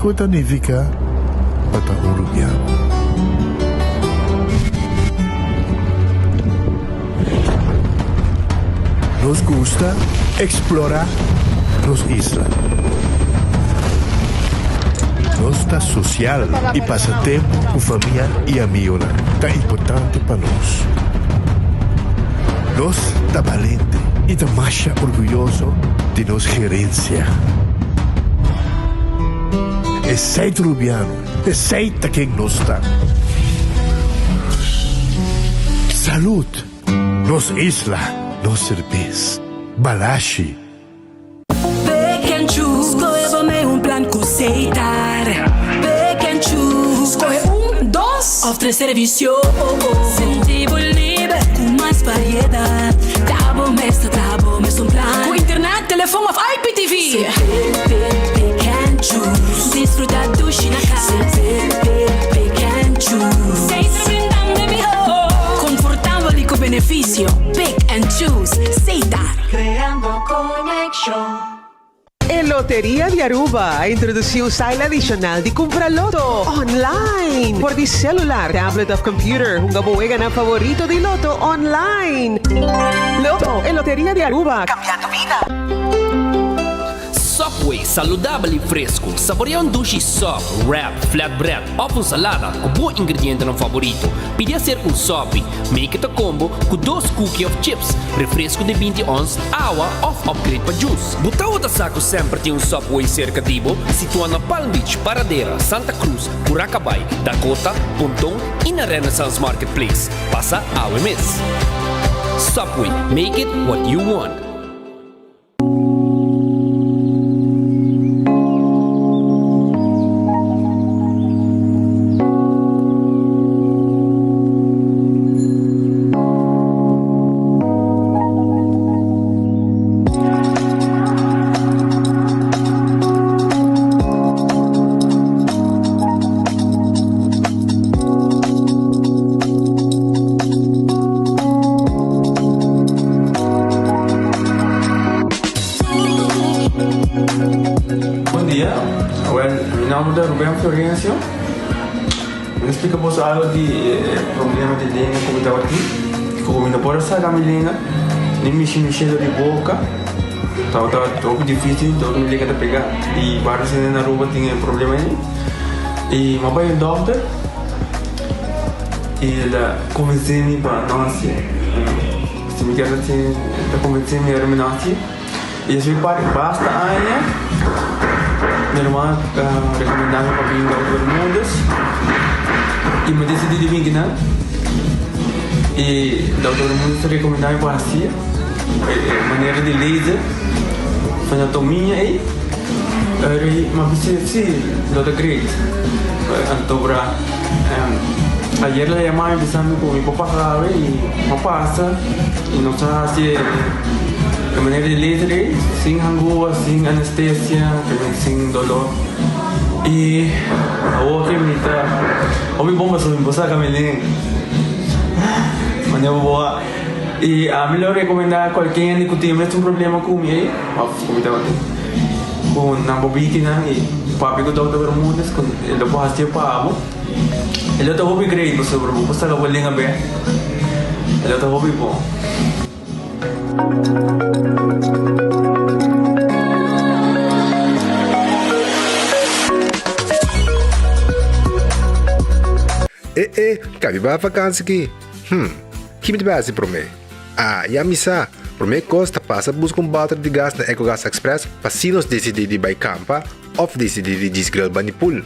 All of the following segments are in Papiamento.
kiko ta nifiká pa ta un rubiano. Nos gusta eksplorá nos isla. Nos ta sosial i pasa tempu ku famia i amionan ta importante pa nos. Nos ta balente i ta masha orguyoso di nos gerensia. Esei ta Rubiano, esei ta ken nos ta. Salud! Nos isla, nos serbes. Balashi. Pick and choose, skohe bo mei un plan ku Setar. Pick and choose, skohe un, dos òf tres servisio. Sinti bo liber ku mas variedat. Ta bo mes ta traha bo mes un plan. Ku internet, telefon òf IPTV. Pick, pick, pick and choose. Disfruta dushi na kas. Pick, pick, pick and choose. Setar brindando e mihó. Konfortabel i ku benefisio. Pick and choose. Setar. Creando conexion. E Loteria di Aruba a introduci un style adicional di cumpra loto online por di celular, tablet of computer. Hunga bo weganan favorito di loto online. Lotto, e Loteria di Aruba, cambiando bida. Subway, saludabel y fresco. Saborea un dushi sub, wrap, flatbread of un salada cu bo ingredientenan favorito. Pidi acerca un sopi. Make it a combo cu dos cookie of chips, refresco di binti ons, awa of upgrade pa juice. Bo tabata sa cu semper tin un Subway cerca di bo? Situa na Palm Beach, Paradera, Santa Cruz, Curacabai, Dakota, Ponton y na Renaissance Marketplace. Pasa awe mes. Subway, make it what you want. Bon dia, wel mi nomber ta Ruben Florencio. Mi ta splika boso algo di e problema di lenga ku mi tabatin. Ku mi no por a saka mi lenga, ni mishi mi shelo di boka. Tabata hopi dificil, dor mi lenga ta pega. I varios hende na Aruba tin e problema ei. I mi a bai un dokter i el a konvensé mi pa no hasié. Si mi kier hasié, el ta konvensé mi ora mi no hasié. I despues pa basta aña mi ruman a rekomendá mi pa bin Dokter Bermudez i mi disidí di bin kinan. I Dokter Bermudez a rekomendá mi pa hasié e manera di laser pa na tomia ei. Eri mi a bisa si lo ta great. Anto bra ayer el a yama mi bisa mi ku mi por pasa awe i mi a pasa i nos a hasi e manera di laser ei sin hangua, sin anestesia, sin dolor i awor ke mi ta hopi bon pasobra mi por saka mi lenga manera bo a i ami lo rekomenda kualke hende ku tin e mesun problema ku mi ei òf ku mi tabatin ku nan por biki nan i papia ku Dòkter Bermudez ku e lo por hasié pa bo e lo ta hopi great pasobra bo por saka bo lenga bek e lo ta hopi bon. E e, kabi ba vakansi ki? Hm, ki mi ta bai hasi promé? Ah, ya mi sa! Promé kos ta pasa buska un bòter di gas na Ecogas Express pa si nos disidí di bai kampa òf disidí di djis grill bani pool.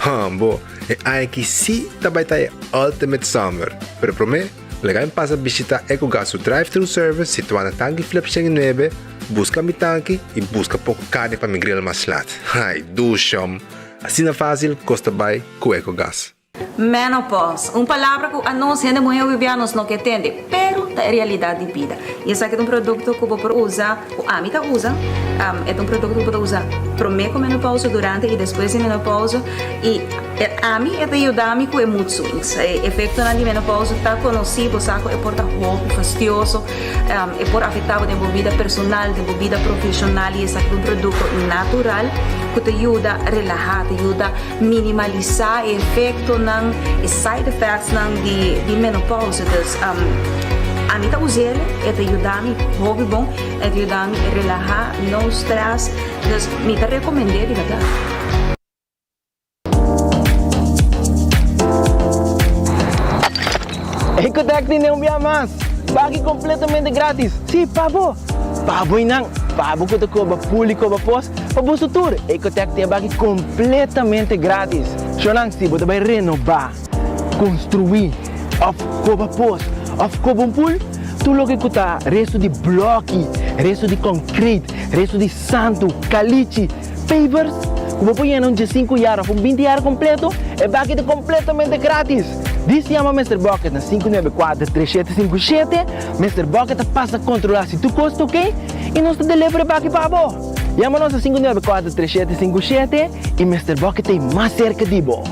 Hambo, e aña aki sí ta bai ta e ultimate summer! Pero promé, laga mi pasa bishitá Ecogas su drive-thru service situá na Tanki Flip 109, buska mi tanki i buska poko karni pa mi grill mas lat. Ai, dushom! Asina fásil kos ta bai ku Ecogas. Menopause, un palabra ku anos hende muhé hopi bia nos no ke tende, pero ta e realidat di bida. I esaki ta un produkto ku bo por usa, ku ami ta usa, e ta un produkto ku bo ta usa promé ku menopause, durante i despues di menopause. I. Ami e ta yuda mi ku e mood swings. E efektonan di menopausa ta konosí, bo sa ku e por ta hopi fastioso, e por afektá bo den bo bida personal, den bo bida profeshonal i esaki ta un produkto natural ku ta yuda relahá, ta yuda minimalisá e efektonan, e side effectsnan di di menopausa. Dus ami ta us'el, e ta yuda mi hopi bon, e ta yuda mi relahá, no stress, dus mi ta rekomend'é di bèrdat. Ecotec tene un bia mas! Pagi completamente gratis! Si, pa bo! Pa bo y nan! Pa bo cu ta coba pul y coba pos, pa boso tur! Ecotec tin e baki completamente gratis! Shownan, si bo ta bay renoba, construi, of coba pos, of coba un pul, tur loke cu ta resto di bloki, resto di concrete, resto di santu, calichi, Pavers ku bo por yena un diesinku yar òf un binti yar kompleto, e baki ta kompletamente gratis! Dis yama Mister Bucket na 594 3757, Mister Bucket ta pasa kontrolá si tur kos ta oke i nos ta deliver e baki pa bo! Yama nos na 594 3757 i Mister Bucket ta ei mas serka di bo!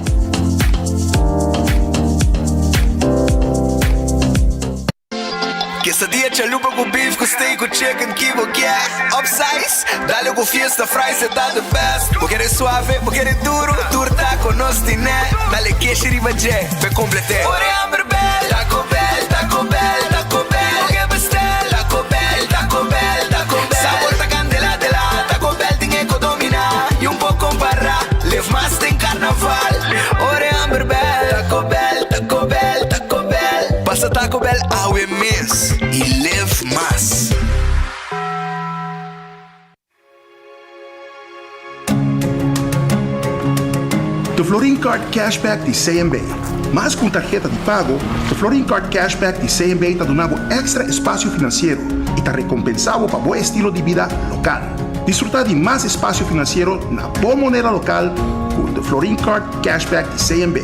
Quesadilla chalupa cu beef cu steak cu chicken ki bo kier Upsize, dale cu fiesta fries e ta the best Bo kere suave, bo kere duro, tur taco nos tine Dale keshi riba dje, p'e complete Ora e hamber bel, Taco Bell, Taco Bell, Taco Bell Bo ke bestel, Taco Bell, Taco Bell, Taco Bell Sabor ta candela de la, Taco Bell tin e co domina Y un por compara, live mas den carnaval Ora e hamber bel, Taco Bell, Taco Bell, Taco Bell Pasa Taco Bell awe mes y live mas. The Florin Card Cashback di CMB. Mas ku un tarheta di pago, The Florin Card Cashback di CMB ta duna bo èkstra espasio finansiero i ta rekompensá bo pa bo estilo di bida lokal. Disfrutá di mas espasio finansiero na bo moneda lokal ku The Florin Card Cashback di CMB.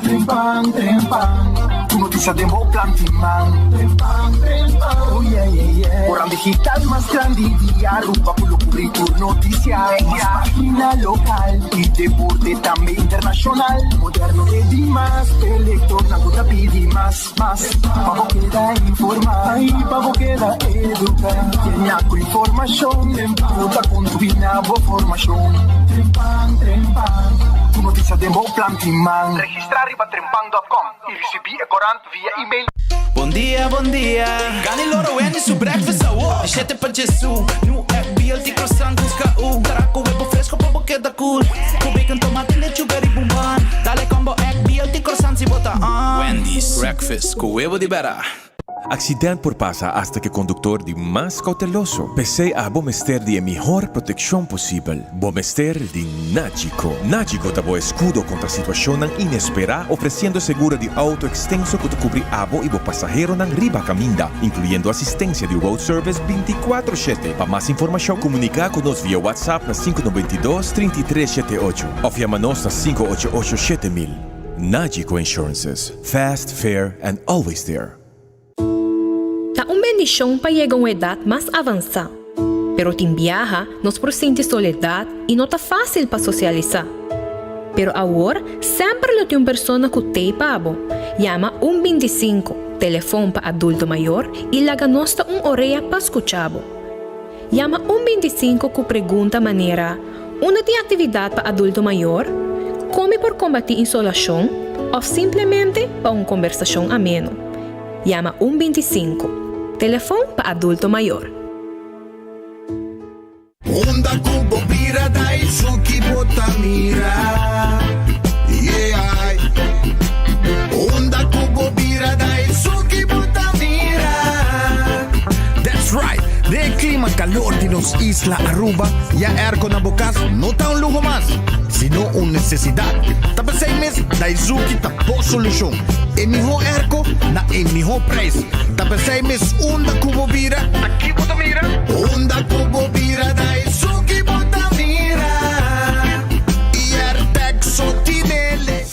Trempan, trempan, ku notisia den bo plan tin man. Trempan, trempan, oh yeah, yeah, yeah. Koran digital mas grandi di Aruba ku lo kubri tur notisia. Mas pagina lokal i deporte tambe internashonal. Moderno e di mas, e lektornan ku ta pidi mas. Mas, pa bo keda informá i pa bo keda eduká. Yena ku informashon ku ta kontribuí na bo formashon. Trempan, trempan, ku notisia den bo plan tin man. Registrá riba trempan dòt kòm i risibí e korant via email. Bon dia, bon dia. Gani loro Wendy su breakfast awo. Di shete pa djesu. New egg, BLT croissant, busca u. Traha cu webo fresco pa bo keda cool. Cu bacon, tomate, lechuga riba un bun. Dale combo egg, BLT croissant si bo ta on. Wendy's breakfast cu webo di bera. Accident por pasa hasta cu e conductor di mas cauteloso. P'esey abo mester di e mihor proteccion posibel. Bo mester di Nagico. Nagico ta bo escudo contra situacionnan inespera, ofreciendo seguro di auto extenso cu ta cubri abo y bo pasaheronan riba caminda, incluyendo asistencia di road service binticuatro shete. Pa mas informacion, comunica cu nos via WhatsApp na sinku noventa i dos, trinta i tres shete ocho of yama nos na sinku ocho ocho 7000. Nagico Insurances, fast, fair and always there. Ta un bendishon pa yega un edat mas avansá, pero tin biaha nos por sinti soledat i no ta fásil pa sosialisá. Pero awor semper lo tin un persona ku t'ei pa bo. Yama un 25, telefon pa adulto mayor, i laga nos ta un orea pa skucha bo. Yama un 25 ku pregunta manera, Unda tin aktividat pa adulto mayor? Kon mi por kombatí insolashon? Òf simplemente pa un kombersashon ameno. Yama un 25, telefon pa adulto mayor. Unda ku bo bira ta esun ki bo ta mira, yeah. Unda ku bo bira ta esun ki bo ta mira. That's right! Den e clima calor di nos isla Aruba, ya airco na bo cas no ta un luho mas, sino un necesidad. Ta p'esey mes Daizuki ta bo solucion. E miho airco na e miho prijs. Ta p'esey mes unda cu bo bira, ta ki bo ta mira? Unda cu bo bira, Daizuki bo ta mira. Y Airtec so tinele.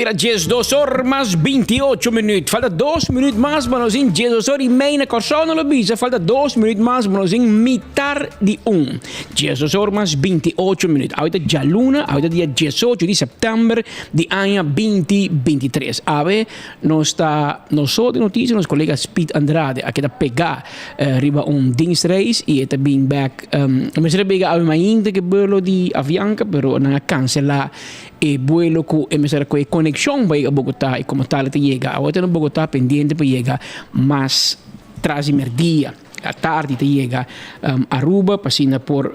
bira 12 or mas 28 minuut. Falta 2 minuut mas pa nos in 12 or y mei na Kòrsou no lo bisa. Falta 2 minuut mas pa nos in mitar di un. 12 or mas 28 minuut. Awe ta djaluna, awe ta dia 18 di sèptèmber di aña 2023. Awe nos ta nos so di notisia, nos kolega Speed Andrade a keda pegá riba un dienstreis y e ta bin bèk. Mester a bega awe mainta ku e buelo di Avianca pero nan a kanselá E buelo ku e mester a kohe konekshon pa yega Bogotá i komo tal e ta yega. Awor ta na Bogotá pendiente pa yega mas tras di merdia, atardi ta yega Aruba pa asina por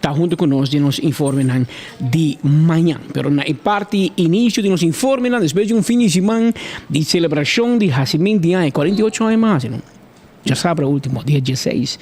ta hunto ku nos den nos informenan di mañan. Pero na e parti inisio di nos informenan despues di un fin di siman di selebrashon di hasimentu di aña, 48 aña mas hasi no. Djasabra ultimo, dia dieseis,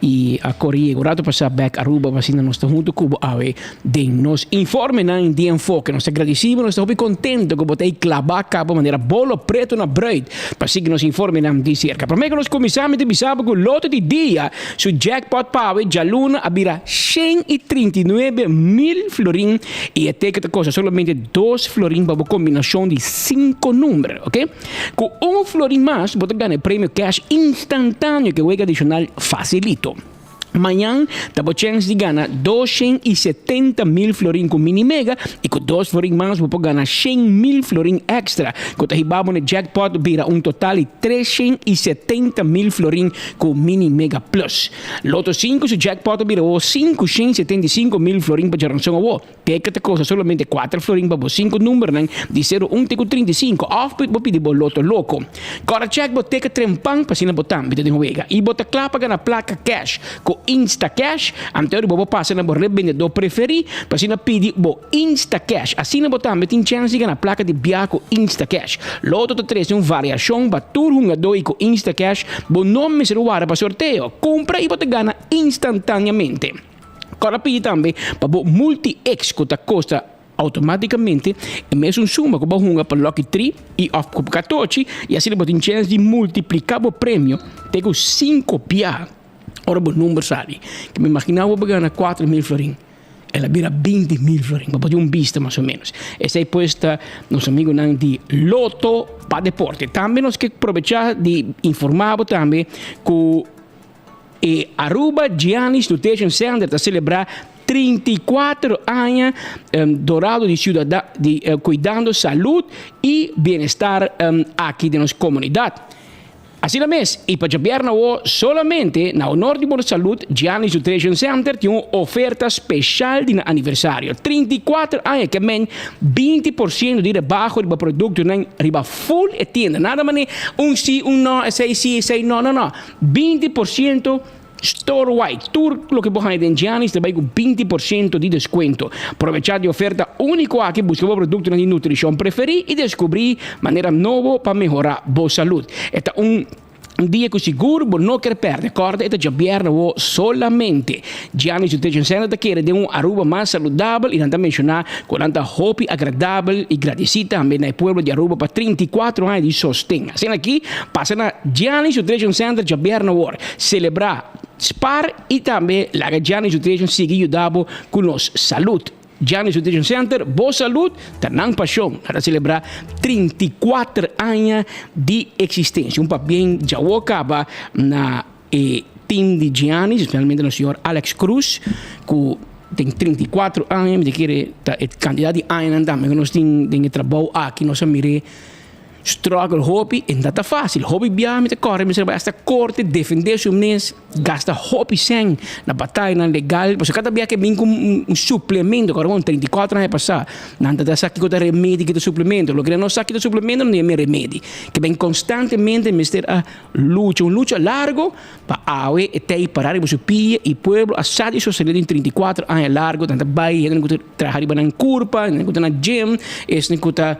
y a core yega un rato pasa bek Aruba pa asina nos ta hunto cu bo awe den nos informenan di Enfoke. Nos ta gradeci bo, nos ta hopi contento cu bo ta ey claba caba manera bolo preto na bruid pa sigui nos informenan di cerca. Prome cu nos cuminsa mi ta bisa bo cu loto di dia su jackpot pa awe djaluna a bira 139 mil florin y e teken ta costa solamente dos florin pa bo combinacion di cinco number, ok. Ku un florin mas bo ta gana e premio cash instantáneo ku e wega adishonal fasilito. Mañan ta bo chèns di gana 270 mil florin ku Mini Mega i ku dos florin mas bo por gana 100 mil florin èkstra ku ta hiba bo na jackpot bira un total di 370 mil florin ku Mini Mega Plus. Lotto 5 su jackpot ta bira 575 mil florin pa djaranson awo. Teken ta kosta solamente 4 florin pa bo 5 numbernan di 0, 1 te ku 35 òf bo pidi bo Loto Loko. Kòrda chèk bo teken trempan pa asina bo tambe ta den wega i bo ta kla pa gana plaka cash ku Instacash. Anto bo por pasa na bo rebendedó preferí pa asina pidi bo Instacash. Asina bo tambe tin chèns di gana plaka di biaha ku Instacash. Loto ta trese un variashon pa tur hungadó i ku Instacash bo no mester warda pa sorteo. Kumpra i bo ta gana instantáneamente. Kòrda pidi tambe pa bo Multi-X ku ta kosta outomátikamente e mesun suma ku bo hunga pa Lucky Tri i òf ku Katochi i asina bo tin chèns di multipliká bo premio te ku sinku bia ora bo number sali. Ke mi imaginá bo gana 4000 florin, el a bira 20 mil florin, bo por tin un bista mas o ménos. Esei pues ta nos amigunan di Lotto pa Deporte. Tambe nos ke probechá di informá bo tambe ku e Aruba Giannis Nutrition Center ta celebra 34 aña dorado di ciudada di cuidando salud y bienestar aki den nos comunidad. Asina mes, y pa djabièrnè awo solamente na honor di bo salud Giannis Nutrition Center tin un oferta special di nan aniversario. 34 aña ke men 20% di rebaho riba productonan riba full e tienda. Nada mane un si, un no, esey si, esey no, no, no. 20% store wide. Tur loke bo haña den Giannis ta bai ku 20% di deskuento. Probechá di oferta úniko aki, buska bo produktonan di nutrishon preferí i deskubrí manera nobo pa mehorá bo salud. E ta un dia ku sigur bo no ker pèrdè. Kòrda e ta djabièrnè awo solamente. Giannis Nutrition Center ta kere den un Aruba mas saludabel i nan ta menshoná ku nan ta hopi agradabel i gradisí tambe na e pueblo di Aruba pa 34 aña di sosten. Asina aki pasa na Giannis Nutrition Center djabièrnè awor. Selebrá, spar i tambe laga Giannis Nutrition sigui yuda bo ku nos salud. Giannis Nutrition Center, bo salud ta nan pasion. Nan ta selebrá 34 aña di eksistensia. Un pabien djawo kaba na e team di Giannis, especialmente na señor Alex Cruz, ku tin 34 aña. Mi ta kere ta e kantidat di añanan tambe ku nos tin den e trabou aki, nos a mir'é struggle hopi e no ta fácil. Hopi biaha mi ta kòrda mi mester bai hasta korte defendé su mes, gasta hopi sèn na batayanan legal, pasobra kada biaha ke bin ku un suplemento, kòrda bon 34 aña pasá nan ta sa kiko ta remedi, kiko ta suplemento, loke nan no sa kiko ta suplemento nan yama remedi, ke bin konstantemente mester a lucha, un lucha largo pa awe e tei pará riba su pia i pueblo a sa di sostené den 34 aña largo, nan ta bai hende ku ta traha riba nan kurpa, hende ku ta na gym, esnan ku ta.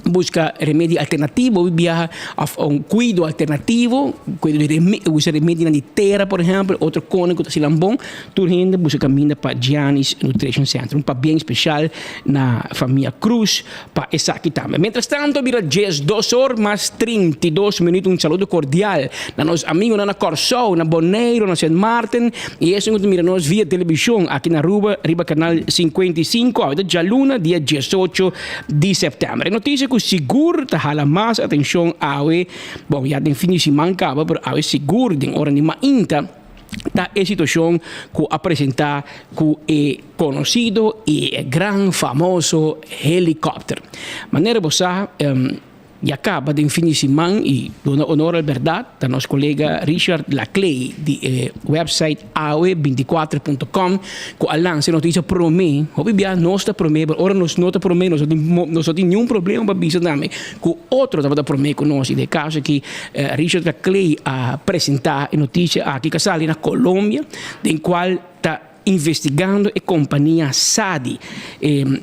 Buska remedi alternativo hopi biaha of un kuido alternativo, kuido di reme usa remedinan di tera por ehempel, otro kone ku ta hasi nan bon. Tur hende buska kaminda pa Gianni's Nutrition Center. Un pabien speshal na famia Cruz pa esaki tambe. Mientras tanto bira diesdos or mas 32 minuut. Un saludo kordial na nos amigonan na Kòrsou, na Boneiru, na Sint Maarten i esun ku ta mira nos via televishon aki na Aruba riba kanal 55. Awe ta djaluna dia diesocho di sèptèmber. E notisia ku sigur ta hala mas atenshon awe, bon ya den fin di siman kaba, pero awe sigur den ora di mainta ta e situashon ku a presentá ku e konosido i e gran famoso helikòpter. Manera bo sa, Ya caba den fin di siman y duna honor al berdad ta nos colega Richard Laclay di e website awe 24 punto com cu a lansa e noticia prome. Hopi bia nos ta prome pero ora nos no ta prome nos no tin nos no tin niun problema pa bisa tambe cu otro tabata prome cu nos y den e caso aki Richard Laclay a presenta e noticia aki cu a sali na Colombia den cual ta Investigando e compania Sadi. E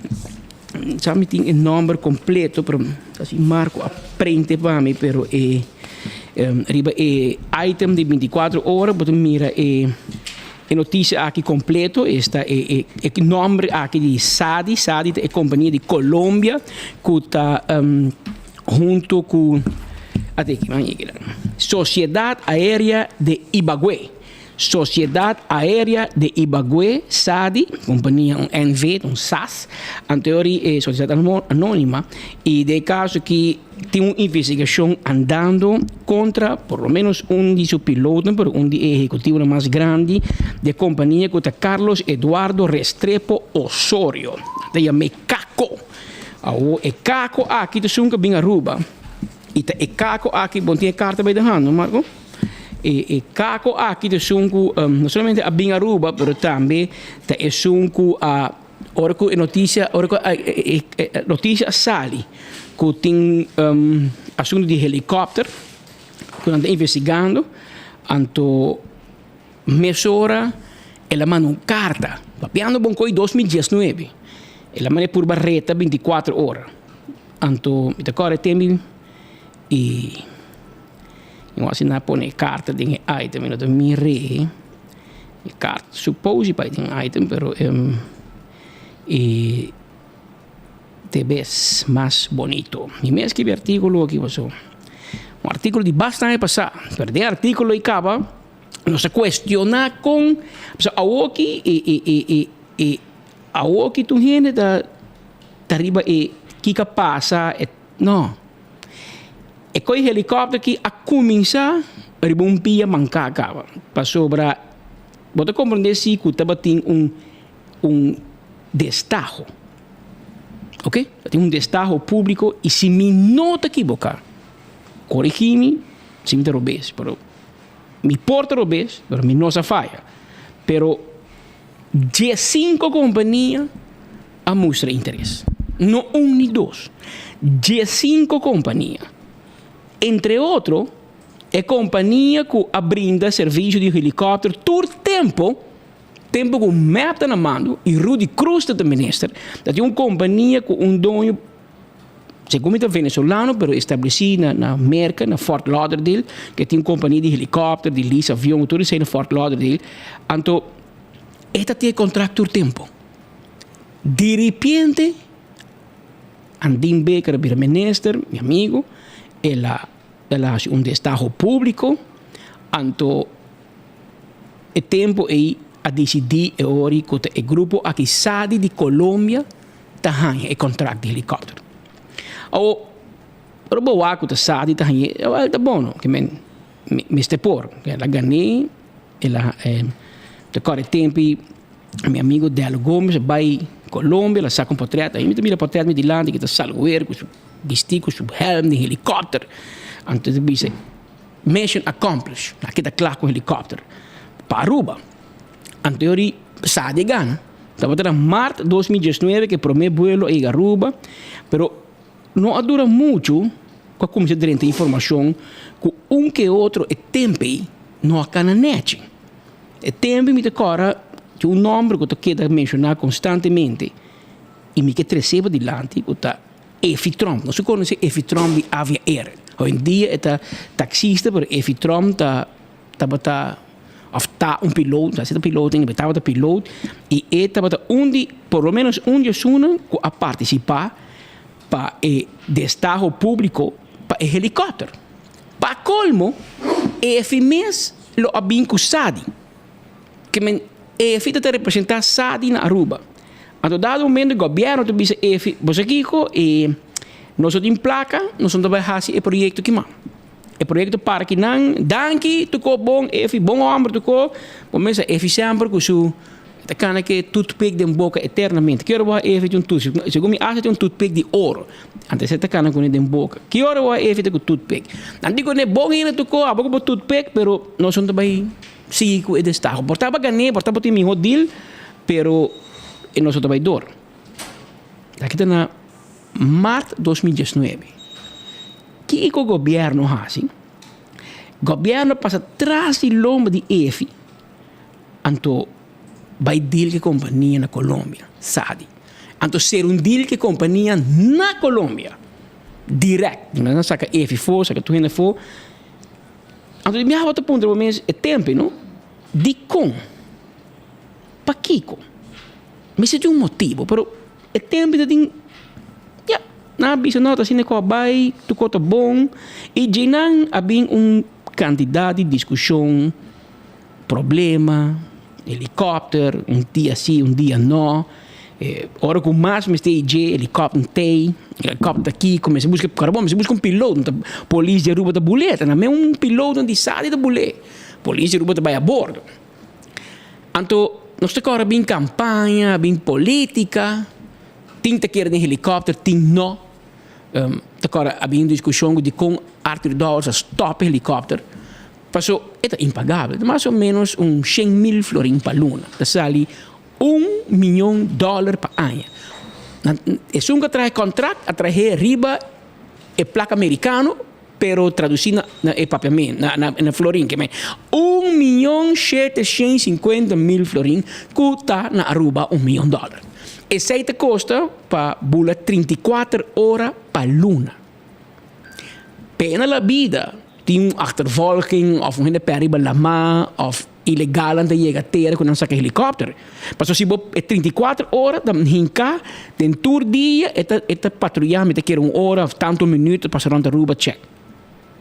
sa mi tin e nomber completo pero casi Marco a prente pa mi pero e riba e item di 24 ora bo ta mira e e noticia aki completo esta e e e nomber aki di Sadi. Sadi ta e compania di Colombia cu ta hunto cu Sociedad Aérea de Ibagué. Sociedad Aérea de Ibagué, SADI, compania un NV, un sas, anterior e Sociedad Anónima, y den e caso aki tin un investigacion andando contra por lo menos un di su pilotonan, pero un di e ehecutivonan mas grandi di e compania cu ta Carlos Eduardo Restrepo Osorio, nan ta yam'e Caco. Awo e Caco aki ta esun cu a bin Aruba y ta e Caco aki, bo no tin e carta bay den handa, no Marco? E Caco aki ta esun cu no solamente a bin Aruba, pero tambe ta esun cu a ora cu e noticia, ora cu e noticia a sali cu tin asunto di helicopter cu nan ta investigando, anto mesora el a manda un carta papiando bon cu 2019 el a manda e purba reta 24 ora, anto mi ta core tembi y. Mi asina a pone e karta den e item, mi no ta mir'é. E karta suppose pa den item, pero e te bes mas bonito. Mi mes skibi artíkulo aki paso un artíkulo di basta aña pasá, pero den e artíkulo ei kaba nos a kuestioná kon pasobra awoki e e e e e awoki tur hende ta ta riba e kiko a pasa e no. E koi helikòpter ki a kuminsá riba un pia manká kaba, pasobra bo ta komprendé si ku tabatin un un destaho, oke, tabatin un destaho públiko i si mi no ta kiboká, korigí mi si mi ta robes, pero mi por ta robes, pero mi no sa faya, pero diesinko kompania. a mustra interes. No un ni dos, diesinco compania. Entre otro, e compania cu a brinda servicio di helicopter tur tempo, tempo cu mep ta na mando y Rudy Croes ta ta minister, ta tin un compania cu un doño, segun mi ta venezolano, pero estableci na na Merca, na Fort Lauderdale, cu tin un compania di helicopter, di lease avion, tur esey na Fort Lauderdale. Anto, e ta tin e contract tur tempo. Diripiente Andin Baker a bira minister, mi amigo, el a el a haci un destaho publico, anto e tempo ey a dicidi e ori cu ta e grupo aki Sadi di Colombia ta haña e contract di helicopter. Awo, ora bo wak cu ta Sadi ta hañ'e, el ta bono, ke men mester por, el a gan'e, el a ta core tempo y Mi amigo Dello Gomez a bai Colombia, el a saca un portret. Ahí mi ta mira portret mi dilanti ki ta salguer cu su bisti cu su helm di helicopter. Anto ta bisa mission accomplished. Aki ta cla cu helicopter pa Aruba. Anto yori sa di gana. Tabata na maart 2019 cu e prome vuelo a yega Aruba, pero no a dura mucho cu a cuminsa drenta informacion cu un ke otro e tempo ey no a cana nechi. E tempu mi ta kòrda tin un nòmber ku ta keda menshoná konstantemente i mi ke tres'é padilanti ku ta Efi Tromp. Nos konosé Efi Tromp di Avia Air. Hoy en dia e ta taxista, pero Efi Tromp ta tabata of ta un piloto, ta piloto, e tabata piloto i e tabata un di, por lo menos un di esunnan ku a partisipá pa e destaho públiko pa e helikòpter. Pa kolmo, Efi mes lo a bin ku Sadi. Ke men Efi ta representá Sadi na Aruba. Anto dado momento gobièrnu ta bisa Efi, bo sa kiko, e nos no tin plaka, nos no ta bai hasi e proyekto aki mas. E proyekto para kinan, danki tokó bon Efi, bon hòmber tokó. Bo mester sa Efi semper ku su ta kana ke toothpick den boka eternamente. Ki ora bo a Efi tin un toothpick? Segun mi asa tin un toothpick di oro. Antes e ta kana kuné den boka. Ki ora bo a Efi ta ku toothpick? Nan di kuné bon hende tokó, abo ku bo toothpick, pero nos no ta bai sigui ku e destaho. Por ta gané, por ta bo tin mihó deal, pero e nos no ta bai dor. Aki ta na mart 2019. Kiko gobièrnu hasi? Gobièrnu pasa tras di lomba di Efi, anto bai deal ku e kompania na Colombia, Sadi. Anto ser un deal ku e kompania na Colombia, dirèkt. Nan a saka Efi afó, saka tur hende afó. Anto di biaha bo ta puntra bo mes e tempu, no? Dikon? Pakiko? Mester tin un motibu, pero e tempu ta tin, ya, nan a bisa no ta asina ku a bai, tur kos ta bon, i dje nan a bin un kantidat di diskushon, problema, helikòpter, un dia si, un dia no, ora ku mas mester i dje helikòpter t'ei, helikòpter ta kiko, mester buska, kòrda bon, mester buska un piloto, polis di Aruba ta bul'é, ta na men un piloto di Sadi ta bul'é, polis di Aruba ta bai a bordo. Anto nos ta kòrda bin kampaña, bin polítika, tin ta kere den helikòpter, tin no. Ta kòrda a bin diskushon ku dikon Arthur Dowers a stòp e helikòpter, paso e ta impagabel, ta mas o ménos un shen mil florin pa luna, ta sali un miyon dòler pa aña. Esun ku a traha e kòntrakt a trah'é riba e plaka merikano. Pero traducí na na e papiamento, na na na florin, ke men 1.750.000 florin ku ta na Aruba un miyon dòler. Esei ta kosta pa bula 34 ora pa luna. Pena la bida tin un achtervolging òf un hende pèrdè riba lamá òf ilegalnan ta yega tera ku nan saka helikòpter. Pasobra si bo e 34 ora ta hinká den tur dia e ta e ta patruyá mi ta kere un ora òf tantu minüt ta pasa rònt Aruba chèk.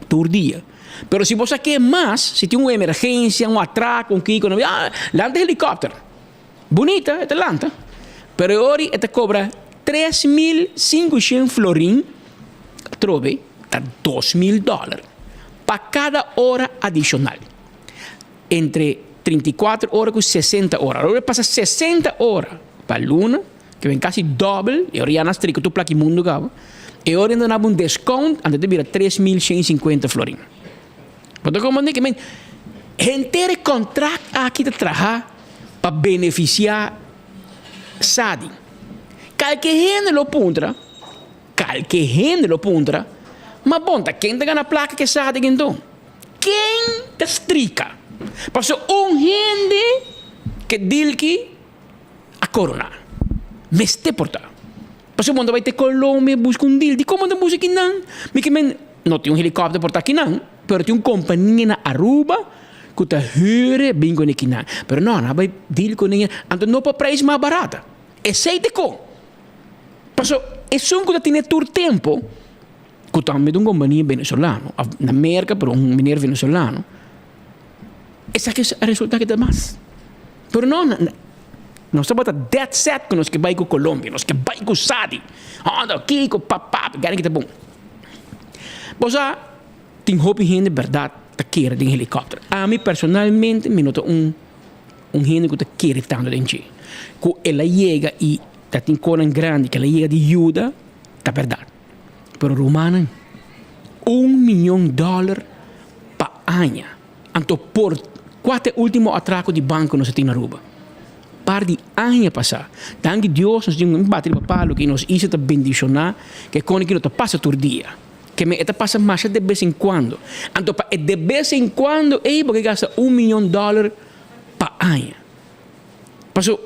Tur dia. Pero si bo sak'é mas, si tin un emergensia, un atrako, un kiko, nan ah lanta helikòpter. Bunita e ta lanta. Pero e ora e ta kobra 3500 florin atrobe ta 2000 dòler pa kada ora adishonal. Entre 34 ora ku 60 ora. Ora pasa 60 ora pa luna, ke ben kasi dòbel, e ora ya nan strika tur plaki mundu kaba, e ora nan ta daba un deskount, anto ta bira 3150 florin. Bo ta komprende ke men henter e kontrakt aki ta traha pa benefisiá Sadi. Kalke hende lo puntra, kalke hende lo puntra, ma bon ta ken ta gana plaka ke Sadi anto? Ken ta strika? Pasobra un hende ke dilki a koroná. Mester por ta. Pasobra bo no ta bai te Colombia buska un dil. Dikon bo no ta buska kinan? Mi ke men, no tin un helikòpter por ta kinan, pero tin un kompania na Aruba ku ta hür bin kuné kinan. Pero no, nan a bai dil kuné, anto no pa preis mas barata. Esei ta kon. Pasobra esun ku ta tene tur tempu. Ku tambe ta un kompania venezolano, òf na Merka pero un meneer venezolano, esaki a resulta ke ta mas. Pero no, nos tabata dead set ku nos ke bai ku Colombia, nos ke bai ku Sadi, Honda, kiko, pap pap, gana ke ta bon. Bo sa, tin hopi hende bèrdat ta kere den helikòpter. Ami personalmente mi no ta un un hende ku ta kere tantu den dje. Ku el a yega i ta tin konan grandi ku el a yega di yuda, ta bèrdat. Pero rumannan, un miyon dòler pa aña. Anto por kua ta e último atrako di banko nos a tin na Aruba? Par di aña pasá. Danki Dios nos tin un bati riba palu ku nos isla ta bendishoná ku e kos aki no ta pasa tur dia. Ke men e ta pasa masha de bes en kuando. Anto pa e de bes en kuando ei bo ke gasta un miyon dòler pa aña. Paso.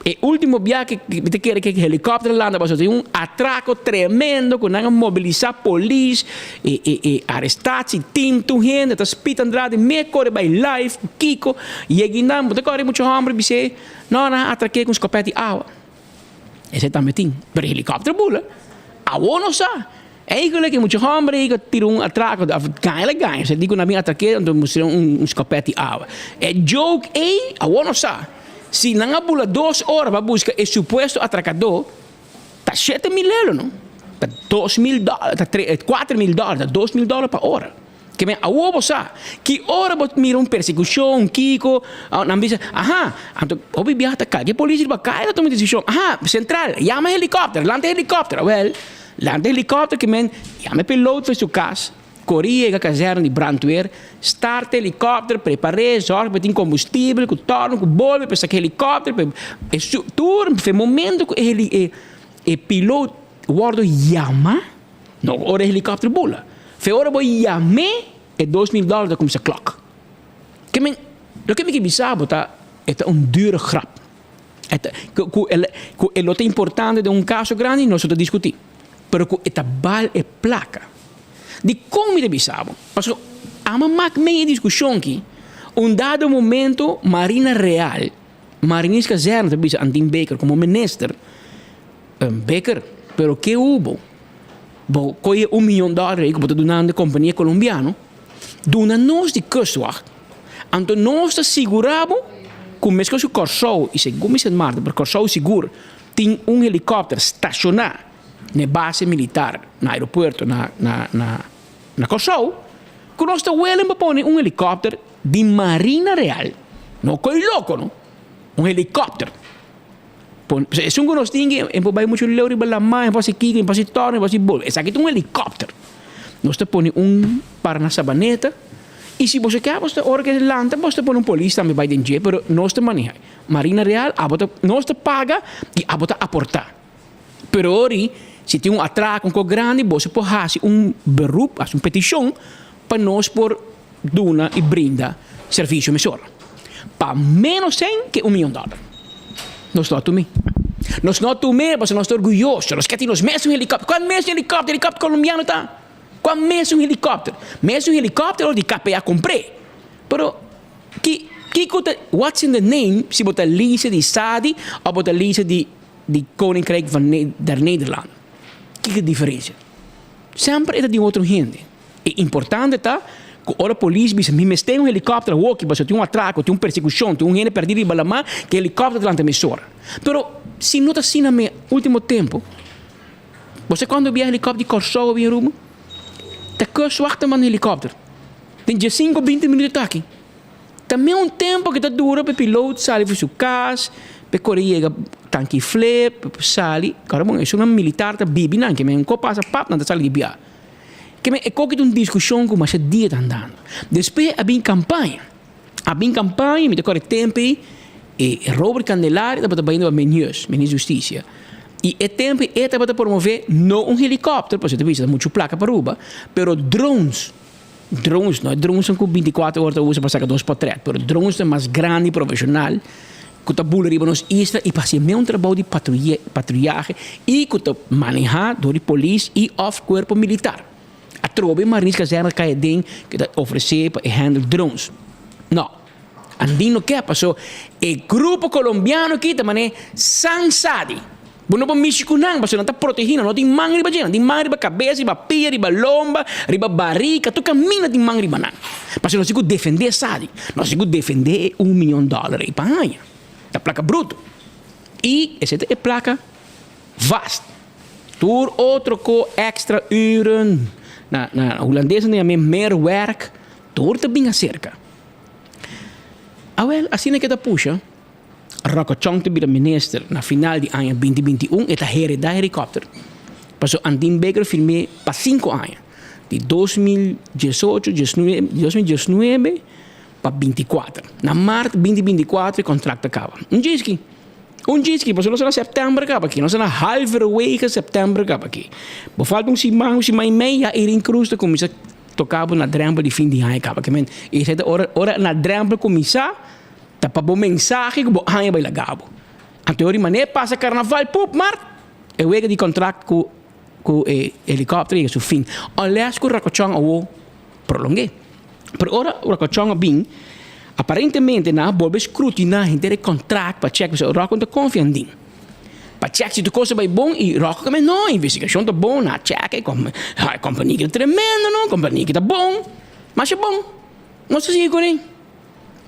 E ultimo biaha ku mi ta kere ku e helikòpter a landa pasobra tin un atrako tremendo ku nan a mobilisá polis i i i arestatie team tur hende ta spit Andrade me kore bai live ku kiko yega einan bo ta kore mucha hòmber bis'é no nan a atrak'é ku un skopèt di awa esei tambe tin pero e helikòpter bula awor no sa Eigenlijk e mucha homber ei a tira un atraco, of gaña el a gaña, se di cu nan bin atraqué, anto mustr'é un scopet di awa. E joke ei, awor no sa, si nan a bula dos ora pa busca e supuesto atracadó, ta 7000 elo, no? Ta 2000 dòler, ta tre, 4000 dòler, ta 2000 dòler pa ora. Ke men awor bo sa, ki ora bo mira un persekushon, un kiko, nan bisa, aha, anto hopi biaha ta kai, ke polis riba kai ta tuma desishon, aha, sentral, yama helikòpter, lanta helikòpter, awèl, lanta helikòpter ke men yama e piloot for su kas, kore yega kazèrna di brandweer, start helikòpter, prepar'é, zòrg pa tin kombustibel, ku tòrnu, ku bolbe, pa saka helikòpter, pa e su, tur, fe momento ku e heli, e e piloot wòrdu yama. No ora e helikòpter bula. Fe ora bo yam'é, e 2000 dòler ta kuminsá klòk. Ke men, loke mi ke bisa bo ta, e ta un dure grap. E ta, ku, ku el, ku e lo ta importante den un kaso grandi, nos no ta diskutí. Pero ku e ta bal e plaka. Dikon mi ta bisa bo? Pasobra ama mak mei e diskushon aki, un dado momento Marina Real, Marinierskazerne ta bisa Andin Baker komo minister, Baker, pero ke hubo? Bo koye un miyon dòler ei ku bo ta dunando e kompania kolombiano, duna nos di kustwacht. Anto nos ta sigurá bo ku meskos ku Kòrsou i segun mi Sint Maarten, pero Kòrsou sigur tin un helikòpter stashoná na e base militar na aeropuerto na na na na Kòrsou, ku nos ta welen pa pone un helikòpter di Marina Real, no koy loko no, un helikòpter. Esun ku nos tin ki e por bai muchu leu riba laman, e por hasi kiko, e por hasi tòrnu, e por hasi bol. Esaki ta un helikòpter. Nos ta pone un para na Sabaneta i si boso ke bo ta ora ke lanta bo ta pone un polis tambe bai den dje pero nos ta maneha. Marina Real abo ta nos ta paga i abo ta aportá. Pero ori si tin un atrako un kos grandi boso por hasi un beroep, hasi un petishon pa nos por duna i brinda servisio mesora. Pa ménos sèn ke un miyon dòler. Nos no a tum'é. Nos no a tum'é pasobra nos ta orguyoso. Nos ke tin nos mes un helikòpter. Kua mes un helikòpter? Helikòpter kolombiano ta? Kua mes un helikòpter? Mes un helikòpter ora di KPA kumpr'é. Pero ki kiko ta what's in the name si bo ta lise di Sadi òf bo ta lise di di Koninkrijk van der Nederlanden? Kiko e diferensia? Semper e ta di un otro hende. E importante ta ku ora polis bisa mi mester un helikòpter awoki pasobra tin un atrako, tin un persekushon, tin un hende pèrdí riba lamá, ku e helikòpter ta lanta mesora. Pero si no ta asina me último tempu, bo sa kuantu bia helikòpter di Kòrsou a bin Aruba? Ta kustwacht ta manda helikòpter. Den diesinku binti minuto ta aki. Ta me un tempu ku ta dura pa e pilot sali for su kas, pa e kore yega tanki flip, pa sali. Kòrda bon, esunnan militar ta bibi nan, ke men un kos pasa pap nan ta sali di bia. Ke men e koki ta un diskushon ku masha dia ta andando. Despues a bin kampaña. A bin kampaña, mi ta kòrda e tempu ei, e Robert Candelaria tabata bayendo pa Menius, Minister di Hustisia. I e tempu ei e tabata promové no un helikòpter, pasobra e ta bisa ta muchu plaka pa Aruba, pero drones. Drones, no e dronesnan ku binti kuater ora ta usa pa saka dos potrèt, pero dronesnan mas grandi, profeshonal, ku ta bula riba nos isla i pa hasi e meun trabou di patruyahe i ku ta manehá dor di polis i òf kuerpo militar. Atrobe Marineskazerne kai aden ku ta ofresé pa e handle drones. No, andin no ke paso e grupo kolombiano aki ta manera san sadi. Bo no por mishi ku nan pasobra nan ta protegí nan, no tin man riba dje, nan tin man riba kabes, riba pia, riba lomba, riba barika, tur kaminda tin man riba nan. Pasobra nos tin ku defendé esaki, nos tin ku defendé e un miyon dòler ei pa haña. Ta plaka bruto. I esei ta e plaka vast. Tur otro ko èkstra uren, na na hulandes nan ta yam'é meerwerk, tur ta bin aserka. Awèl, asina ke ta pusha. Rocco Chong ta bira minister na final di aña 2021, e ta heredá helikòpter. Pasobra Andin Baker firm'é pa sinku aña, di 2018, 2019 pa 24. Na mart 2024 e kontrakt a kaba. Un djiski, un djiski, pasobra nos a na sèptèmber kaba aki, nos a na halverwege sèptèmber kaba aki. Bo falta un siman, un siman i mei, ya Irene Cruz ta kuminsá toka bo na drèmpel di fin di aña kaba. Ke men, esei ta ora, ora na drèmpel kuminsá. Ta pa bo mensahe ku bo haña bai laga bo. Anto ori manera pasa carnaval pup mart e wega di contract cu cu e helicopter yega su fin. Unless cu Racochon awo prolongue. Pero ora Racochon a bin aparentemente nan a bolbe scrutina henter e contract pa check pasobra Rocco no ta confia andin. Pa check si tur cos a bay bon y Rocco a no investigacion ta bon nan a check e compania ta tremendo no compania ta bon masha bon nos ta sigui cune.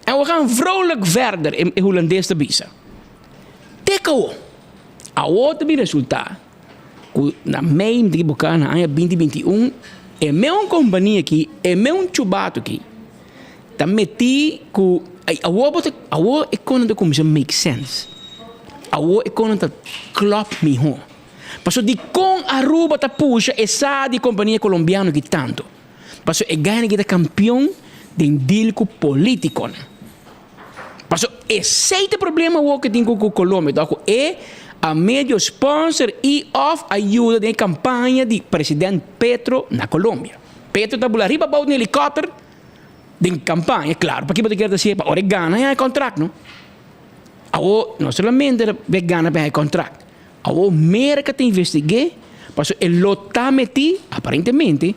En we gaan vrolijk verder, e Hulandes ta bisa. Te ku awor ta bin resultá ku na mei mi ta ekiboká na aña binti 21 e meun kompania aki, e meun chubato aki ta metí ku awor bo ta awor e konan ta kuminsá make sense. Awor e konan ta klòp mihó. Pasobra dikon Aruba ta pusha e sa di kompania kolombiano aki tantu? Paso e gana ki ta kampion den deal ku politikonan. Paso esei ta e problema awor ku tin ku Colombia tok ku e a medio sponsor i of a yuda den e kampaña di president Petro na Colombia. Petro ta bula riba abou den helikòpter den kampaña, klaro pakiba ta kier ta hasié pa ora e gana e kontrakt no. Awor no solamente e gana pa e kontrakt, awor Merka ta investig'é paso e lo ta metí aparentemente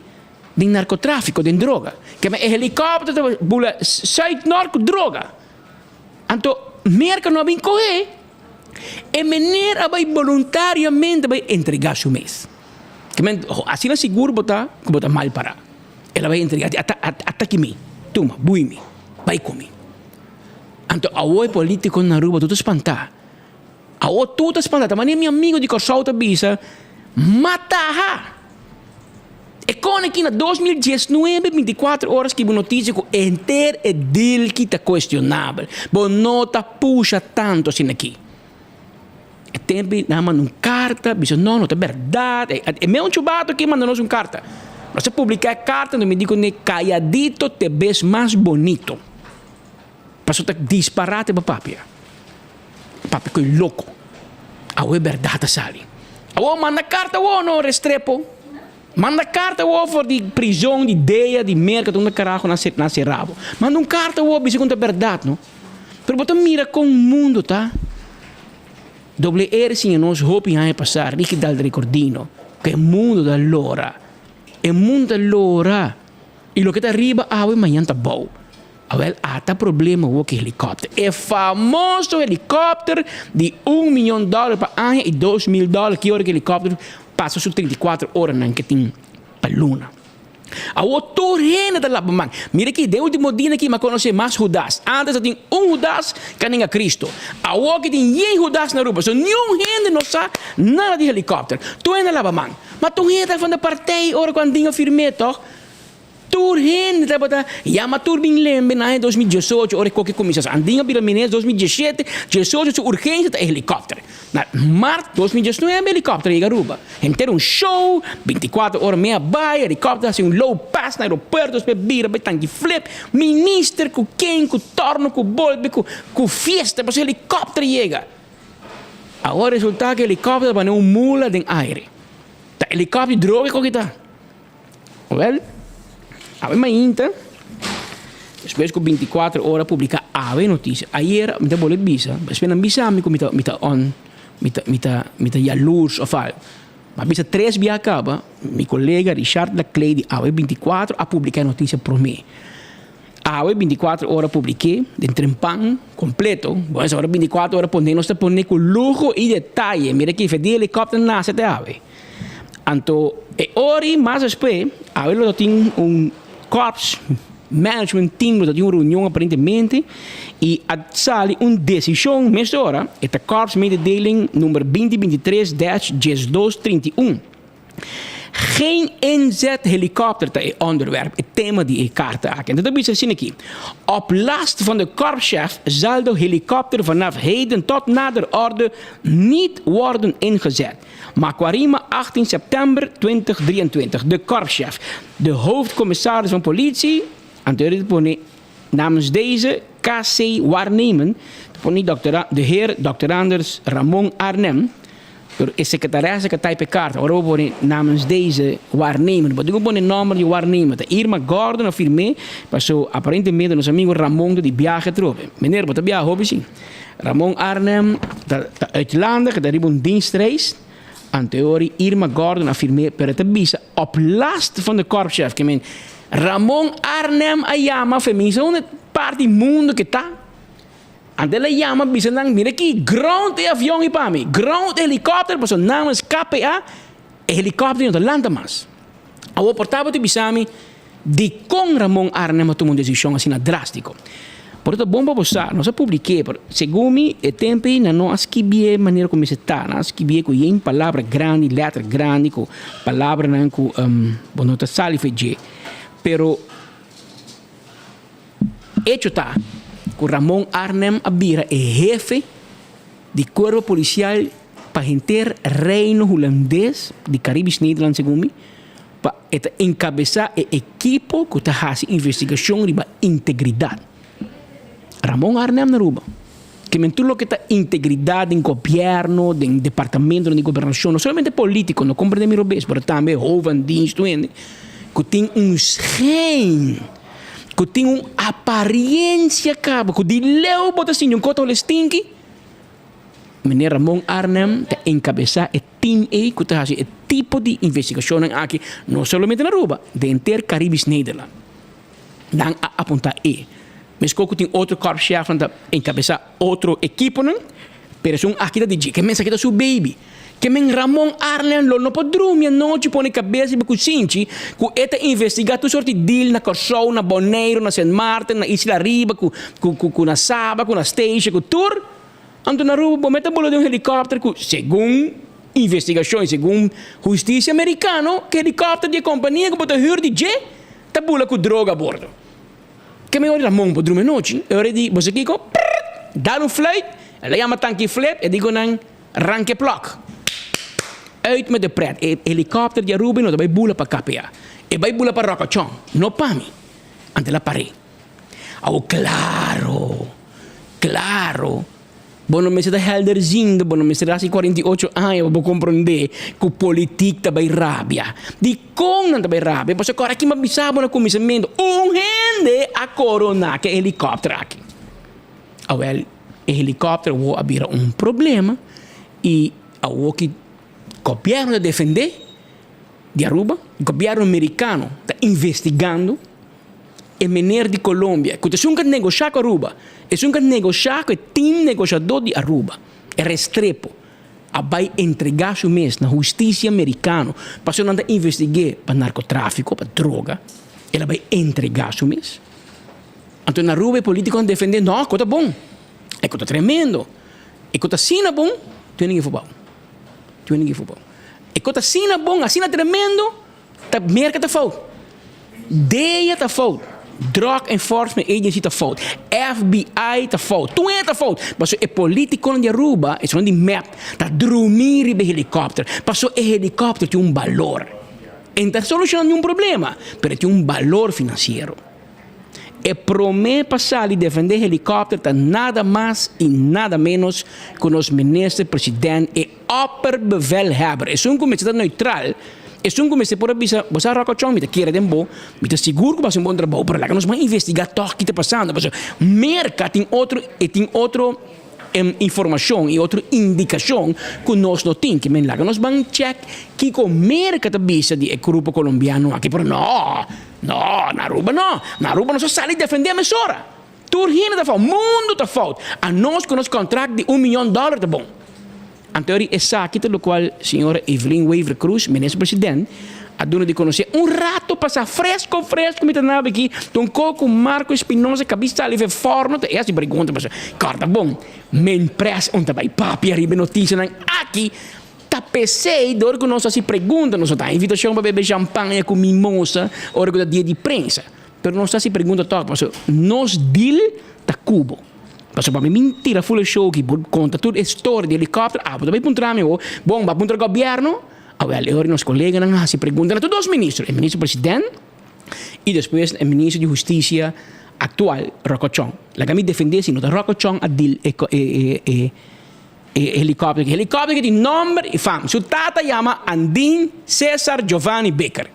den narcotrafico, den droga. Kema e helicopter ta bula Zuid Noord cu droga. Anto Merca no a bin coge, e meneer a bay voluntariamente bay entrega su mes. Kema asina sigur bo ta cu bo ta mal para. El a bay entrega, ata ata aki mi, tuma, bui mi, bay cu mi. Anto awo e politiconan na Aruba tur ta spanta. Awo tur ta spanta. Ta manera mi amigo di Corsou ta bisa, mataha! E kone ki na 2019 24 ora skibi un notisia ku henter e deal ki ta kuestionabel. Bo no ta pusha tantu asina aki. E tempu ei nan manda un karta bisa no no ta bèrdat. E meun chubato aki manda nos un karta. Nos a publiká e karta nos mi di kuné kalladito te bes mas bonito. Pasobra ta disparate bo papia. Papia ku e loko. Awe bèrdat a sali. Awor manda karta awor no Restrepo. Manda karta awor for di prizon di DEA di Merka unda karaho nan nan sera bo. Manda un karta awor bisa ku ta bèrdat no. Pero bo ta mira kon mundu ta. WR siña nos hopi aña pasá Ricky dal Recordino ku e mundu ta lora. E mundu ta lora. I loke ta riba awe mañan ta bou. Awel ata problema wou ku helikòpter. E famoso helikòpter di un miyon dòler pa aña i 2000 dòler ki ora ku helikòpter pasa su 34 oranan ke tin pa luna. Awor tur hende ta laba man. Mira aki, den ultimo dianan aki mi a konosé mas Hudas. Ántes a tin un Hudas ku a nenga Kristu. Awor ki tin yen Hudas na Aruba. So niun hende no sa nada di helikòpter. Tur hende a laba man. Ma tur hende ta van de partij ora ku Andin a firm'é tòg. Tur hende tabata yama tur bin lembe na aña 2018 ora e koki kuminsá. So Andin a bira minister 2017, 18 su urgensia ta e helikòpter. Na mart 2019 e helikòpter a yega Aruba. Henter un show, 24 ora mea bai, helikòpter hasi un low pass na aeropuerto despues bira bai tanki flip. Minister ku ken ku torno ku bolbe ku ku fiesta pasobra helikòpter yega. Awor resulta ku helikòpter ta pone un mula den aire. Ta helikòpter di droga e koki ta. Wel, awe mainta, despues ku 24 ora publiká awe notisia, ayer mi ta bolbe bisa, despues nan bisa mi ku mi ta mi ta on, mi ta mi ta mi ta yalurs òf algu. Mi a bisa tres bia kaba, mi kolega Richard Laclay di awe 24 a publiká e notisia promé. Awe 24 ora publik'é den trempan kompleto. Bon, esei ora 24 ora pone nos ta pone ku luho i detaye. Mira aki, fe di helikòpter nase te awe. Anto e ora mas despues, awe lo ta tin un Korps Management Team lo ta tin un reunion aparentemente i a sali un desishon mesora, e ta Korps Mededeling number 20 23 dash 12 31. Geen inzet helikopter ta e onderwerp, e tema di e karta aki. Anto ta bisa asina aki, Op last van de korpschef zal de helikopter vanaf heden tot nader orde niet worden ingezet. Macuarima, 18 september 2023. De korpschef, de hoofdcommissaris van politie, anto ta pone namens deze KC waarnemen, ta pone de heer Dr. Anders Ramon Arnhem, Pero e secretaresse ka type e carta. Ora bo pone namens deze waarnemer. Bo tin ku pone nomber di waarnemer. Ta Irma Gordon a firm'é, paso aparentemente nos amigo Ramon ta di biahe atrobe. Meneer, bo ta biaha hopi si. Ramon Arnhem ta ta uitlandig, e ta riba un dienstreis. Anteori Irma Gordon a firm'é, pero e ta bisa op last van de korpschef ke men Ramon Arnhem a yama feminista unda parti mundo ke ta. Anto el a yama bisa nan mira aki ground e avion ei pa mi, ground e helikòpter pasobra namens KPA e helikòpter no ta lanta mas. Awor por tabata bisa mi dikon Ramon Arnhem a tuma un desishon asina drástiko. Por ta bon pa bo sa, nos a publik'é, pero segun mi e tempu ei nan no a skibié manera ku mester ta. Nan a skibié ku yen palabra grandi, lèter grandi, ku palabranan ku bo no ta sali for dje. Pero echo ta ku Ramon Arnhem a bira e hefe di kuerpo polisial pa henter Reino Hulandes di Caribisch Nederland segun mi, pa e ta enkabesá e ekipo ku ta hasi investigashon riba integridat. Ramon Arnhem na Aruba, ke men tur loke ta integridat den gobièrnu, den departamentonan di gobernashon, no solamente polítiko, no komprendé mi robes, pero tambe hovendienst tur hende ku tin un schijn, ku tin un apariensia kaba, ku di leu bo ta sinti un kota hole stinki. Meneer Ramon Arnhem ta enkabesá e tim ei ku ta hasi e tipo di investigashonnan aki no solamente na Aruba, den henter Caribisch Nederland. Nan a apuntá e. Meskos ku tin otro korpschefnan ta enkabesá otro ekiponan, pero esun aki ta di dje. Ke mens aki ta su baby. Ke men Ramon Arnhem lo no por drumi anochi pone kabes riba kusinchi ku e ta investigá tur sort di deal na Kòrsou, na Boneiru, na Sint Maarten, na Isla Riba, ku ku ku na Saba, ku na Statia, ku tur. Anto na Aruba bo mete bolo den un helikòpter ku segun investigashon i segun hustisia merikano ku helikòpter di e kompania ku bo ta hür di dje ta bula ku droga a bordo. Ke men ora Ramon por drumi anochi e ora di bo sa kiko prrrt dal un fluit el a yama tanki flip e di ku nan Ranke plok. Uit met de pret. E helikòpter di Aruba no ta bai bula pa KPA. E bai bula pa Rocochon, no pa mi. Anto el a par'é. Awor klaro, klaro, bo no mester ta helderziende, bo no mester hasi 48 aña pa bo komprondé ku politik ta bai rabia. Dikon nan ta bai rabia? Pasobra kòrda ki mi a bisa bo na kuminsamentu, un hende a koroná ku e helikòpter aki. Awel, e helikòpter awor a bira un problema i awor ki gobièrnu ta defendé di Aruba, gobièrnu merikano ta investigando e mener di Colombia ku ta esun ku a negoshá ku Aruba, esun ku a negoshá ku e tim negoshadó di Aruba, e Restrepo, a bai entregá su mes na hustisia merikano pasobra nan ta investig'é pa narkotráfiko, pa droga, el a bai entregá su mes. Anto na Aruba e politiconan defende no, cu ta bon, e cu ta tremendo, e cu ta asina bon, tu hende fubao, tu hende fubao. E cu ta asina bon, asina tremendo, ta Merca ta fout, DEA ta fout, Drug Enforcement Agency ta fout, FBI ta fout, tur hende ta fout. Pasobra e politiconan di Aruba, esunnan di mep, ta drumi riba e helicopter, pasobra e helicopter tin un balor. E no ta soluciona ningun problema, pero e tin un balor financiero. E promé pa sali defendé helikòpter ta nada mas i nada ménos ku nos minister president e opperbevelhebber. Esun ku mester ta neutral, esun ku mester por a bisa, bo sa Ròkòchòn, mi ta kere den bo, mi ta sigur ku bo hasi un bon trabou, pero laga nos ban investigá tòg ki ta pasando, pasobra Merka tin otro, e tin otro informashon i otro indikashon ku nos no tin. Ke men laga nos ban chèk kiko Merka ta bisa di e grupo kolombiano aki, pero no! No, na Aruba no. Na Aruba nos a sali defendé mesora. Tur hende ta fout, mundu ta fout. Anos ku nos kontrakt di un miyon dòler ta bon. Anto eri esaki ta lokual señora Evelyn Wever Croes, minister president, a duna di konosé un rato pasá. Fresko fresko mi ta naba aki, ta un koko ku Marco Espinosa kabi sali for e forno ta e hasi pregunta pasobra kòrda ta bon. Men pres un ta bai papia riba e notisianan aki. Ta p'esei dor ku nos hasi pregunta, nos no ta invitashon pa bebe shampaña ku mimosa ora ku ta dia di prensa. Pero nos ta hasi pregunta tòg pasobra nos deal ta ku bo. Pasobra pa mi bin tira ful e show aki por konta tur e story di helikòpter, abo ta bai puntra mi awor, bon bo a puntra gobièrnu? Awèl e ora nos koleganan a hasi pregunta na tur dos ministro, e ministro president i despues e ministro di hustisia aktual Rocco Chong. Laga mi defendé si no ta Rocco Chong a deal e e. E helikòpter aki. Helikòpter aki tin nòmber i fam. Su tata yama Andin Cesar Giovanni Bikker.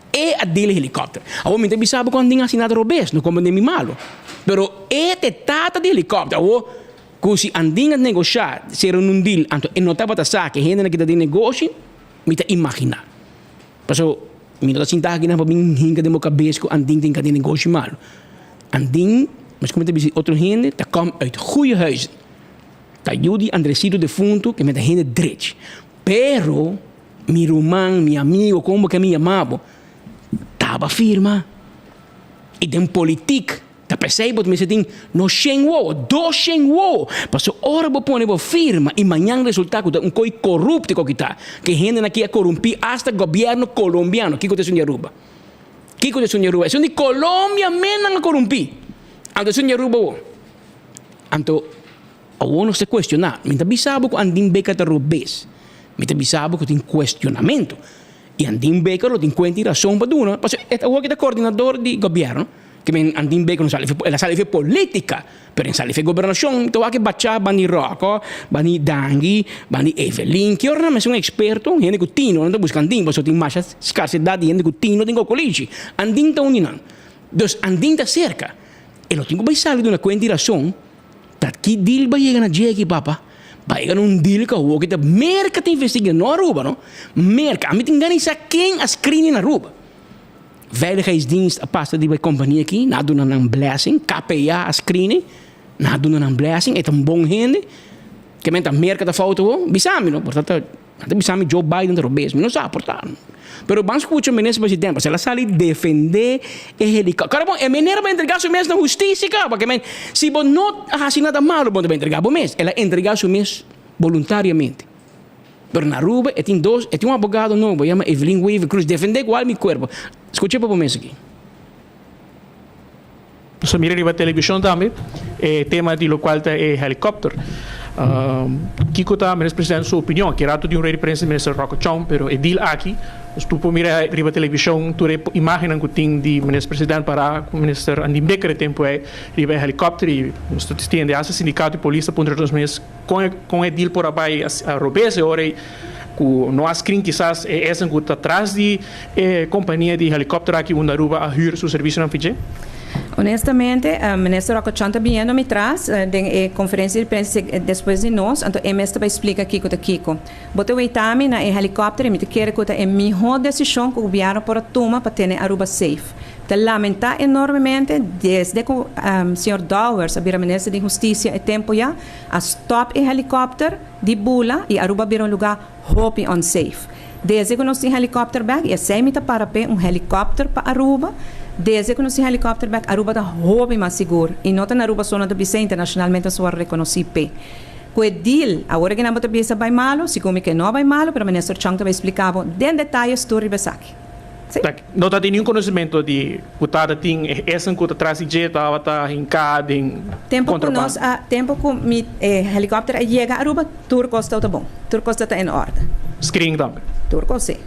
E a dil e helikòpter. Awor mi ta bisa bo ku Andin a hasi nada robes, no komprende mi malu. Pero e ta e tata di helikòpter. Awor, Ku si Andin a negoshá sera un deal anto e no tabata sa ku e hendenan ki ta den negoshi, mi ta imaginá. Paso mi no ta sinta akinan pa bin hinka den bo kabes ku Andin tin ka den negoshi malu. Andin, mes ku mi ta bisa di otro hende, ta kom uit goeie huizen. Ta yu di Andresito defuntu ke mi ta hende drech. Pero mi ruman, mi amigo, kon bo ke mi yama bo, taba firma. I den politik ta p'esei bo ta mester tin no shen wowo, dos shen wowo. Pasobra ora bo pone bo firma i mañan resulta ku ta un koi korupto ku kita, ku e hendenan aki a korumpí asta gobièrnu kolombiano. Kiko ta esun di Aruba? Kiko ta esun di Aruba? Esun di Colombia men nan a korumpí. Anto esun di Aruba wo? Anto awor nos ta kuestioná. Mi ta bisa bo ku Andin Baker ta robes. Mi ta bisa bo ku tin kuestionamentu. I Andin Baker lo tin kuenta i rason pa duna, pasobra e ta awor ki ta koordinador di gobièrnu, ke men Andin Baker no sali el a sali for politika, pero el sali for gobernashon, ta wak e bachá bandi Ròkò, bandi Dangui, bandi Evelyn, ki ora nan mester un eksperto, un hende ku tino, nan ta buska Andin, pasobra tin masha skarsedat di hende ku tino den kokolishi, Andin ta un di nan. Dus Andin ta serka, e lo tin ku bai sali duna kuenta i rason. Ta ki deal ba yega na dje aki papa? Ba yega na un deal ku awor ki ta Merka ta investiga, no Aruba no. Merka. Ami tin gana di sa ken a screen in Aruba. Veiligheidsdienst a pasa riba e kompania aki, nan a duna nan blessing, KPA a screen e, nan a duna nan blessing, e ta un bon hende. Ke men ta Merka ta fout awor? Bisa mi no, por ta ta. Nan ta bisa mi Joe Biden ta robes. Mi no sa por ta. Pero ban scucha minister president pasobra el a sali defende e helicopter. Kara bon e meneer a bai entrega su mes na husticia caba. Ke men si bo no a haci nada malo bo no ta bai entrega bo mes. El a entrega su mes boluntariamente. Pero na Aruba e tin dos e tin un abogado nobo yama Evelyn Wever Croes defende cu al mi cuerpo. Scucha pa bo mes aki. Nos a mira riba televishon tambe e tema di lokual ta e helikòpter. Kiko ta Minister President su opinion? Ki rato di un rueda di prensa di Minister Rocco Chong, pero e deal aki nos tur por mira riba televishon tur e imagennan ku tin di Minister President para ku Minister Andin Bikker e tempu ei riba e helikòpter i nos ta tende hasta sindikato di polis ta puntra nos mes kon kon e deal por a bai a robes e ora ei ku no a screen kisas e esan ku ta tras di e kompania di helikòpter aki unda Aruba a hür su servisionan fidje? Honestamente, Minister Rocco Chong ta biniendo mi tras den e konferensia di prensa despues di nos, anto e mes ta bai splika kiko ta kiko. Bo ta weita mi na e helikòpter i mi ta kere ku ta e mihó desishon ku gobièrnu por a tuma pa tene Aruba safe. Ta lamentá enormemente desde ku señor Dowers a bira Minister di Hustisia e tempu ya, a stòp e helikòpter di bula i Aruba a bira un lugá hopi unsafe. Desde ku nos tin helikòpter bèk, i esei mi ta para p'e, un helikòpter pa Aruba, desde ku nos tin helikòpter bèk, Aruba ta hopi mas sigur. I no ta na Aruba so nan ta bisa, internashonalmente nos a wòrdu rekonosí p'e. Ku e deal, awor e kinan bo ta bisa bai malu, sigun mi ke no a bai malu, pero Minister Chong ta bai splika bo den detaye tur riba esaki. Sí. No ta tin niun konosementu di ku tata tin e esan ku ta tras di dje tabata hinká den Tempu ku kontrabanda. nos a tempu ku mi e helikòpter a yega Aruba tur kos tabata bon. Tur kos ta ta en orde. Screen tambe. Tur kos sí.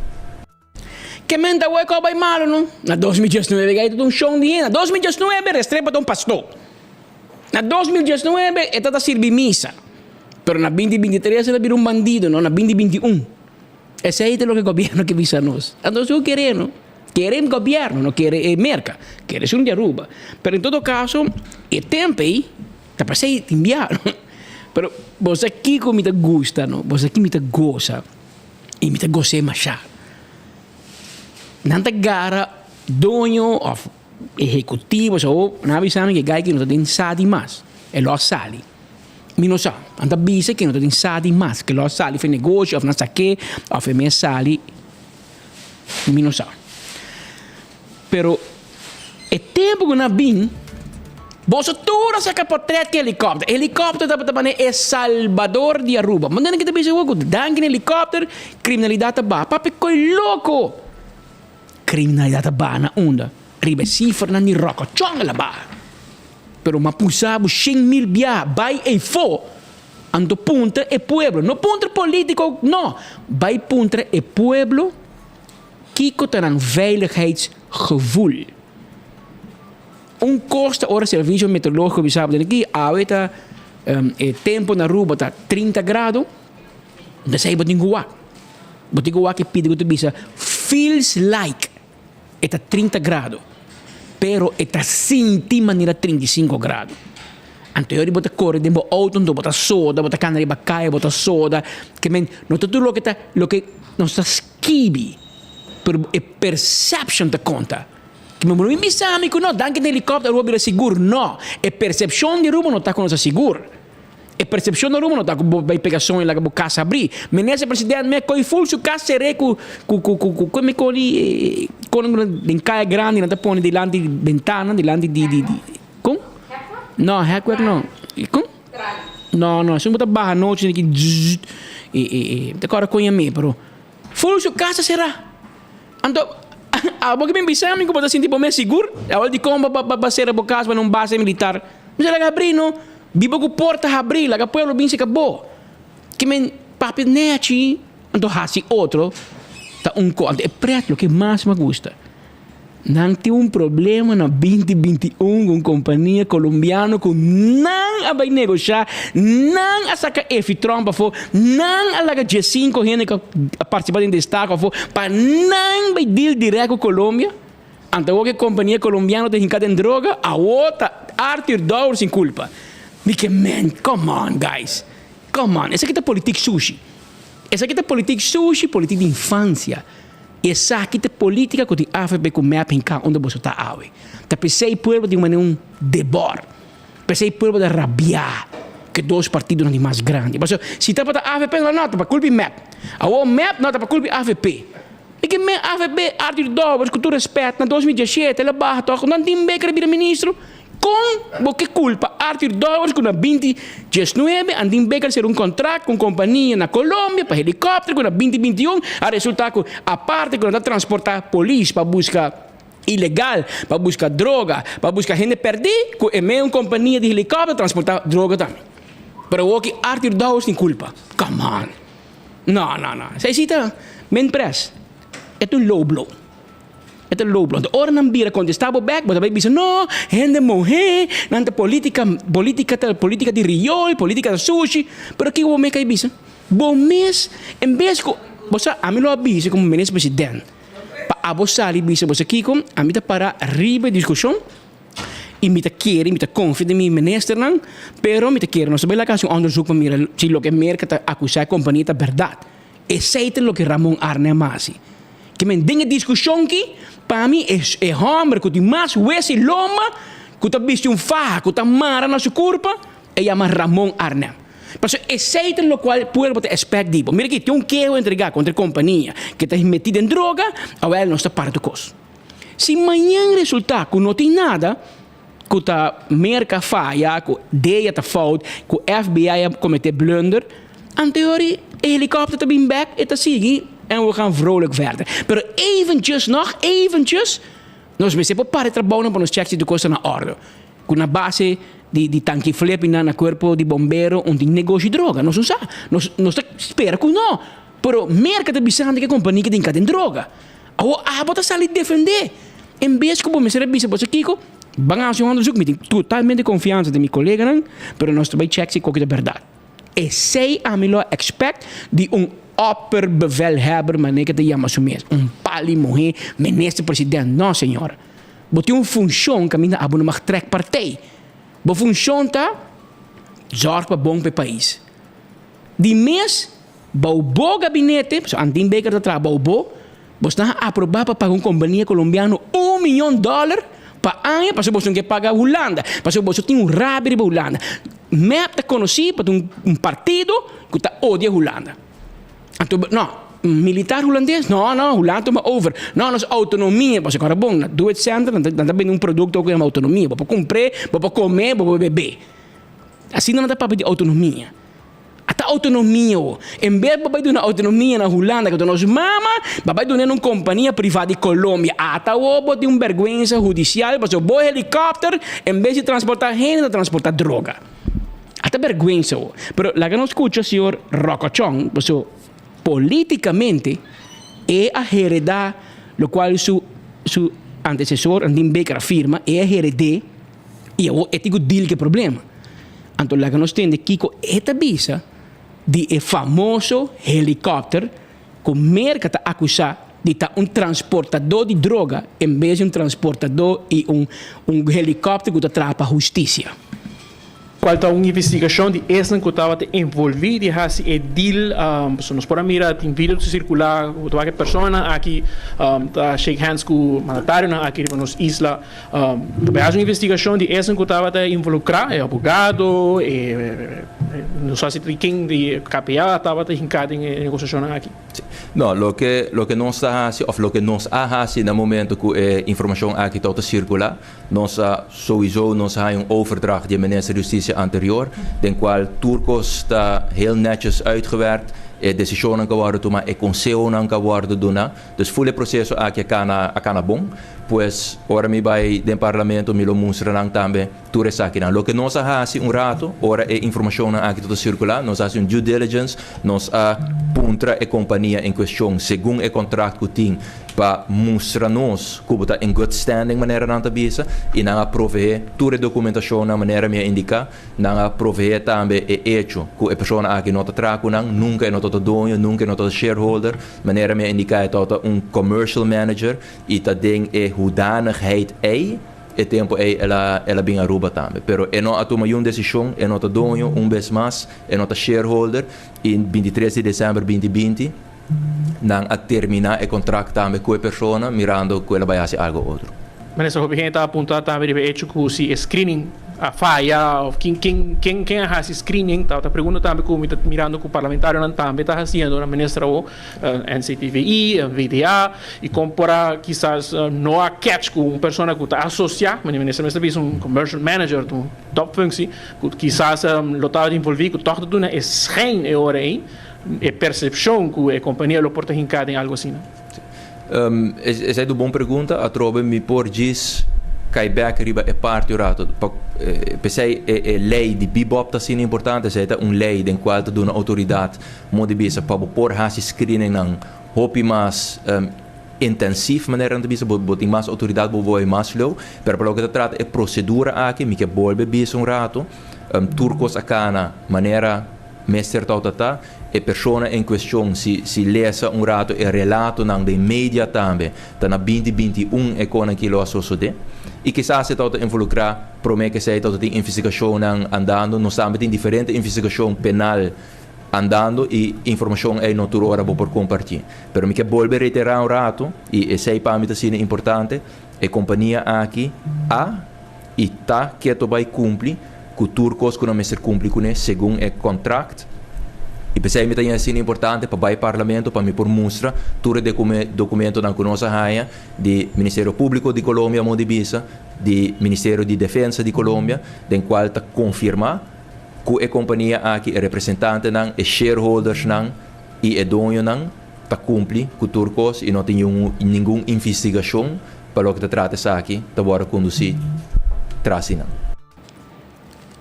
Ke men ta wak ku a bai malu no. Na 2019 gai ta un shon di hende. Na 2019 Restrepo ta un pastor. Na 2019 e ta ta sirbi misa. Pero na 2023 el a bira un bandido no na 2021. Esei ta loke gobierno ke bisa nos. Anto su kere no. Kere gobierno, no kere e Merca. Kere esun di Aruba. Pero en todo caso, e tempo ei ta pasei tin bia. Pero bo sa kiko mi ta gusta no, bo sa ki mi ta gosa i mi ta gos'é masha. Nan ta gara doño of ehecutivo, so nan a bisa mi ke gai ki no ta den sa di mas. E lo a sali. Mi no sa. Nan ta bisa ke no ta tin sa di mas, ke lo a sali for e negoshi of nan sa ke of e mes sali, mi no sa. Pero e tempu ku nan a bin, boso tur a saka portret ku helikòpter. Helikòpter tabata manera e salbador di Aruba. Manera nan ke ta bisa awor ku danki na helikòpter kriminalidat ta baha. Papi koi loko! Kriminalidat ta baha na unda? Riba e sifranan di Ròkòchòn el a baha. Pero m'a pusa bo 100.000 biaha bai eyfo, anto puntra e pueblo, no puntra politico, no, bai puntra e pueblo kico ta nan veiligheidsgevoel. Un cos ta ora servicio meteorologico bisa bo aki, awe ta e tempo na Aruba ta 30 grado, esey bo tin cu wak. Bo tin cu wak e pidi cu ta bisa feels like. E ta 30 grado, pero e ta sinti manera 35 grado. Anto yori bo ta kore den bo outo anto bo ta soda, bo ta kana riba kaya bo ta soda. Ke men no ta tur loke ta loke nos ta skibi, pero e perception ta konta. Ke men bo no bin bisa mi ku no, danki den helikòpter Aruba bira sigur. No, e persepshon di Aruba no ta ku nos ta sigur. E persepshon di Aruba no ta ku bo bai pega soño laga bo kas habrí. Minister president me koi ful su kas ser'é ku ku ku ku ku mi koli kon den kaya grandi nan ta pone dilanti bentana dilanti di di di kon? No hekwerk no. Kon? No no esun bo ta baha nochi ki zzz e e e mi ta kòrda kon yam'é pero ful su kas ta será. Anto abo ke bin bisa mi ku bo ta sinti bo mes sigur? Awor dikon bo ba sera bo kas pa na un base militar? Mi sa laga habrí no. Biba ku porta habrí, laga pueblo bin seka bo. Ke men papia nechi, anto hasi otro ta un kos. Anto e pret loke mas mi a gusta. Nan tin un problema na 2021 ku un kompania kolombiano ku nan a bai negoshá, nan a saka Efi Tromp afó, nan a laga diesinko hende ku a partisipá den destaho afó pa nan bai deal dirèkt ku Colombia. Anto awor ku e kompania kolombiano ta hinká den droga, awor ta Arthur Dowers sin kulpa. Mi ke men, come on guys, come on, esaki ta politik sushi. Esaki ta politik sushi, politik di infansia. Esaki ta politica cu tin avp cu mep hinca unda boso ta awe. Ta pesey pueblo tin manera un debor. Pesey pueblo ta rabia cu e dos partidonan di mas grandi. Pasobra si tabata avp no ta pa culpa di mep. Awor mep no ta pa culpa di avp. E ke men avp Arthur Dowers cu tur respet na 2017 el a baha toch nan tin Bikker a bira ministro. Kon bo ke kulpa Arthur Dowers ku na binti diesnuebe Andin Baker sera un kontrakt ku un kompania na Colombia pa helikòpter ku na binti 21 a resultá ku aparte ku nan ta transportá polis pa buska ilegal, pa buska droga, pa buska hende pèrdí ku e meun kompania di helikòpter transportá droga tambe. Pero awoki Arthur Dowers tin kulpa? Come on! No, no, no. Esei si ta min pres. E ta un low blow. E ta low blow. Anto ora nan bira kontestá bo bèk, bo ta bai bisa, No, hende muhé, nan ta polítika, polítika ta polítika di riol, polítika ta sushi. Pero kiko bo mes ka bisa? Bo mes, en bes ku, bo sa, ami lo a bisa komo minister president, pa abo sali bisa bo sa kiko, ami ta pará riba e diskushon i mi ta kere, mi ta konfia den mi ministernan, pero mi ta kere nos ta bai laga hasi un onderzoek pa mira si loke Merka ta akusá e kompania ta bèrdat. Esei ta loke Ramon Arnhem a hasi. Ke men den e diskushon ki, pa mi e e hòmber ku tin mas wes i lomba, ku ta bisti un faha ku ta mara na su kurpa, e yama Ramon Arnhem. Pasobra esei ta lokual pueblo ta espèkt di bo. Mira aki, tin un keho entregá kontra e kompania ke ta metí den droga, awèl nos ta para tur kos. Si mañan resultá ku no tin nada, ku ta Merka faya, ku DEA ta fout, ku FBI a kometé blunder, anteori e helikòpter ta bin bèk, e ta sigui en we gaan vrolijk verder. Pero eventjes nog, eventjes, nos mester por para e trabounan pa nos chèk si tur kos ta na òrdu. Ku na base di di tanki flepi nan na kuerpo di bombero un tin negoshi droga, nos no sa. Nos nos ta spera ku no, pero Merka ta bisando ku e kompania ke tin ka den droga. Awor abo ta sali defendé. En bes ku bo mester a bisa boso kiko, ban hasi un onderzoek. Mi tin totalmente konfiansa den mi koleganan, pero nos ta bai chèk si koki ta bèrdat. Esei ami lo a expect di un opperbevelhebber manera ke ta yama su mes, un pali muhé, minister president. No señora. Bo tin un funshon kaminda abo no mag trèk partij. Bo funshon ta zòrg pa bon pa e pais. Di mes Bou bo gabinete, pasobra Andin Baker ta traha bou bo, bosnan a aproba pa paga un kompania kolombiano un miyon dòler pa aña pasobra boso no ke paga Hulanda, pasobra boso tin un rabia riba Hulanda. Mep ta konosí pa ta un partido ku ta odia Hulanda. Anto no, militar hulandes? No, no, Hulanda tuma over. No, nos outonomia, pasobra kòrda bon, na Do It Center nan ta bende un produkto ku yama outonomia. Bo por kumpr'é, bo por kom'é, bo por beb'é. Asina nan ta papia di outonomia. A ta autonomia ho. En bes bo bai duna autonomia na Hulanda ku ta nos mama, bo bai duna na un kompania priva di Colombia. Ata awo bo tin un bergwensa hudisial pasobra bo helikòpter en bes di transportá hende ta transportá droga. A ta bergwensa ho. Pero laga nos skucha señor Rocochon pasobra politikamente e a heredá lokual su su antesesor Andin Baker a firma, e a hered'é. I awor e tin ku deal ku e problema. Anto laga nos tende kiko e ta bisa di e famoso helikòpter ku Merka ta akusá di ta un transportadó di droga en bes di un transportadó i un un helikòpter ku ta traha pa hustisia. lokual ta un investigashon di esnan ku tabata envolví di hasi e deal. Pasobra nos por a mira tin video ta sirkulá ku ta wak e personanan aki ta shake hands ku mandatarionan aki riba nos isla. Ta bai hasi un investigashon di esnan ku tabata involukrá, e abogado, e no sa si ken di KPA tabata hinká den e negosiashonnan aki. No, loke loke nos ta hasi òf loke nos a hasi na momento ku e informashon aki tabata sirkulá, nos a souiso nos a haña un overdracht di e minister di hustisia anterior den kual tur kos ta heel netjes uitgewerkt, e desishonnan ku a wòrdu tumá, e konsehonan ku a wòrdu duná. Dus ful e proseso aki a kana a kana bon. Pues ora mi bai den parlamento mi lo mustra nan tambe tur esakinan. Loke nos a hasi un rato ora e informashonnan aki ta ta sirkulá, nos a hasi un due diligence, nos a puntra e kompania en kueshon segun e kontrakt ku tin pa mustra nos ku bo ta in good standing manera nan ta bisa i nan a proveé tur e dokumentashonnan manera mi a indiká. Nan a proveé tambe e echo ku e persona aki no ta traha ku nan, nunka e no ta ta doño, nunka e no ta ta shareholder. Manera mi a indiká e tabata un commercial manager i ta den e hoedanigheid ei e tempu ei el a el a bin Aruba tambe. Pero e no a tuma yun desishon, e no ta doño, un bes mas e no ta shareholder i bintitres di desèmber binti binti nan a terminá e kontrakt tambe ku e persona mirando ku el a bai hasi algo otro. Minister, hopi hende ta apunta tambe riba e echo ku si e screening a faya of ken ken ken ken a hasi screening ta ta pregunta tambe ku mi ta mirando ku parlamentarionan tambe ta hasiendo na minister awo NCTVI, VDA i kon por a kisas no a catch ku un persona ku ta asosia, minister mester bisa un commercial manager ta un top functie ku kisas lo tabata involvi ku tòg ta duna e schijn e ora ei e persepshon ku e kompania lo por ta hinká den algu asina. Esei ta un bon pregunta. Atrobe mi por djis kai bek riba e parti un rato. Pa p'esei e lei di Bibob ta asina importante. Esei ta un lei den kual ta duna outoridat modo di bisa pa bo por hasi screeningnan hopi mas intensief manera nan ta bisa. Bo tin mas outoridat, bo por bai mas leu. Pero pa loke ta trata e prosedura aki mi ke bolbe bisa un rato. Tur kos a kana manera Mester tawta ta e persona en cuestion si si lesa un rato e relatonan den media tambe ta na binti 21 e conan ki lo a sosode y kisas e tawta involucra prome kesey tawta tin investigacionnan andando nos tambe tin diferente investigacion penal andando y informacion ey no tur ora bo por comparti pero mi ke bolbe reitera un rato y esey pa mi ta asina importante e compania aki a i ta keto bai kumpli ku tur kos ku nan mester kumpli kuné segun e kontrakt. I p'esei mi ta haña asina importante pa bai Parlamento pa mi por mustra tur e dokumentonan ku nos a haña di Ministerio Públiko di Colombia modo di bisa, di Ministerio di Defensa di Colombia, den kual ta konfirmá ku e kompania aki, e representantenan, e shareholdersnan i e doñonan ta kumpli ku tur kos i no tin ningun investigashon Pa loke ta trata esaki ta wòrdu kondusí tras di nan.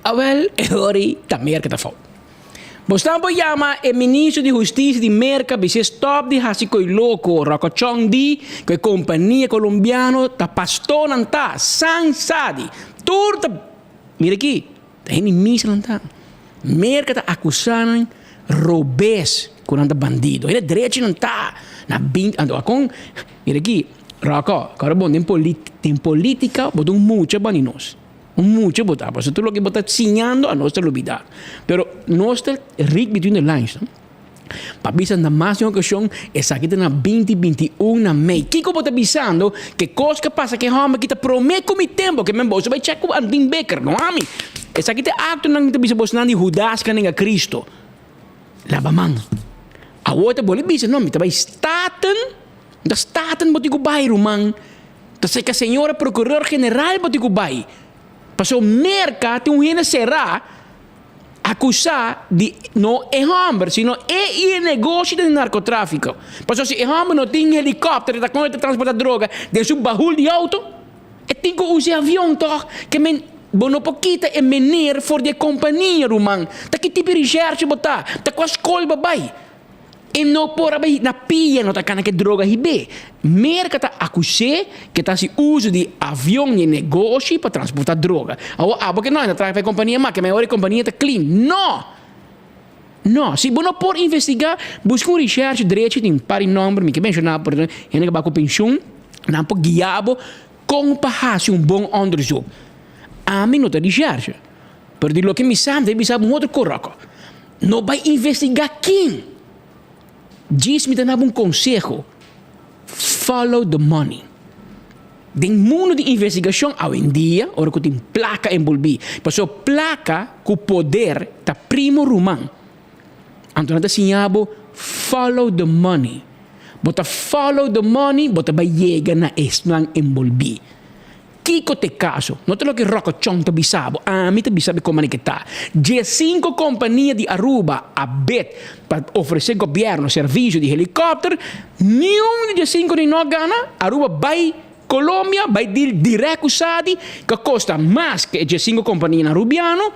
Awel, e ora ei ta Merka ta fout. Bosnan por yama e ministro di hustisia di Merka bis'é stòp di hasi koi loko, ròkòchòn di ku e kompania kolombiano ta pastornan ta, san sa di tur ta, mira aki, ta hende misa nan ta. Merka ta akusá nan robes ku nan ta bandido. Hende drechi nan ta na binti, anto akon, mira aki, Ròkò, kòrda bon, den den politika bo ta un mucha bani nos. Un mucha bo ta, pasobra tur loke bo ta siñando anos ta lubidá. Pero nos ta read between the lines, no? Pa bisa na mas di un okashon, esaki ta na binti 21 na mei. Kiko bo ta bisando ke kos ku a pasa ku e hòmber ki ta promé ku mi tempu, ke men boso bai chèk ku Andin Bikker, no ami. Esaki ta e aktonan mi ta bisa bosnan di Hudas ku a nenga Kristu. Laba man. Awor ta bolbe bisa, no, mi ta bai Staten, mi ta Staten bo tin ku bai ruman. Ta seka señora Prokuror General bo tin ku bai. Pasobra Merka tin un hende será. Akusá di no e hòmber, sino e i e negoshi den narkotráfiko. Pasobra si e hòmber no tin helikòpter ta kon e ta transportá droga den su bahul di outo? E tin ku usa e avion tòg? Ke men bo no por kita e mener for di e kompania, ruman. Ta ki tipo di rishèrshe bo ta? Ta kua skol bo bai? E no por a bai na pia, no ta kana ke droga hib'é. Merka ta akus'é ke ta hasi uso di avion di e negoshi pa transportá droga. Awor abo ke no, e ta traha pa e kompania mas, ke mehor e kompania ta clean. No! No! Si bo no por investigá, buska un rishèrchi drechi, tin un par di nòmber mi ke menshoná por hende ke bai ku penshun, nan por guia bo kon pa hasi un bon òndersuk. Ami no ta rishèrchi. Pero di loke mi sa, mi ta bisa bo un otro koroko. No bai investigá ken. Djis mi ta dabo un konseho, follow the money. Den mundu di investigashon awendia, ora ku tin plaka enbolbí, pasobra plaka ku poder ta primo ruman. Anto nan ta siña bo follow the money. Bo ta follow the money, bo ta bai yega na esnan enbolbí. Kiko ta e kaso? No ta loke Ròkòchòn ta bisa bo, ami ta bisa bo kon manera ke ta. Diesinko kompania di Aruba a bet pa ofresé gobièrnu servisio di helikòpter, niun di diesinko ni no a gana. Aruba bai Colombia bai deal dirèk ku Sadi, ku a kosta mas ke e diesinko kompanianan arubiano,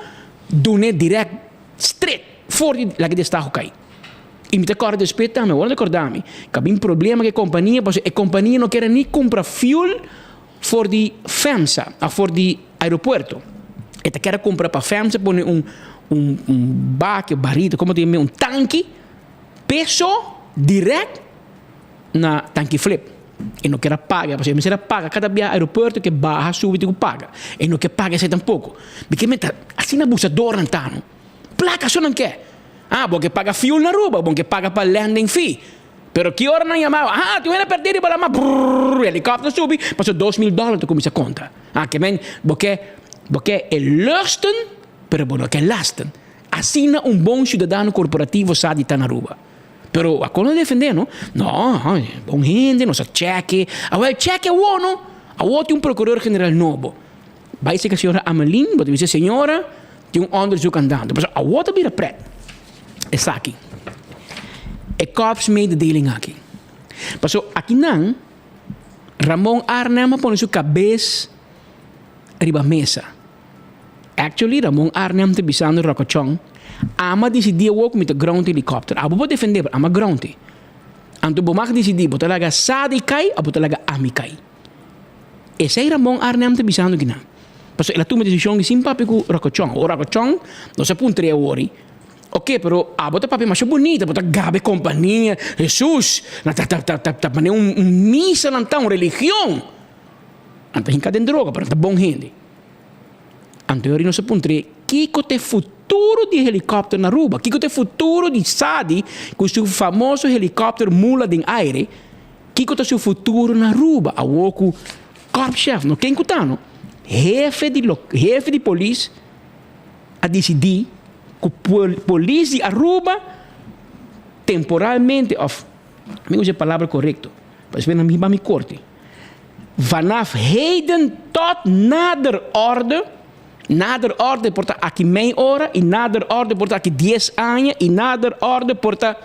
dun'é dirèk stret for di laga destaho kai. I mi ta kòrda despues tambe, awor ta kòrda mi, ku a bin problema ku e kompania pasobra e kompania no kere ni kumpra fuel For di FEMSA of for di aeropuerto. E ta kere kumpra pa FEMSA pone un un un baki of barito como ta yama un tanki peso direct na tanki flip. E no kier a paga pasobra e mester a paga kada bia aeropuerto ke baha subi tin ku paga. E no ke paga esei tampoco. Bik'e mester asina abusadornan ta no. Plaka so nan ke. Ah bo ke paga fuel na Aruba, bo ke paga pa landing fee. Pero ki ora nan yamaba, ah, tin un hende perdí riba lama, brrrr, helikòpter subi, pasobra 2000 dòler ta kuminsá konta. Ah, ke men, bo ke, bo ke e lusten, pero bo no ke lasten. Asina un bon siudadano korporativo sa di ta na Aruba. Pero a kon lo defendé, no? No, bon hende, nos a chèke. Awèl, chèke awor, no? Awor tin un prokuror general nobo. Bai serka señora Amelin, bo ta bisa, señora, tin un onderzoek andando. Pasobra awor ta bira prèt. Esaki. E korpsmededeling aki. Paso akinan Ramon Arnhem a pone su kabes riba mesa. Actually Ramon Arnhem ta bisando Rokochon, Ama disidí awor ku mi ta ground helikòpter. Abo por defendé pero ama ground e. Anto bo mag disidí bo ta laga Sadi kai òf bo ta laga ami kai. Esei Ramon Arnhem ta bisando kinan. Pasobra el a tuma desishon di sin papia ku Rokochon. Awor Rokochon no sa puntr'é awor. Ok, pero abo ta papia masha bunita, bo ta gaba e kompania, Hesus, nan ta ta ta ta manera un un misa nan ta, un religion. Nan ta hinka den droga, pero nan ta bon hende. Anto yori nos a puntr'é, kiko ta e futuro di helikòpter na Aruba? Kiko ta e futuro di Sadi ku su famoso helikòpter mula den aire? Kiko ta su futuro na Aruba awor ku korpschef, no ken ku ta no, hefe di hefe di polis a disidí ku polis di Aruba temporalmente of mi usa e palabra korekto pasobra nan hiba mi korte vanaf heden tot nader orde nader orde por ta aki mei ora i nader orde por ta aki dies aña i nader orde por ta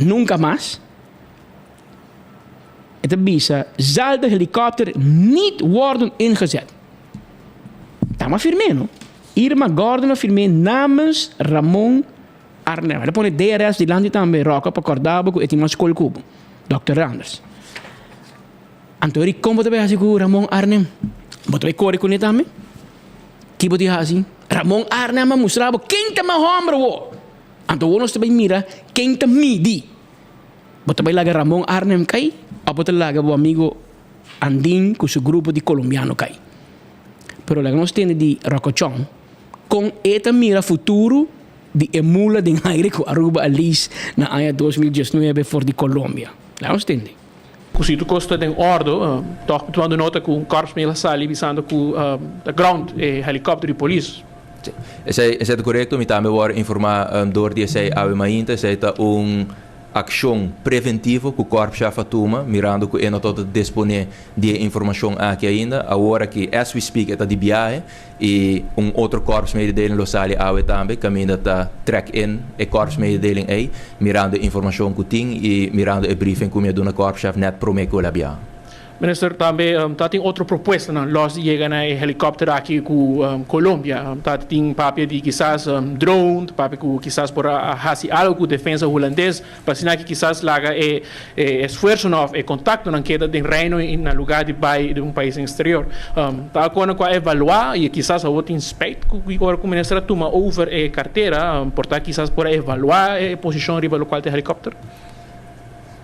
nunka mas e ta bisa zal de helikopter niet worden ingezet Ta ma firm'é no. Irma Gordon a firm'é namens Ramon Arnhem. El a pone DRS dilanti tambe, Rocco, pa kòrda bo ku e tin mas skol ku bo. Dòkter Randers. Anto eri kon bo ta bai hasi ku Ramon Arnhem? Bo ta bai kore kuné tambe? Ki bo tin hasi? Ramon Arnhem a mustra bo ken ta mas hòmber awor. Anto awor nos ta bai mira ken ta midi. Bo ta bai laga Ramon Arnhem kai òf bo ta laga bo amigo Andin ku su grupo di kolombiano kai. Pero laga nos tende di Rokochon kon e ta mira futuro di e mula den aire ku Aruba a lease na aña 2019 for di Colombia. Laga nos tende. Ku si tur kos ta den ordo, tòg mi tumando nota ku un kòrpsmail a sali bisando ku ta ground e helikòpter di polis. Esei esei ta korekto, mi tambe wòrdu informá dor di esei awe mainta. Esei ta un Akshon preventivo ku Korpschef a tuma, mirando ku e no tabata disponé di e informashon aki ainda. Awor aki, as we speak, e ta di biahe i un otro korpsmededeling lo sali awe tambe, kaminda ta trek in e korpsmededeling ei, mirando e informashon ku tin i mirando e briefing ku mi a duna Korpschef nèt promé ku el a biaha. Minister, tambe ta tin otro propuestanan los di yega na e helikòpter aki ku Colombia. Ta tin papia di kisas drone, ta papia ku kisas por a hasi algu ku defensa hulandes, pa asina aki kisas laga e esfuersonan òf e kontaktonan keda den Reino i na lugá di bai den un pais eksterior. Ta alkonan ku a evaluá i kisas awor tin spijt ku ora ku minister a tuma over e kartera, por ta kisas por a evaluá e posishon riba lokual ta e helikòpter.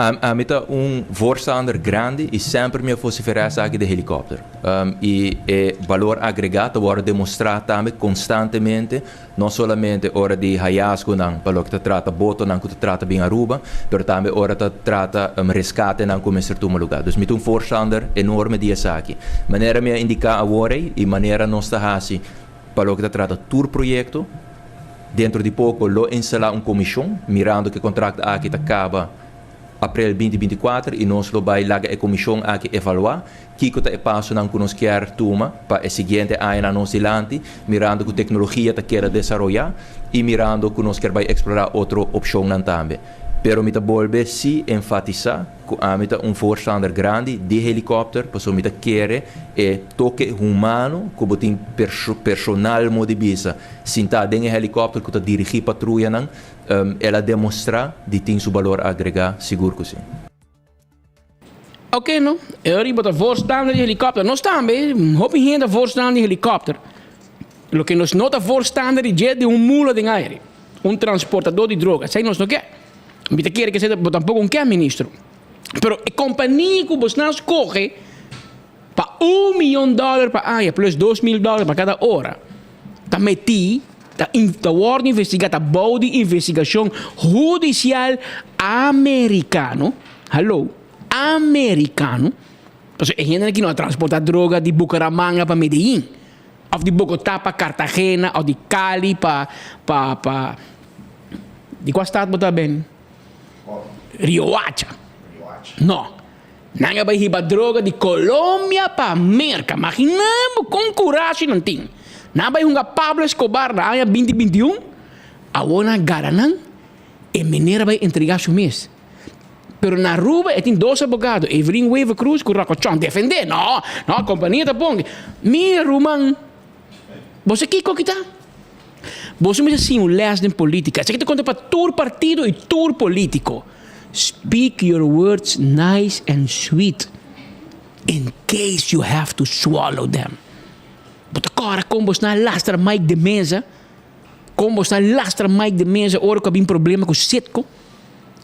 Ami ta un voorstander grandi y semper mi a vocifera esaki di helicopter. Y e balor agrega ta wordo demostra tambe constantemente, no solamente ora di hallazgonan pa loke ta trata botonan cu ta trata bin Aruba, pero tambe ora ta trata rescatenan cu mester tuma lugar. Dus mi ta un voorstander enorme di esaki. Manera mi a indica awor ey y manera nos ta haci pa loke ta trata tur proyecto, Dentro di poko lo instalá un komishon mirando ku e kontrakt aki ta kaba aprel binti 24 i nos lo bai laga e komishon aki evaluá kiko ta e pasonan ku nos kier tuma pa e siguiente añanan nos dilanti mirando ku teknologia ta keda desaroyá i mirando ku nos kier bai eksplorá otro opshonnan tambe. Pero mi ta bolbe sí enfatisá ku ami ta un voorstander grandi di helikòpter pasobra mi ta kere e toke humano ku bo tin personal mo di bisa sintá den e helikòpter ku ta dirigí patruyanan, el a demostrá di tin su balor agregá, sigur ku sí. Oké no, e ora bo ta voorstander di helikòpter. Nos tambe, hopi hende ta voorstander di helikòpter. Loke nos no ta voorstander di dje di un mula den aire, un transportador di droga. Esei nos no ke. Mi ta kere ke esei bo tampoko un ke, ministro. Pero e kompania ku bosnan skohe pa un miyon dòler pa aña plus 2000 dòler pa kada ora ta metí, ta ta wòrdu investigá, ta bou di investigashon hudisial amerikano, hallo, amerikano, pasobra e hendenan aki no a transportá droga di Bucaramanga pa Medellín. Of di Bogotá pa Cartagena of di Cali pa pa pa di cua stad bo ta ben? Riohacha. No. Nan a bai hiba droga di Colombia pa Merca. Magina bo con curashi nan tin. Nan a bai hunga Pablo Escobar na aña binti 21. Awor nan a gara nan. E meneer a bai entrega su mes. Pero na Aruba e tin dos abogado, Evelyn Wever Croes cu Rocco Chong, defende. No, no, compania ta bon. Mira ruman, bo sa kico ki ta? Boso mester siña un les den politica. Esaki ta conta pa tur partido y tur politico. Speak your words nice and sweet in case you have to swallow them. Bo ta cora con bo sna lastra Mike de Meza? Con bo sna lastra Mike de Meza ora cu a bin problema cu Citgo?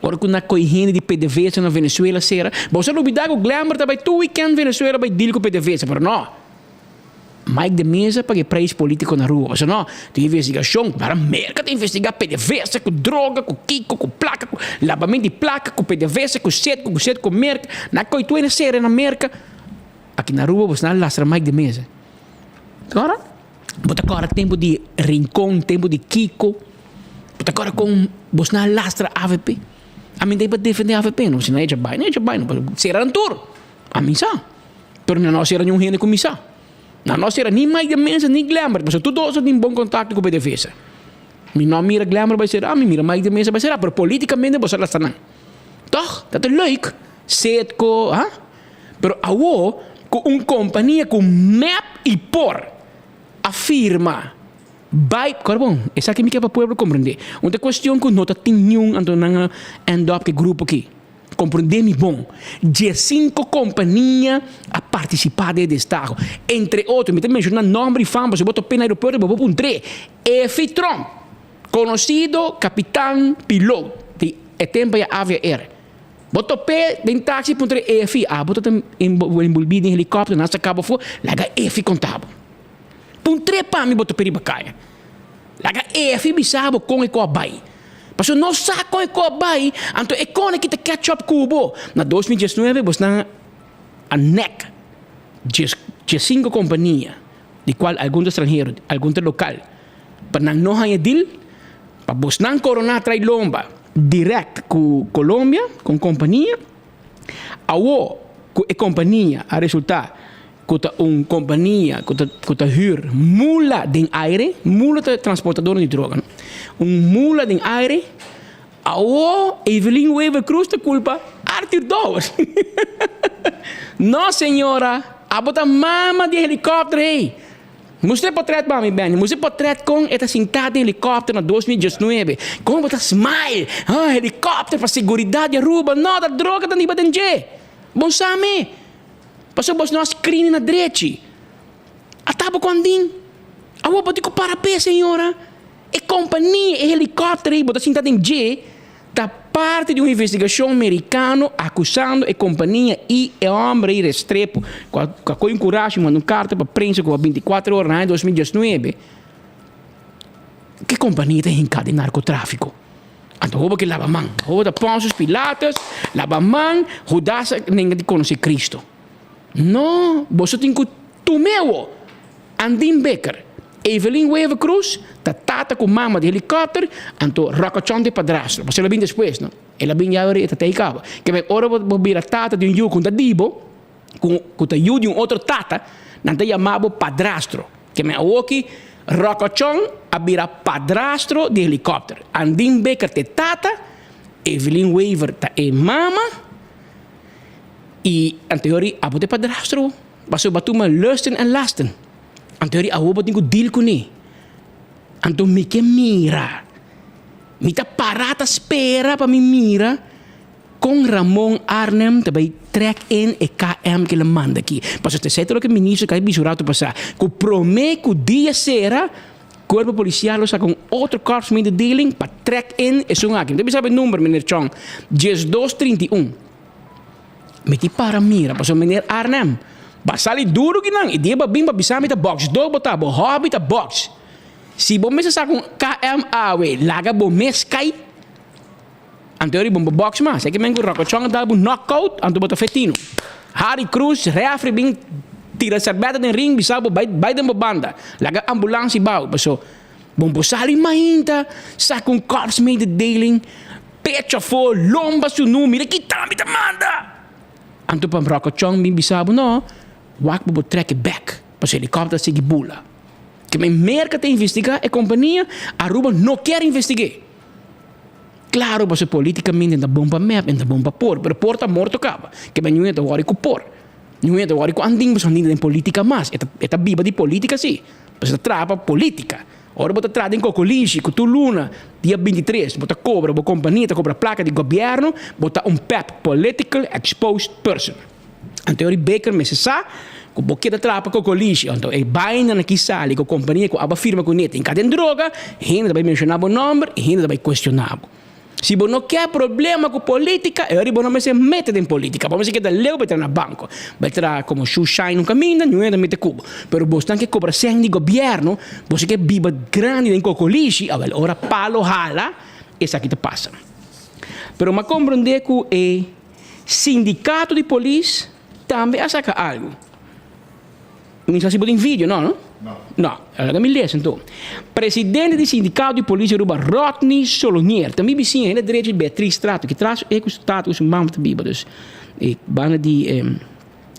Ora ku na koi hende di PDVSA na Venezuela sera, bo sa lubida ku Glenbert ta bai tur weekend Venezuela bai deal ku PDVSA, pero no. Mike de Meza paga e prijs politico na Aruba, pasobra no, tin investigacion, para Merca ta investiga PDVSA ku droga, ku kiko, ku placa, ku labamento di placa, ku PDVSA, ku Citgo, ku Citgo Merca, na koi tur hende sera na Merca. Aki na Aruba bo sa lastra Mike de Meza. Ora? Bo ta kòrda tempu di Rincon, tempu di Kiko. Bo ta kòrda kon bosnan a lastra avp? Ami ta pa defendé avp no, si nan echa bai, nan echa bai no, pasobra sera nan tur. Ami sa. Pero nan no a sera niun hende ku mi sa. Nan no a sera ni Mike de Meza ni Glenbert, pasobra tur dos a tin bon kontakto ku PDVSA. Mi no a mira Glenbert bai sera, mi mira Mike de Meza bai sera, pero politikamente bo sa lastra nan. Tòg? Ta ta leuk. Setco, ha? Pero awo ku un kompania ku mep i por a firma bai, kòrda bon, esaki mi ke pa pueblo komprendé. Un ta kuestion ku no ta tin niun anto nan a end up ku e grupo aki. Komprendé mi bon, 15 kompania a partisipá den e destaho. Entre otro, mi ta menshoná nòmber i fama pasobra bo ta p'e na aeropuerto bo por puntr'é, Efi Tromp, konosido kapitan pilot di e tempu ya Avia Air. Bo top'é den taxi puntra Efi, abo ta enbolbí den helikòpter, nan saka bo afó, laga Efi konta bo. Puntr'é pa mi bo top'é riba kaya. Laga Efi bisa bo kon e ku a bai. Pasobra no sa kon e ku a bai, anto e kone ki ta catch up ku bo. Na 2019 bosnan a nek 15 kompania, di kual algun ta stranhero, algun ta lokal, pa nan no haña deal, pa bosnan koroná trai lomba. Direct cu Colombia, cu un compania. Awo cu e compania a resulta cu ta un compania cu ta cu ta huur mula den aire, mula ta transportadornan di droga no, un mula den aire, awo Evelyn Wever Croes ta culpa Arthur Dowers. No señora, abo ta mama di helicopter hey. Mustra e potret pa mi, Benny. Mustra e potret kon e ta sintá den helikòpter na 2019. Kon bo ta smile. Ah, helikòpter pa seguridat di Aruba. No, ta droga ta riba den dje. Bon sa mi. Pasobra bos no a screen na drechi. A taba ku andin. Awor bo tin ku para p'e, señora. E kompania, e helikòpter ei bo ta sinta den dje, ta. parti di un investigashon merikano akusando e kompania i e hòmber ei Restrepo ku a ku a kohe un kurashi manda un karta pa prensa ku a bintikuater ora na aña 2019 ku e kompania ta hinká den narkotráfiko. Anto hopi ke laba man. Hopi ta Pontius Pilatus laba man, Hudas a nenga di konosé Kristo. No, boso tin ku tum'é awo. Andin Bikker, Evelyn Wever Croes ta tata ku mama di helikòpter, anto Ròkòchòn ta e padrastro. Pasobra el a bin despues, no? El a bin ya ora e ta tei kaba. Ke men ora bo bira tata di un yu ku ta di bo, ku ta yu di un otro tata, nan ta yama bo padrastro. Ke men awoki Ròkòchòn a bira padrastro di helikòpter. Andin Bikker ta e tata, Evelyn Wever ta e mama i anteori abo ta e padrastro. Pasobra bo a tuma lusten en lasten. Anto eri awor bo tin ku deal kuné. Anto mi ke mira. Mi ta pará ta spera pa mi mira kon Ramon Arnhem ta bai trek in e KM ku el a manda aki. Pasobra ta esei ta loke minister kai bisa un ratu pasá, ku promé ku dia sera, kuerpo polisial lo saka un otro korpsmededeling pa trek in esun aki. Mi ta bisa bo e number, meneer Chong, 1231. Mi ti para mira pasobra meneer Arnhem ba sali duro ki nan y dia ba bin ba bisa mi ta box do bo ta bo hobby ta box si bo mester sa con KM awe laga bo mes cay anto yori bo no box mas eke men cu Rocochon a dal bo knockout anto bo ta fetino Harry Cruz refri bin tira serbeta den ring bisa bo bay bay den bo banda laga ambulance bao paso Bon por sali mainta sa cu un korps mededeling, pecho afo, lomba sunu, mira ki tambe ta manda! Anto pa Rocochon bin bisa bo no, wak bo bo trek e bek, pasobra helicopter a sigui bula. Ke men Merca ta investiga e compania, Aruba no kier investige. Claro pasobra politicamente ta bon pa mep en ta bon pa por, pero por ta morto caba. Ke men ñuña ta wori cu por. Ñuña ta wori cu andin pasobra andin ta den politica mas, e ta biba di politica si. Bo ta traha pa politica. Ora bo ta traha den Cocolishi cu tur luna dia 23 bo ta cobra, bo compania ta cobra placa di gobierno, bo ta un pep, political exposed person. Anto Yori Baker mester sa cu bo keda traha pa Cocolishi, anto e bainanan ki sali cu compania cu abo a firma cu ne tin ka den droga, hende ta bay menciona bo nomber y hende ta bay cuestiona bo. Si bo no kier problema cu politica, e ora bo no mester mete den politica. Bo mester keda leu bay traha na banco, bay traha como shoe shine un caminda, niun hende ta mete cu bo. Pero bosnan ke cobra cen di gobierno, boso ke biba grandi den cocolishi, awel ora palo hala, esaki ta pasa. Pero mi a comprende cu e sindicato di polis tambe a saca algo. Mi sa si bo tin video, no, no? No. No. Laga mi lesa anto. Presidente di Sindicato di Policia Aruba, Rodney Solonier, ta mi bisiña hende derecho di Beatriz Straat, ki tras e ku su tata ku su mama ta biba, dus e banda di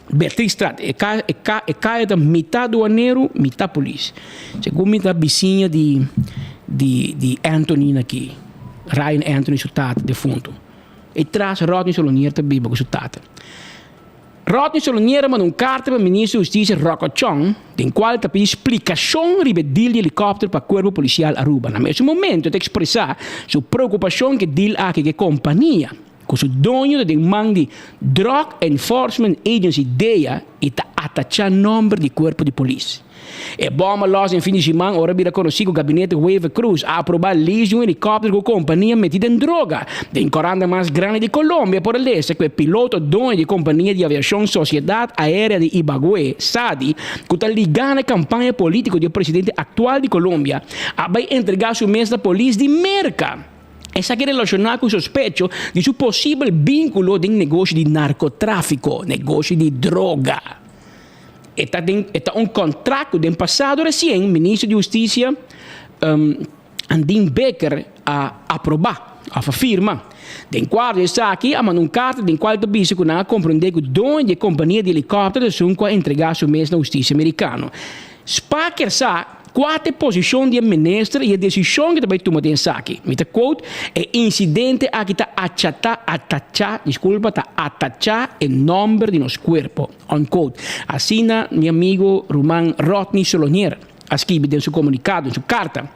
Beatriz Straat, e ka e ka e kaya ta mitad duanero, mitad polis. Segun mi ta bisiña di di di Anthony na aki, Ryan Anthony su tata defunto. E tras Rodney Solonier ta biba ku su tata. Rodney Solonier a manda un karta pa Minister di Hustisia Rocco Chong den kual ta pidi splikashon riba e deal di helikòpter pa Kuerpo Polisial Aruba. Na mesun momento e ta ekspresá su preokupashon ku e deal aki ku e kompania ku su doño ta den man di Drug Enforcement Agency, dea, i ta atachá nòmber di kuerpo di polis. E bòm a lòs den fin di siman ora bira konosí ku gabinete Wever Croes a aprobá lease di un helikòpter ku kompania metí den droga. Den koranta mas grandi di Colombia por a lesa ku e piloto doño di kompania di aviashon Sociedad Aérea de Ibagué, SADI, ku ta ligá na e kampaña polítiko di e presidente aktual di Colombia, a bai entregá su mes na polis di Merka. Esaki relashoná ku sospecho di su posibel bínkulo den negoshi di narkotráfiko, negoshi di droga. E ta den e ta un kontrakt ku den pasado resien Minister di Hustisia Andin Bikker a aprobá òf a firma. Den kuadro di esaki a manda un karta den kual ta bisa ku nan a komprondé ku doño di e kompania di helikòpter ta esun ku a entregá su mes na hustisia merikano. Spa kier sa Kua ta e posishon di e minister i e desishon ku ta bai tuma den esaki? Mi ta quote, E insidente aki ta achatá, atachá, diskulpa, ta atachá e nòmber di nos kuerpo, unquote. Asina mi amigo ruman Rodney Solonier a skibi den su komunikado, den su karta.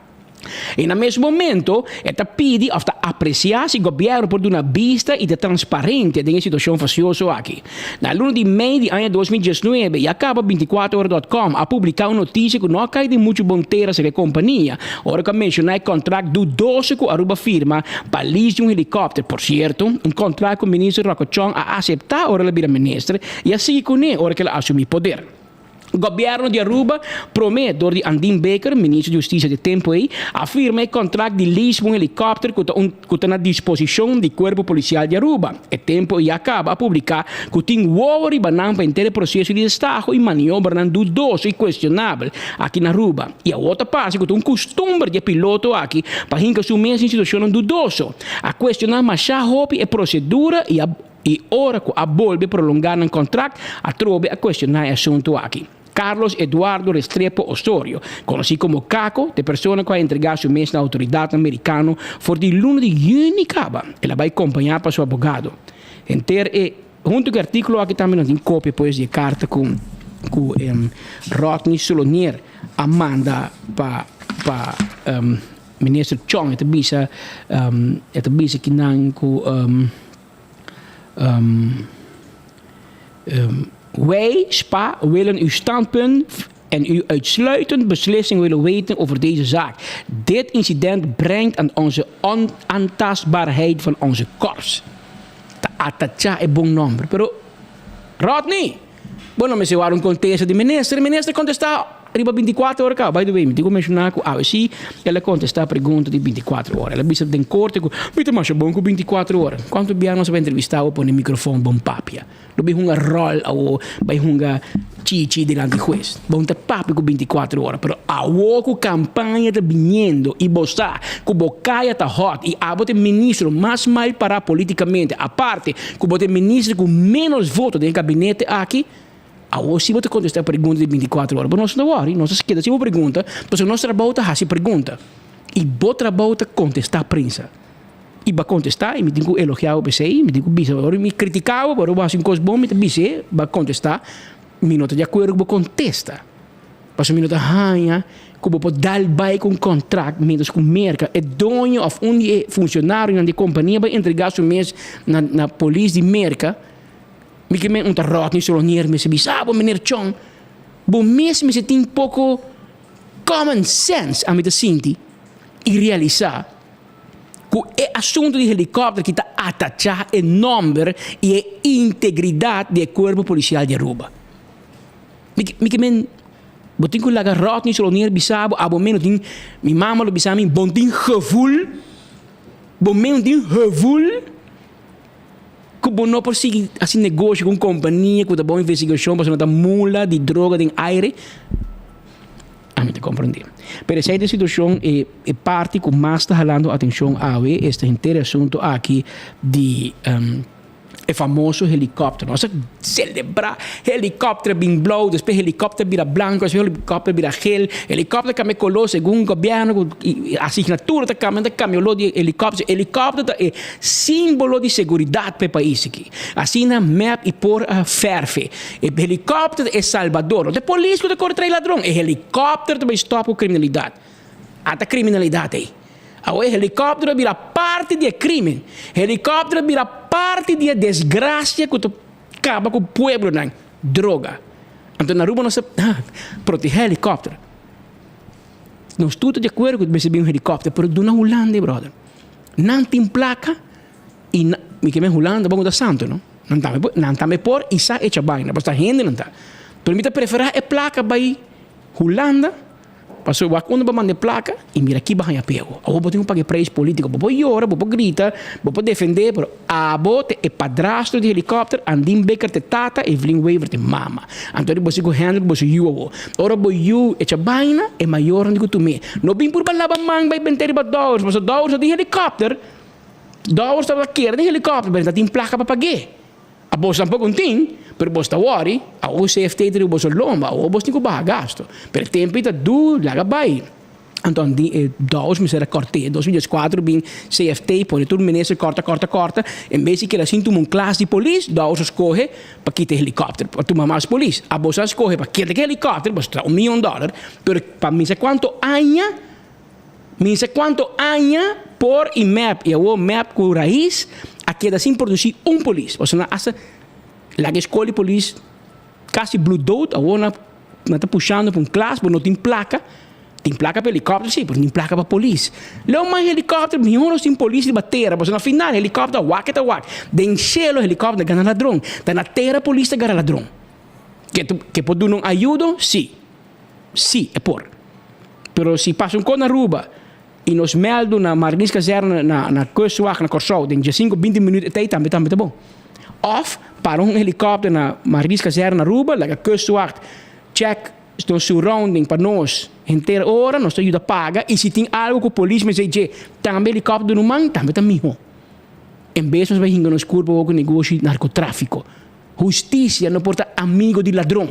I na mes momento e ta pidi òf ta apresiá si gobièrnu por duna bista i ta transparente den e situashon fasioso aki. Na luna di mei di aña 2019 ya kaba 24 ora dòt kòm a publiká un notisia ku no a kai den muchu bon tera serka e kompania ora ku a menshoná e kontrakt dudoso ku Aruba firma pa lease di un helikòpter, por sierto un kontrakt ku minister Rocco Chong a aseptá ora el a bira minister i a sigui kuné ora ku el a asumí poder. Gobierno di Aruba, prome dor di Andin Bikker, Ministro di Husticia di e tempo ei, a firma e contract di lease pa un helicopter cu ta un cu ta na disposicion di Cuerpo Policial di Aruba. E tempo ei a caba a publica cu tin wowo riba nan pa henter e proceso di destaho y maniobranan dudoso y cuestionabel aki na Aruba. Y awor ta parce cu ta un custumber di e piloto aki pa hinca su mes den situacionnan dudoso. A cuestiona masha hopi e procedura y a. I ora ku a bolbe prolongá nan kontrakt, atrobe a kuestioná e asuntu aki. Carlos Eduardo Restrepo Osorio, konosí komo Caco, ta e persona ku a entregá su mes na outoridatnan merikano for di luna di yüni kaba. El a bai kompañá pa su abogado. Henter e huntu ku e artíkulo aki tambe nos tin kopia pues di e karta ku ku Rodney Solonier a manda pa pa Minister Chong. E ta bisa e ta bisa kinan ku. Wij, spa, willen uw standpunt en uw uitsluitend beslissing willen weten over deze zaak. Dit incident brengt aan onze onaantastbaarheid van onze korps. Ta atacha e bon nomber. Pero, Rodney, bo no mester wak un contesta di minister. E minister contesta riba binticuater ora caba. By the way, mi tin cu menciona cu awe si el a contesta pregunta di binticuater ora. El a bisa den corte cu mi ta masha bon cu binticuater ora. Cuanto bia nos a bay entrevista awo pone microfon bon papia. Lo bay hunga rol awo, bay hunga chichi dilanti hues. Bon ta papia cu binticuater ora, pero awo cu campaña ta biniendo y bo sa cu bo caya ta hot y abo ta e ministro mas mal para politicamente, aparte cu bo ta e minister cu menos voto den e gabinete aki, awo si bo ta contesta e pregunta di binticuater ora. Pero nos no ta worry, nos ta keda sin bo pregunta, pasobra nos trabou ta haci pregunta y bo trabou ta contesta prensa. I bo a kontestá, i mi tin ku elogiá bo p'esei, mi tin ku bisa, ora mi kritiká bo, ora bo hasi un kos bon, mi ta bis'é, bo a kontestá, mi no ta di akuerdo ku bo kontesta, pasobra mi no ta haña ku bo por dal bai ku un kontrakt miéntras ku Merka, e doño òf un di e funshonarionan di e kompania bai entregá su mes na na polis di Merka, mi ke men un ta ròt ni solonier mester bisa bo, Meneer Chong, bo mes mester tin poko common sense, ami ta sinti i realisá. Ku e asuntu di helikòpter ki ta atachá e nòmber i e integridat di e kuerpo polisial di Aruba. Mi mi ke men bo tin ku laga Rodney Solonier bisa bo abo men no tin mi mama lo bisa mi bo no tin gevoel bo men no tin gevoel ku bo no por sigui hasi negoshi ku un kompania ku ta bon investigashon pasobra nan ta mula di droga den aire. Ami ta komprendé. Pero esei ta e situashon, e e parti ku mas ta halando atenshon awe, esta henter e asuntu aki di e famoso helikòpter. Nos a selebrá helikòpter bin blou, despues helikòpter bira blanku, despues helikòpter bira gel, helikòpter kambia koló segun gobièrnu ku asignatura ta kambia, ta kambia oló di helikòpter. Helikòpter ta e símbolo di seguridat pa e pais aki. Asina mep i por a fèrfe. E helikòpter ta e salbador. No ta e polis ku ta kore trai ladron. E helikòpter ta bai stòp ku kriminalidat. Ata kriminalidat ei. Awor e helikòpter a bira parti di e krimen. Helikòpter a bira parti di e desgrasia ku ta kaba ku pueblonan. Droga. Anto na Aruba nos ta protehá helikòpter. Nos tur ta di akuerdo ku mester bin un helikòpter, pero duna Hulanda ei, bròder. Nan tin plaka. I na, mi ke men Hulanda bon ku ta santu no. Nan tambe por, nan tambe por i sa echa baina, pasobra ta hende nan ta. Pero mi ta preferá e plaka bai Hulanda, pasobra wak unda bo manda e plaka i mira ki bo haña pego. Awor bo tin ku paga e preis polítiko. Bo por yora, bo por grita, bo por defendé, pero abo ta e padrastro di helikòpter, Andin Bikker ta e tata, Evelyn Wever ta e mama. Anto di bo si ku handle ku bo su yu awor. Ora bo yu echa baina, e mayornan di ku tum'é. No bin purba laba man bai bent'é riba Dowers, pasobra Dowers no tin helikòpter. Dowers tabata kere den helikòpter, pero e ta tin plaka pa pag'é. Abos tampoko no tin, pero bos ta wòri, awor CFT ta riba boso lomba, awor bos tin ku baha gasto. Pero e tempu ei ta dur, laga bai. Anto di e Dowers mester a kòrt'é. 2014 bin CFT pone tur minister kòrta, kòrta, kòrta. En bes di keda sin tuma un klas di polis, Dowers a skohe pa kita e helikòpter, pa tuma mas polis. Abos a skohe pa kita e helikòpter, bos ta un miyon dòler, pero pa misa kuantu aña. Mi sa cuanto aña por y mep y awor mep cu Raiz a keda sin produci un polis. Pasobra nan hasta laga e scol di polis casi bloed dood, awor nan nan ta pushando pa un klas, bo no tin placa. Tin placa pa helicopter si, pero no tin placa pa polis. Leu mas helicopter, mihor nos tin polis riba tera, pasobra na final helicopter a wak e ta wak. Den cielo helicopter ta gana ladron, ta na tera polis ta gara ladron. Ke ke por duna un ayudo? Si. Si, e por. Pero si pasa un kos na Aruba y nos meldu na Mariniers Kazerne na na Kustwacht na Kòrsou den diesinko binti minuut e tei tambe tambe ta bon. Òf para un helikòpter na Mariniers Kazerne na Aruba laga Kustwacht check nos surrounding pa nos henter ora nos ta yuda paga y si tin algo ku polis mester dje tambe helikòpter duna un man tambe ta mihó. En bes nos bai hinka nos kurpa wou ku negoshi narkotrafiko. Hustisia no por ta amigo di ladron.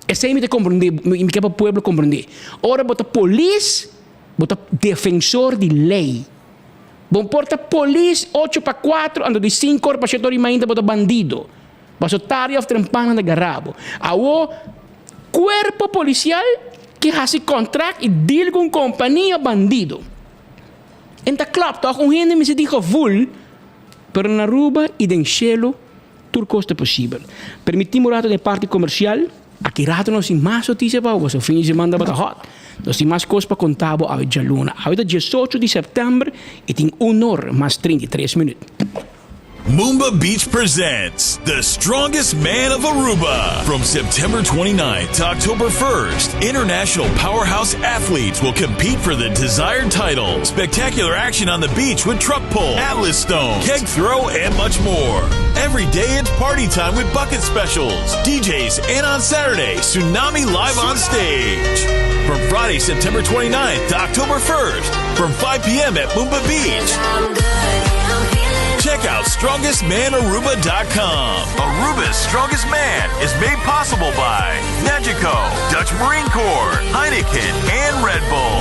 Esei mi ta komprondé, mi ke pa pueblo komprondé. Ora bo ta polis, bo ta defensor di lei. Bo por ta polis ocho pa kuatro, anto di sinku or pa shete or di mainta bo ta bandido. Paso tardi òf trempan nan ta gara bo. Awor, kuerpo polisial ke hasi kontrakt i deal ku un kompania bandido. En ta klòp tòg, un hende mester tin gevoel, pero na Aruba i den shelu Tur kos ta posibel. Permití mi un rato den e parti komersial. Aki rato nos tin mas notisia pa bo, pasobra fin di siman tabata hot. Nos tin mas kos pa konta bo awe djaluna. Awe ta diesocho di sèptèmber i tin un or mas 33 minüt. Moomba Beach presents The Strongest Man of Aruba. From September 29th to October 1st, international powerhouse athletes will compete for the desired title. Spectacular action on the beach with truck pull, Atlas stone, keg throw, and much more. Every day it's party time with bucket specials, DJs, and on Saturday, Tsunami live on stage. From Friday, September 29th to October 1st, from 5 p.m. at Moomba Beach. Check out StrongestManAruba.com. Aruba's Strongest Man is made possible by Nagico, Dutch Marine Corps, Heineken, and Red Bull.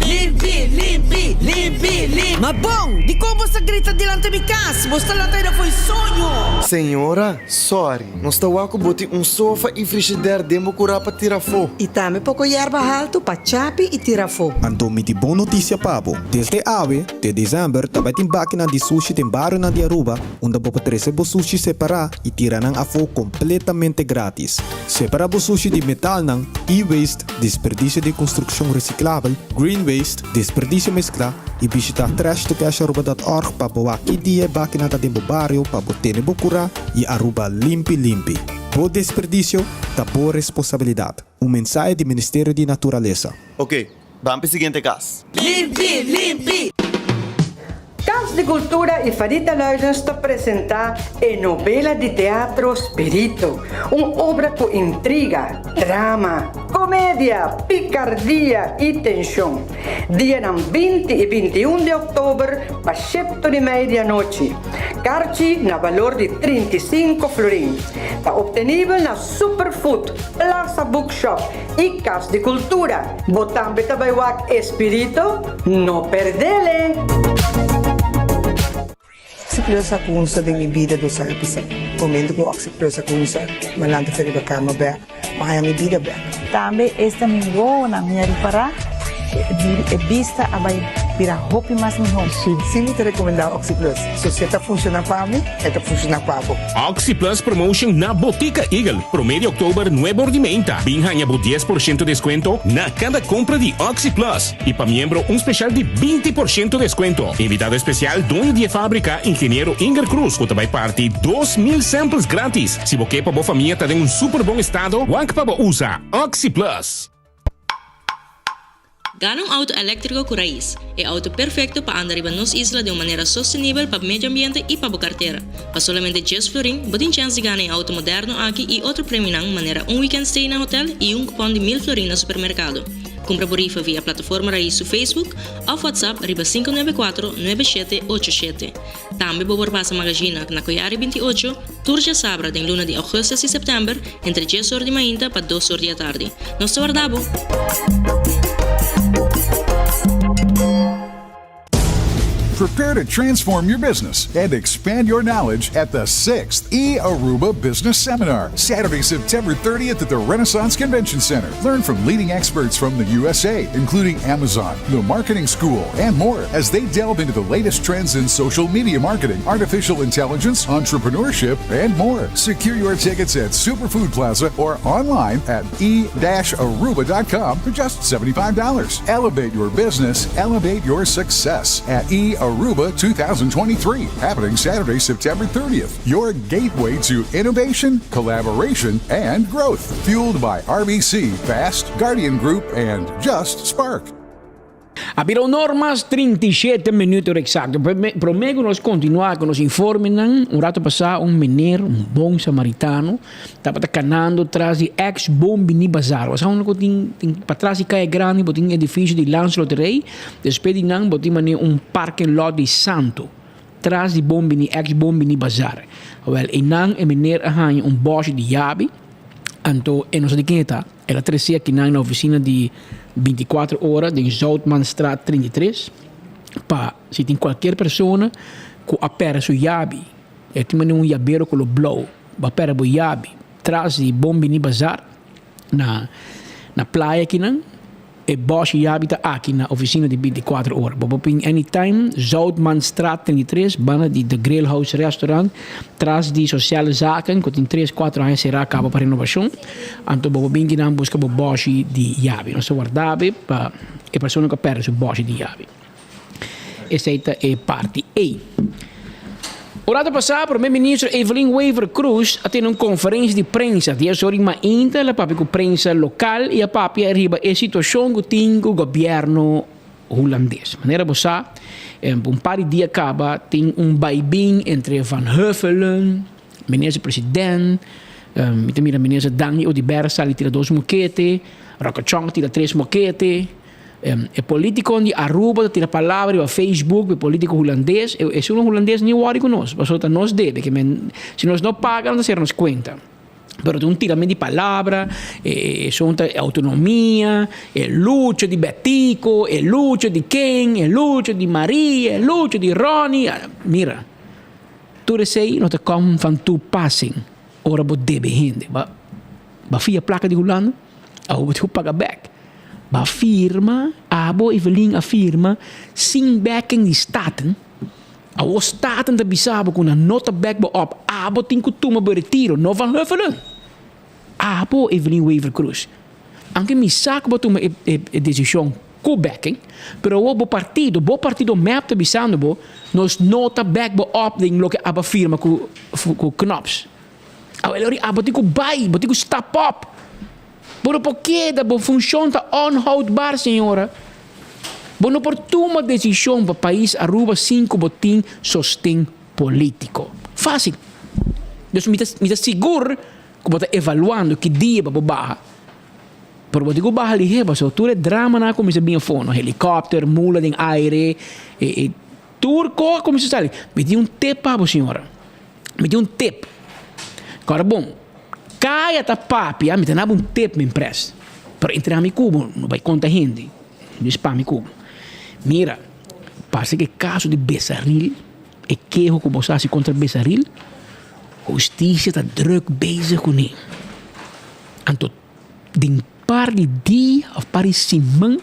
Limpi, limpi, limpi, limpi. Ma bon, dikon bo sa grita dilanti mi kas? Bo sta lanta eda fo'i soño. Señora, sorry, nos ta wak ku bo tin un sofa i frishider den bo kurá pa tira afó. I tambe poko yerba haltu pa chapi i tira afó. Anto mi tin bon notisia pa bo. Desde awe te desèmber ta bai tin bakinan di sushi den barionan di Aruba unda bo por trese bo sushi separá i tira nan afó kompletamente grátis. Separá bo sushi di metalnan, e-waste, Desperdicio di construccion reciclabel, green waste, desperdicio mezcla y bishita trashtocasharuba.org pa bo wak ki dia e bakina ta den bo bario pa bo tene bo cura y Aruba limpi limpi. Bo desperdicio ta bo responsabilidad. Un mensahe di Ministerio di Naturalesa. Ok, ban p'e siguiente cas. Limpi, limpi! Cas di Cultura y Farita Luidens ta presenta e novela di teatro Spirito, un obra cu intriga, drama, comedia, picardia y tension. Dianan binti y bintiun di october pa shepto di mei di anochi. Carchi na balor di 35 florin. Ta obtenibel na Superfood, Plaza Bookshop y Cas di Cultura. Bo tambe ta bay wak e Spirito? No perdele! Oxyplus a kunsa den mi bida dos aña pasa. Momento ku Oxyplus a kunsa, mi a lanta for riba kama bek, mi a haña mi bida bek. Tambe esta mi wowonan mi a ripará e bista a bai bira hopi mas mihó. Sí mi ta rekomendá Oxyplus. So si e ta funshoná pa mi, e ta funshoná pa bo. Oxyplus Promotion na Botica Eagle, promé di òktober nuebe or di meinta. Bin haña bo 10% deskuento na kada kompra di Oxyplus i pa miembro un speshal di 20% deskuento. Invitado espesial doño di e fábrika Ingeniero Inger Cruz ku ta bai parti 2000 samples gratis. Si bo ke pa bo famia ta den un super bon estado, wak pa bo usa Oxyplus. Gana un auto eléktriko ku rais, e auto perfekto pa anda riba nos isla den un manera sostenibel pa medio ambiente i pa bo kartera. Pa solamente djes florin, bo tin chèns di gana e auto moderno aki i otro premionan manera un weekend stay na hotel i un kupòn di mil florin na supermerkado. Kumpra bo rifa via Plataforma Rais su Facebook òf WhatsApp riba 594 9787. Tambe bo por pasa Magazina na Koyari 28, tur djasabra den luna di augustus i sèptèmber entre djes or di mainta pa dos or di atardi. Nos ta warda bo! Prepare to transform your business and expand your knowledge at the 6th E Aruba Business Seminar, Saturday, September 30th at the Renaissance Convention Center. Learn from leading experts from the USA, including Amazon, the Marketing School, and more as they delve into the latest trends in social media marketing, artificial intelligence, entrepreneurship, and more. Secure your tickets at Superfood Plaza or online at e-aruba.com for just $75. Elevate your business, elevate your success at E Aruba 2023, happening Saturday, September 30th. Your gateway to innovation, collaboration, and growth. Fueled by RBC, Fast, Guardian Group, and Just Spark. A bira un or mas 37 minuut ora exacto. Prome cu nos continua cu nos informenan, un rato pasa un meneer, un bon samaritano, tabata canando tras di ex Bombini Bazaar. Bo sa unda cu tin, tin patras di Caya Grandi bo tin edificio di Landsloterij, despues di nan bo tin mane un parking lot di Santo, tras di Bombini, ex Bombini Bazaar. Awel, eynan e meneer a haña un bosje di yabi, anto e no sa di ken e ta. El a trece akinan na oficina di 24 ora den Zoutmanstraat 33 pa si tin cualkier persona cu a perde su yabi, e tin mane un yabero color blauw, bo a perde bo yabi tras di Bon Bini Bazaar na na playa akinan, e boshi yabi ta aki na oficina di 24 ora. Bo por bin anytime, Zoutmanstraat 33, banda di The Grill House Restaurant, Tras di Sociale Zaken ku tin tres kuatro aña será kaba pa renobashon, anto bo por bin kinan buska bo bòshi di yabi. Nos ta warda be pa e persona ku a pèrdè su bòshi di yabi. Esei ta e parti ei. Un rato pasá Prome Minister Evelyn Wever-Croes a tene un konferensia di prensa dies ora i mainta. El a papia ku prensa lokal i a papia riba e situashon ku tin ku gobièrnu Hulandes. Manera bo sa, un par di dia kaba tin un baibin entre Van Huffelen, minister president, mi ta mira minister Dangui Oduber sali tira dos mokete, Rocco Chong tira tres mokete, e politiconan di Aruba ta tira palabra riba Facebook, e politico Hulandes, esun Hulandes ni wòri ku nos, pasobra ta nos debe, ke men si nos no paga nan ta sera nos kuenta. Pero ta un tirament di palabra, e esun ta e autonomia, e lucha di Betico, e lucha di ken, e lucha di Maria, e lucha di Ronnie. Mira, tur esei no ta kom van toepassing ora bo debe hende. Ba ba fia plaka di Hulanda, awor bo tin ku paga bek. Ba firma, abo Evelyn a firma sin backing di Staten. Awor Staten ta bisa bo ku nan no ta bek bo op, abo tin ku tuma bo retiro, no Van Huffelen. Abo, Evelyn Wever-Croes. Anke mi sa ku bo a tuma e e desishon ku backing, pero awor bo partido, bo partido mep ta bisando bo, nos no ta bek bo op den loke abo a firma ku ku Knops. Awor elori abo tin ku bai, bo tin ku stap op. Bo no por keda, bo funshon ta onhoudbaar señora. Bo no por tuma desishon pa pais Aruba sin ku bo tin sosten politiko. Fásil. Dus mi ta mi ta sigur ku bo ta evaluando ki dia pa bo baha. Pero bo tin ku baha lihé pasobra tur e dramanan a kuminsá bin afó, no? Helikòpter, mula den aire, e e tur kos a kuminsá sali. Mi tin un tip pa bo señora. Mi tin un tip. Kòrda bon, kaya ta papia, mi ta naba un tip mi pres. Pero entre ami ku bo, no bai konta hende. Djis pa mi ku bo. Mira, parse ku e kaso di Besaril, e keho ku bo sa hasi kontra Besaril, hustisia ta drùk bezig kuné. Anto den par di dia òf par di siman,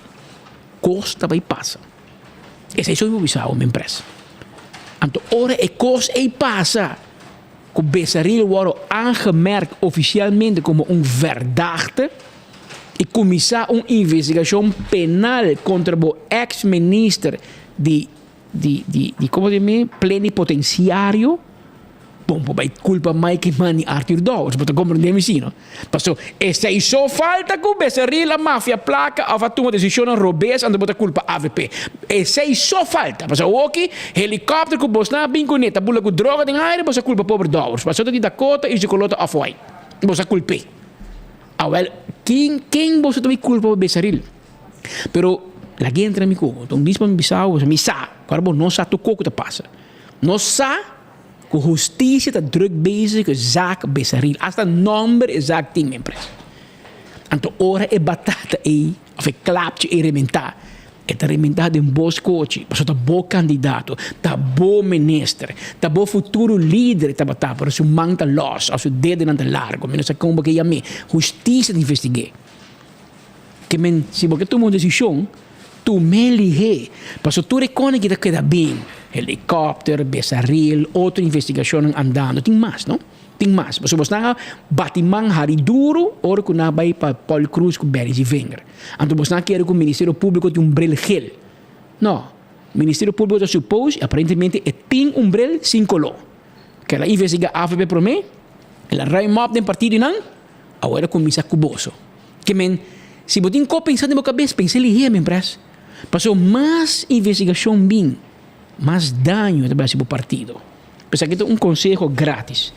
kos ta bai pasa. Esei so mi por bisa awe mi pres. Anto ora e kos ei pasa ku Besaril wòrdu aangemerkt ofisialmente komo un verdachte i kuminsá un investigashon penal kontra bo eks minister di di di di komo ta yama plenipotensiario, Bon por bai culpa Mike Eman y Arthur Dowers, bo ta comprende mi si no? Paso esey so falta cu Becerril a mafia placa of a tuma decisionnan robes anto bo ta culpa avp. Esey so falta, paso awoki helicopter cu bosnan a bin cune ta bula cu droga den aire bo sa culpa pober Dowers, paso ta di Dakota y su colota off white, bo sa culp'e. Awel ken ken boso ta bay culpa pa Becerril? Pero lag'e entra mi cu bo, un dis pa mi bisa bo, mi sa, ora bo no sa tur coco ta pasa. Nos sa ku hustisia ta druk bezig ku e zaak Besaril. Asta nomber e zaak tin men pres. Anto ora e batata ei of e klapchi ei rementá, E ta rementá den bo skochi, pasobra ta bo kandidato, ta bo minister, ta bo futuro lider e tabata, pero su man ta lòs òf su dedenan ta largu, mi no sa kon bo ke yam'é. Hustisia ta investig'é. Ke men, si bo ke tuma un desishon, tum'é lihé, pasobra tur e kòne ki ta keda bin, helikòpter, besaril, otro investigashonnan andando, tin mas, no? Tin mas, pasobra bosnan a bati man hari duru ora ku nan a bai pa Paul Croes ku Benny Zievinger. Anto bosnan a kere ku Ministerio Públiko tin un bril gel. No, Ministerio Públiko ta supos, i aparentemente e tin un bril sin koló. Kel a investigá avp promé, el a ruim op den partidonan, awor el a kuminsá ku boso. Ke men, si bo tin kos pensa den bo kabes, pensa lihé, men pres. Pasobra mas investigashon bin, mas daño e ta bai hasi bo partido. Esaki ta un konseho gratis.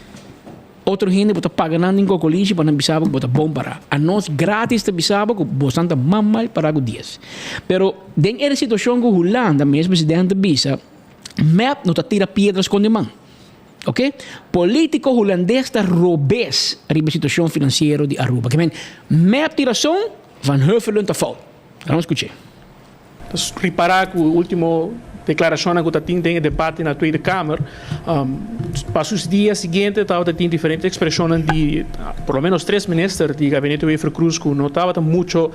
Otro hende bo ta paga nan den kokolishi pa nan bisa bo ku bo ta bon pará. Anos gratis ta bisa bo ku bosan ta mas mal pará ku dies. Pero den e situashon ku Hulanda mes presidente ta bisa mep no ta tira piedra skonde man. Oke? Politiko hulandes ta robes riba situashon finansiero di Aruba. Ke men mep tin rason, Van Huffelen ta fout. Laga nos skuch'é. Ta ripará ku e último deklarashonnan ku ta tin den e debate na Tweede Kamer, pa sus dia siguiente tabata tin diferente ekspreshonnan di por lo menos tres minister di gabinete Wever-Croes ku no tabata mucho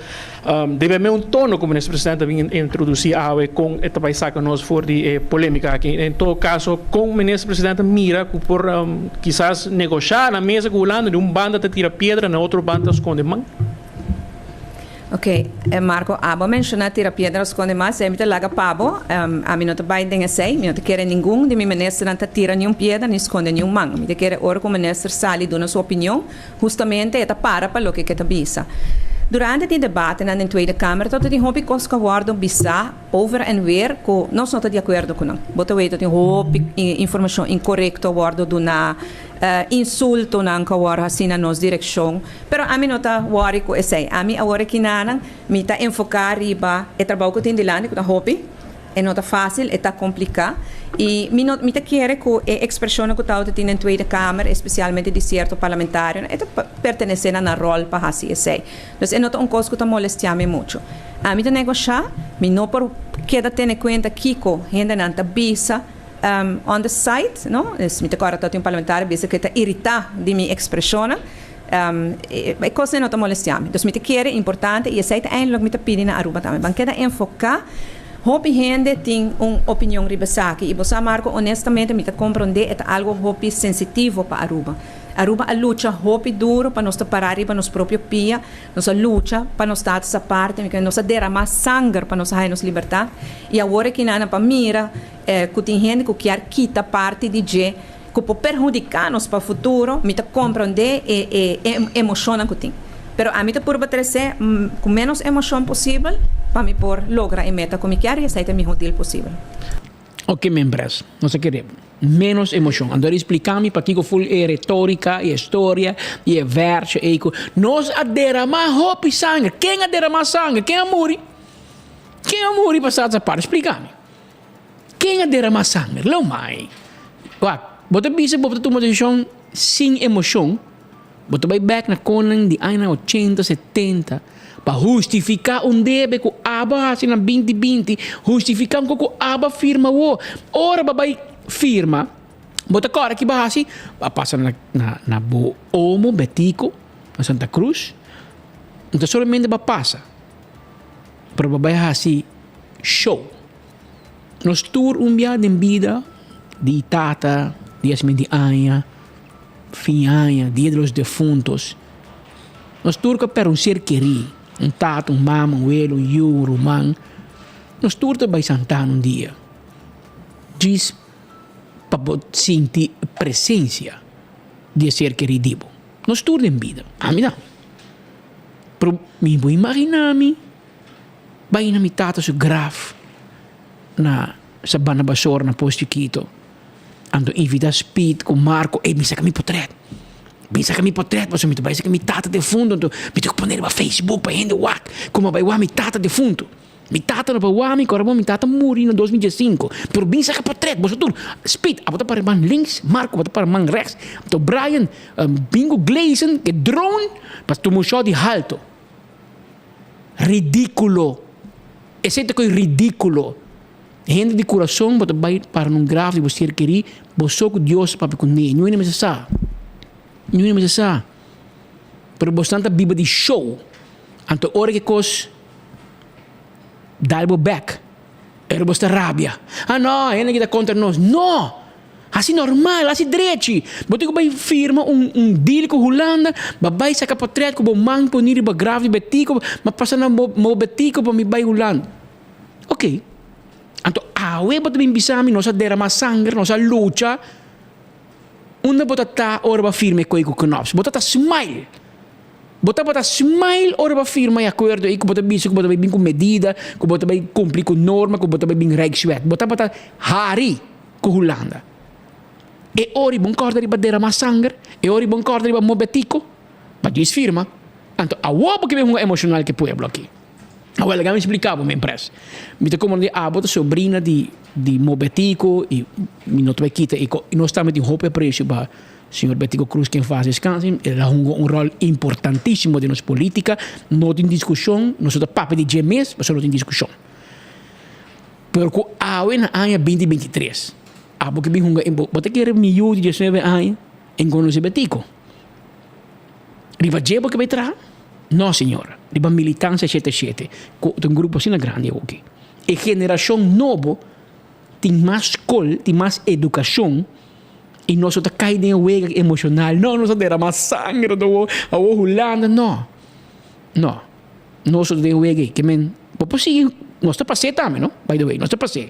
debe me un tono ku minister presidente a bin introdusí awe kon e ta bai saka nos for di e polémika aki. En todo kaso kon minister presidente mira ku por kisas negoshá na mesa ku Hulanda di un banda ta tira piedra na otro banda ta skonde man? Ok, Marco, abo a menciona tira piedra sconde mas, esey mi ta laga pa bo. Ami no ta bay den esey, mi no ta kere ningun di mi ministernan ta tira niun piedra ni sconde niun man. Mi ta kere ora cu minister sali duna su opinion, hustamente e ta para pa loke ke ta bisa. Durante di debatenan den Tweede Kamer ta tin hopi cos cu a wordo bisa over en weer cu nos no ta di acuerdo cu nan. Bo ta weta tin hopi informacion incorecto a wordo duna, insultonan cu a wordo haci na nos direccion. Pero ami no ta worry ku esei. Ami awor aki nanan mi ta enfoká riba e trabou ku tin dilanti ku ta hopi. E no ta fásil, e ta kompliká. I mi no mi ta kere ku e ekspreshonnan ku tabata tin den Tweede Kamer, espesialmente di sierto parlamentarionan, e ta pertenesé na nan ròl pa hasi esei. Dus e no ta un kos ku ta molestiá mi muchu. Ami ta negoshá, mi no por keda tene kuenta kiko hendenan ta bisa on the side, no. Dus mi ta kòrda tabatin un parlamentario bisa ku e ta iritá di mi ekspreshonnan. E kosnan no ta molestia mi. Dus mi ta kere importante i esei ta eindelijk mi ta pidi na Aruba tambe. Ban keda enfoká. Hopi hende tin un opinion riba esaki i bo sa Marco honestamente mi ta komprondé e ta algo hopi sensitivo pa Aruba. Aruba a lucha hopi duro pa nos ta pará riba nos propio pia. Nos a lucha pa nos status aparte. Mi nos a deramá sanger pa nos a haña nos libertat i awor aki nan pa mira ku tin hende ku kier kita parti di dje. Ku por perhudiká nos pa futuro, mi ta komprondé e e emoshonnan ku tin. Pero ami ta purba tres'é ku ménos emoshon posibel pa mi por logra e meta ku mi kier i esei ta e mihó deal posibel. Oke membres, nos a kere ménos emoshon. Anto a splika mi pakiko ful e retórika i e storia i e vèrsio ei ku nos a deramá hopi sanger. Ken a deramá sanger? Ken a muri? Ken a muri pa Status Aparte? Splika mi. Ken a derama sanger? Lo mai. Wak, bo ta bisa bo ta tuma desishon sin emoshon, bo ta bai bek na konan di añanan ochenta, setenta pa hustifiká un debe ku abo a hasi na binti binti, hustifiká un kos ku abo a firma awo. Ora bo bai firma, bo ta kòrda ki bo a hasi? Bo a pasa na na bo omo Betico na Santa Cruz, no ta solamente bo a pasa, pero bo bai hasi show. Nos tur un bia den bida di tata, dies mes di aña, fin aña, dia de los defuntos, nos tur ka perde un ser kerí, un tata, un mama, un welo, un yu, un ruman, nos tur ta bai santana un dia djis pa bo sinti presensia di e ser kerí di bo. Nos tur den bida, ami tambe. Pero mi por imagina mi. Bai na mi tata su graf na Sabana Basora na Pos Chikito. Anto invita Speed ku Marco, ey bin saka mi potret. Bin saka mi potret pasobra mi ta bai saka mi tata defunto anto mi tin ku pone riba Facebook pa hende wak kuma bai wak mi tata defunto. Mi tata no por wak mi kora bo mi tata muri na 2015 pero bin saka potret boso tur. Speed abo ta para man links, Marco abo ta para man rechts anto Brian bin ku Gleison ke drone pa tuma un shot di halto. Ridículo. Esei ta koi ridíkulo. Hende di kurason bo ta bai para na un graf di bo ser kerí, bo so ku Dios ta papia kuné. Niun hende mester sa. Niun hende mester sa. Pero bosnan ta biba di show. Anto ora ku e kos dal bo bèk, ora bos ta rabia. Ah no, hende aki ta kontra nos. No! Hasi normal, hasi drechi. Bo tin ku bai firma un un deal ku Hulanda, ba bai saka potret ku bo man poni riba graf di Betico, ma pasa na bo Betico pa mi bai Hulanda. Ok. Anto awe bo ta bin bisa mi nos a derama sanger, nos a lucha. Unda bo ta ta ora bo a firma e koe ku Knops? Bo ta ta smile. Bo tabata smile ora bo a firma e akuerdo ei ku bo ta bisa ku bo ta bai bin ku medida, ku bo ta bai kumpli ku norma, ku bo ta bai bin Rijkswet. Bo tabata hari ku Hulanda. E ora i bon kòrda riba derama sanger, e ora i bon kòrda riba Mobetico, pa djis firma. Anto awor bo ke bin hunga emoshonal ku e pueblo aki. Awel, laga mi splika bo, mi pres. Mi ta komprende abo ta sobrina di di Mobetico i mi no ta bai kita e ko. I nos tambe tin hopi apresio pa señor Betico Croes ken fas deskanse. El a hunga un ròl importantisimo den nos politika. No tin diskushon, nos no ta papia di dje mes, pasobra no tin diskushon. Pero ku awe na aña binti 23, abo ke bin hunga e bo ta kere mi yu di diesnuebe aña en konosé Betico? Riba dje bo ke bai traha? No señora, riba Militancia 77, ku ta un grupo asina grandi awoki. E generashon nobo tin mas skol, tin mas edukashon i nos no ta kai den e wega emoshonal, no nos a derama sanger anto awor Hulanda, no, no, nos no ta den e wega ei. Ke men bo por sigui, nos ta pas'é tambe no, by the way, nos ta pas'é.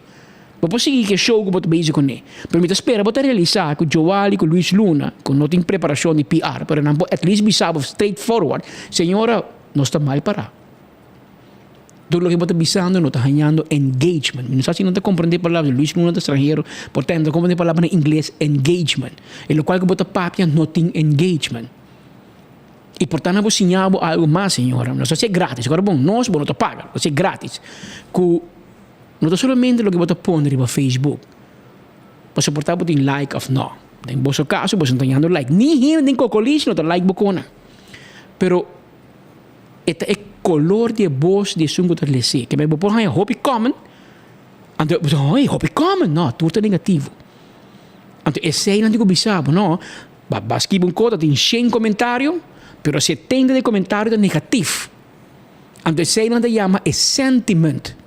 Bo por sigui ku e show ku bo ta bezig kuné, pero mi ta spera bo ta realisá ku Joali ku Luis Luna, ku no tin preparashon di PR, pero nan por at least bisa bo straight forward, Señora, nos ta mal pará. Tur loke bo ta bisando no ta hañando engagement. Mi no sa si nan ta komprendé palabra, Luis Luna ta stranhero, por tanto nan ta komprendé palabra na ingles engagement. E lokual ku bo ta papia no tin engagement. I por tanto nan por siña bo algu mas, señora. Nos ta hasié gratis. Ora bon, nos bo no ta paga, nos ta hasié gratis. Ku. No ta solamente loke bo ta pone riba Facebook pa soporta bo tin like of no. Den boso kaso boso no ta yando like. Ni hende den Cocolish no ta like bo kona. Pero e ta e kolor di e bos di esun ku ta lese. Ke bo por haña hopi comment, anto bo ta hey hopi comment. No, tur ta negativo. Anto esei nan tin ku bisa bo no, ba ba skibi un kos ta tin shen komentario, pero setenta di e komentario ta negatif. Anto esei nan ta yama e sentiment.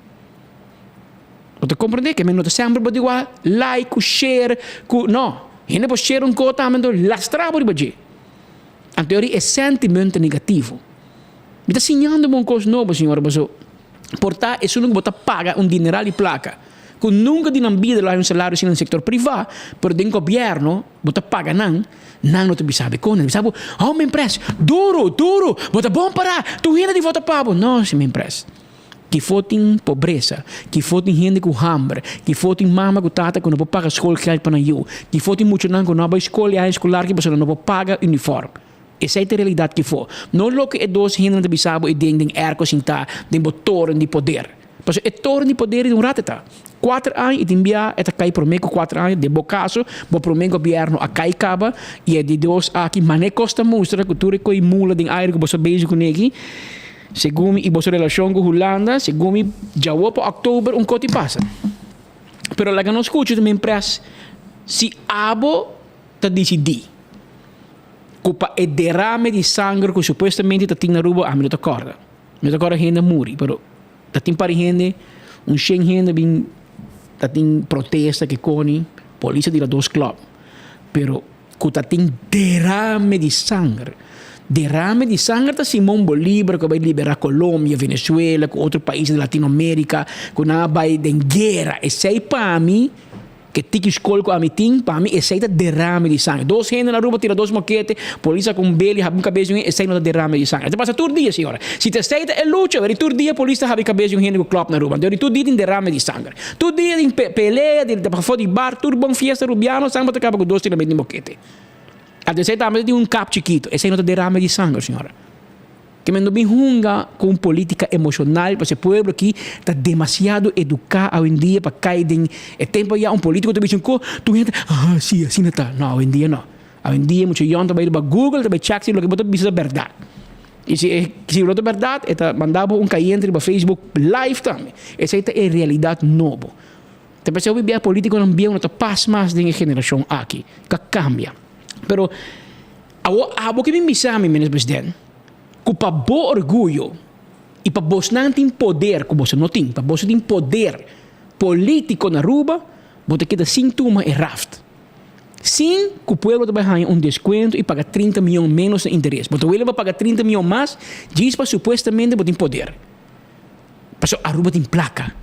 Bo ta komprendé ke men no ta semper bo di wak like ku share ku no. Hende por share un kos tambe anto lastra bo riba dje. Anto e ori e sentiment ta negativo. Mi ta siñando bo un kos nobo señora paso por ta esun ku bo ta paga un dineral di plaka ku nunka di nan bida lo hay un salario asina den sektor privá pero den gobièrnu bo ta paga nan. Nan no ta bisa bo kon, nan ta bisa bo, oh mi pres, duru, duru, bo ta bon pará, tur hende di vota pa bo. No, si mi pres. Kifo tin pobresa, kifo tin hende ku hamber, kifo tin mama ku tata ku no por paga skolgeld pa nan yu, kifo tin muchanan ku no a bai skol i a eskolar ki pasobra nan no por paga uniform. Esei ta e realidat kifo. No loke e dos hendenan ta bisa bo ei den den erko sintá den bo toren di poder. Pasobra e toren di poder di un rato e ta. Kuater aña i tin bia e ta kai promé ku kuater aña, den bo kaso bo promé gobièrnu a kai kaba i e di dos aki man'é kos ta mustra ku tur e koi mula den aire ku boso a bezig kuné aki, segun mi i boso relashon ku Hulanda, segun mi djawo pa òktober un kos tin pasa. Pero laga nos skucha tambe pres si abo ta disidí ku pa e derame di sanger ku supuestamente ta tin na Aruba ami no ta kòrda, mi no ta kòrda hende a muri pero. Ta tin par di hende, un shen hende bin ta tin protesta ke koni, polis a tira dos klòp, pero ku ta tin derame di sanger. Derame di sanger ta Simon Bolivar ku a bai libera Colombia, Venezuela ku otro paisnan di Latinoamerica ku nan a bai den guera. Esei pa mi. Ke tiki skol ku ami tin, pa mi esei ta derame di sanger. Dos hende na Aruba tira dos mokete, polis a ku un bel i habi un kabes di un hende, esei no ta derame di sanger. E ta pasa tur dia, señora. Si ta esei ta e lucha, weri tur dia polis ta habi kabes di un hende ku klòp na Aruba. Anto weri tur dia tin derame di sanger. Tur dia tin pelea, di pafó di bar, tur bon fiesta Rubiano, sanger bo ta kaba ku dos tiramento di mokete. Anto esei tambe ta tin un kap chikitu. Esei no ta derame di sanger, señora. Ke men no bin hunga ku un politica emocional pasobra e pueblo aki ta demasiado educa awendia pa kai den e tempo ya un politico ta bisa un ko tur hende ta ah si asina ta no awendia no awendia mucha yon ta bai riba google ta bai check si loke bo ta bisa ta berdad. I si e si lo ta bèrdat, e ta manda bo un kayente riba Facebook live tambe. Esei ta e realidat nobo. Ta p'esei hopi bia politikonan bieu no ta pas mas den e generashon aki. Ka kambia. Pero awor abo ke bin bisa mi, Minister President, ku pa bo orguyo i pa bosnan tin poder ku boso no tin, pa boso tin poder politiko na Aruba, bo ta keda sin tuma e raft. Sin ku pueblo ta bai haña un deskuento i paga 30 mion ménos na interes. Bo ta wele pa paga 30 mion mas djis pa supuestamente bo tin poder. Pasobra Aruba tin plaka.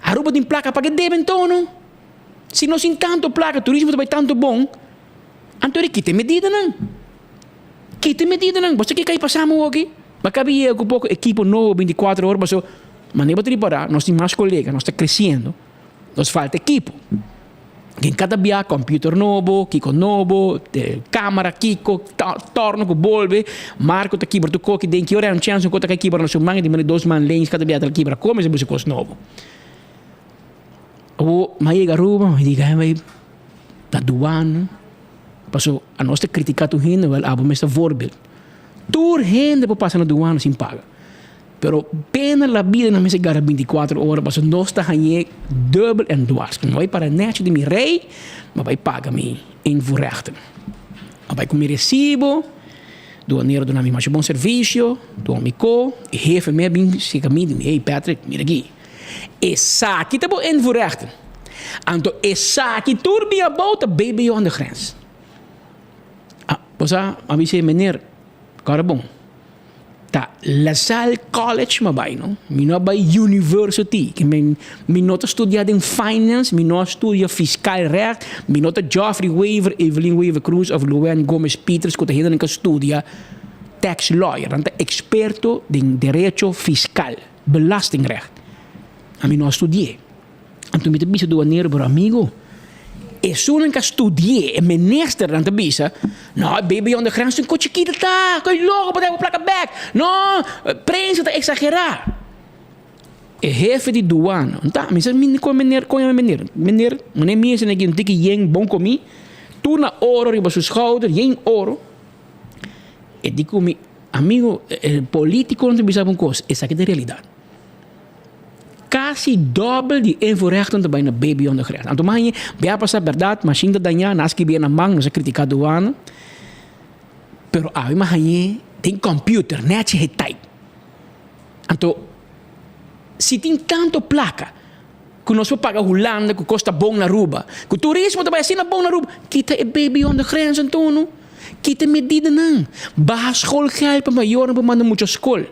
Aruba tin plaka pa ke debe ntono? Si nos tin tantu plaka, turismo ta bai tantu bon, anto di kita e medidanan. Kita e medidanan. Bo sa ke kai pasa mi awoki? Bo a kaba yega ku poko ekipo nobo 24 ora pasobra manera bo ta ripará nos tin mas kolega, nos ta kresiendo. Nos falta ekipo. Den kada bia computer nobo, kiko nobo, camera kiko, torno ku bolbe. Marco ta kibra tur koki den ki ora un chance un ko ta kai kibra na su man, e tin manda dos man lens kada bia ta kibra kome se buska kos nobo. Awo mi a yega Aruba mi di bai na douane paso anos ta critica tur hende wel abo mes ta voorbeeld. Tur hende por pasa na douane sin paga. Pero pena la bida nan mester gara 24 ora pasobra nos ta hañ'é dubbel en dwars. Mi bai para nechi di mi rei, mi bai paga mi invoerrechten. Mi bai ku mi resibo, duanero duna mi masha bon servisio, duna mi ko, e hefe mi a bin seka mi di mi, hey Patrick, mira aki, esaki ta bo invoerrechten. Anto esaki tur bin abou ta BBO aan de grens. Ah, bo sa, mi a bisa e meneer, kòrda bon. Ta La Salle College mi a bai no, mi no a bai university, ke men mi no ta studia den finance, mi no a studia fiscal recht, mi no ta Geoffrey Wever, Evelyn Wever Croes of Luann Gomez Pieters ku ta hendenan ku a studia tax lawyer, nan ta eksperto den derecho fiscal, belastingrecht. Ami no a studi'é. Anto mi ta bisa duanero, pero amigo, esunnan ka studi'é, e ministernan ta bisa, no, e baby on de grens tin kochi kita ta, ko'i loko bo ta bo plaka bek, no, prensa ta eksagerá. E hefe di duana, nta, mi sa mi kon meneer, kon yama meneer, meneer, meneer mi esei un tiki yen bon komi, tur na oro riba su schouder, yen oro, e di ku mi, amigo, e politikonan ta bisa bo un kos, esaki ta e realidat. Kasi dòbel di invoerrechten ta bai na BBO de grens. Anto mañe bia pasa bèrdat mashin ta dañá, nan a skibié na man, nos a kritiká duana. Pero awe mi a hañ'é den kòmpiuter, nèchi he taip. Anto si tin tantu plaka ku nos por paga Hulanda ku kos ta bon na Aruba, ku turismo ta bai asina bon na Aruba, kita e BBO de grens anto no. Kita e medidanan. Baha schoolgeld pa mayornan por manda mucha skol.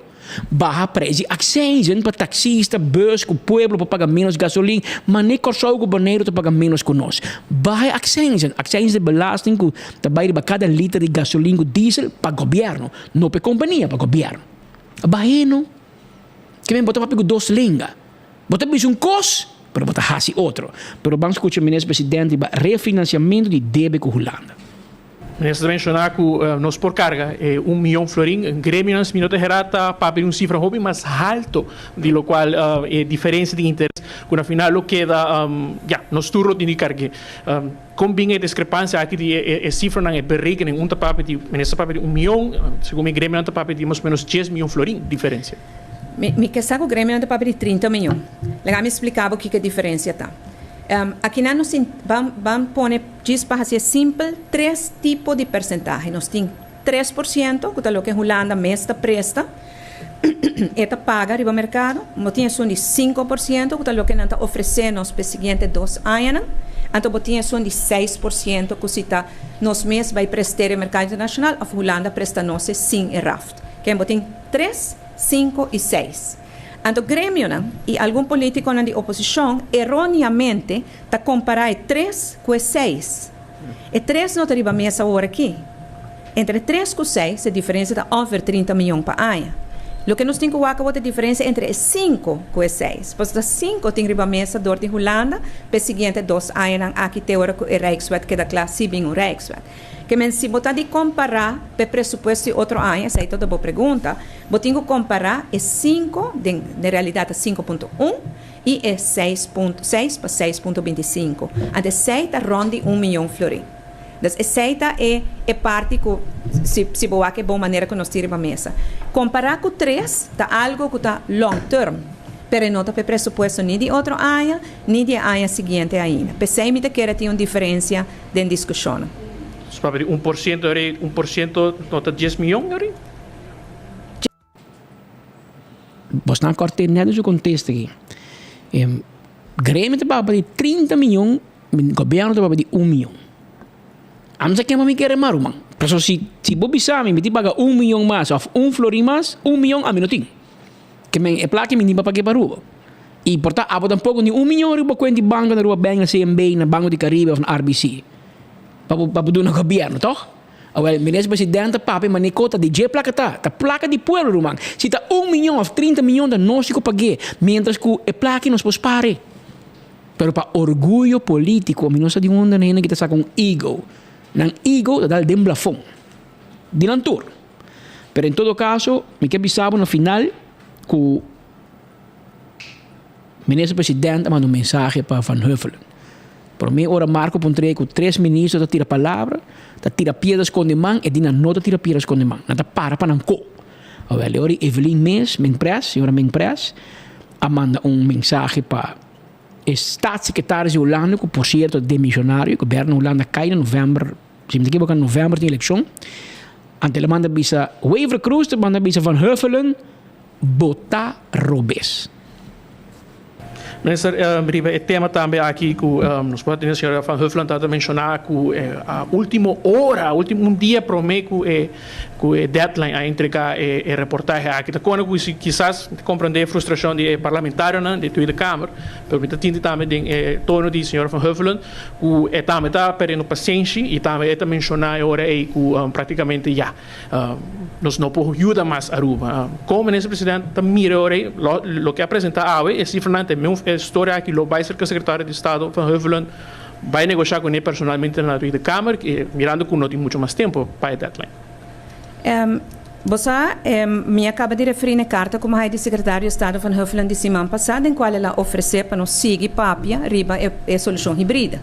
Baha prijs di accijnzen pa taxista, bus ku pueblo por paga menos gasolin, ma ne Kòrsou ku Boneiru ta paga menos ku nos. Baha e accijnzen, accijnzen ta e belasting ku ta bai riba kada liter di gasolin ku diesel pa gobièrnu, no pa e kompania, pa gobièrnu. Bah'é no. Ke men bo ta papia ku dos lenga. Bo ta bisa un kos, pero bo ta hasi otro. Pero ban skucha Minister President riba refinanciamento di debe ku Hulanda. Minister ta menciona cu nos por carga e un miyon florin. Gremionan si mi no ta hera ta papia di un cifra hopi mas halto di locual e diferencia di interes cu na final lo keda ya nos tur lo tin di cargue. Con bin e discrepancia aki di e cifranan e berekening un ta papia di minister ta papia di un miyon segun mi gremionan ta papia di mas o menos dies miyon florin diferencia. Mi ke sa cu gremionan ta papia di 30 miyon. Laga mi splica bo kico e diferencia ta. Akinan nos tin ban ban pone djis pa hasié simpel tres tipo di persentahe. Nos tin 3% ku ta loke Hulanda mes ta presta, e ta paga riba merkado. Bo tin esun di 5% ku ta loke nan ta ofresé nos p'e siguiente dos añanan. Anto bo tin esun di 6% ku si ta nos mes bai prest'é riba merkado internashonal òf Hulanda presta nos e sin e raft. Ken bo tin tres, sinku i seis. Anto gremionan i algun politikonan di oposishon eróneamente ta kompará e tres ku e seis. E tres no ta riba mesa awor aki. Entre e tres ku seis e diferensia ta ongeveer 30 mion pa aña. Loke nos tin ku wak awor ta e diferensia entre e sinku ku e seis. Pasobra sinku tin riba mesa dor di Hulanda pa e siguiente dos añanan aki te ora ku e Rijkswet keda kla si bin un Rijkswet. Ke men si bo ta di kompará p'e presupuesto di otro aña, esei ta bo pregunta, bo tin ku kompará e sinku, den den realidat ta 5.1, i e 6 punto seis pa 6.25. Anto esei ta rònt di un miyon florin. Dus esei ta e e parti ku si si bo wak e bon manera ku nos tin riba mesa. Kompará ku tres ta algo ku ta long term, pero e no ta pa e presupuesto ni di otro aña ni di e aña siguiente ainda. P'esei mi ta kere tin un diferensia den diskushonnan. Nos papia di 1% ori, 1% no ta dies miyon ori? Bosnan kòrt'é nèt den su kontesta aki. E gremio ta papia di 30 miyon, gobièrnu ta papia di un miyon. Ami sa kema mi kere mas ruman. Pasobra si si bo bisa mi mi tin paga un miyon mas òf un florin mas, un miyon ami no tin. Ke men e plaka mi tin pa pag'é pa Aruba. I por ta abo tampoko ni un miyon riba kuenta di banko na Aruba Bank, na CMB, na Banko di Karibe òf na RBC. Pa bo pa bo duna gobièrnu, tòg? Awel, minister president ta papia manera ku ta di dje plaka ta. Ta plaka di pueblo, ruman. Si ta un miyon òf 30 miyon ta nos ku pag'é, miéntras ku e plaka nos por spar e. Pero pa orguyo polítiko, mi no sa di unda nan hende ki ta saka un ego. Nan ego ta dal den blafon. Di nan tur. Pero en todo kaso, mi ke bisa bo na final ku Minister President a manda un mensahe pa Van Huffelen. Prome ora Marco puntr'é ku tres ministro ta tira palabra, ta tira piedra skonde man, e di nan no ta tira piedra skonde man, nan ta para pa nan ko. Awel, e ora Evelyn mes, Mengpres, señora Mengpres, a manda un mensahe pa e staatssecretaris di Hulanda, ku por sierto ta demisionario, goberno Hulanda kai na novèmber, si mi ta ekiboká novèmber tin elekshon, anto el a manda bisa Wever Croes ta manda bisa Van Huffelen, Bo ta robes. Minister, riba e tema tambe aki ku nos por a tene señora Van Huffelen tabata menshoná ku a último ora, último un dia promé ku e ku e deadline a entregá e e reportahe aki. Ta kone ku si kisas mi ta komprendé e frustrashon di e parlamentarionan di Tweede Kamer, pero mi ta tinti tambe den e tono di señora Van Huffelen ku e tambe ta perdiendo pasenshi i tambe e ta menshoná e ora ei ku praktikamente ya. Nos no por yuda mas Aruba. Como Minister President ta mira ora ei, loke a presenta awe, e cifranan ta e meun e storia aki lo bai cerca Secretario di Estado Van Huffelen bai negocia cune personalmente na Tweede Kamer, mirando cu no tin mucho mas tempo pa e deadline. Bo sa, mi a caba di referi na e carta cu mi a haci di Secretario di Estado Van Huffelen di siman pasa den cual el a ofrece pa nos sigui papia riba e solucion hibrida.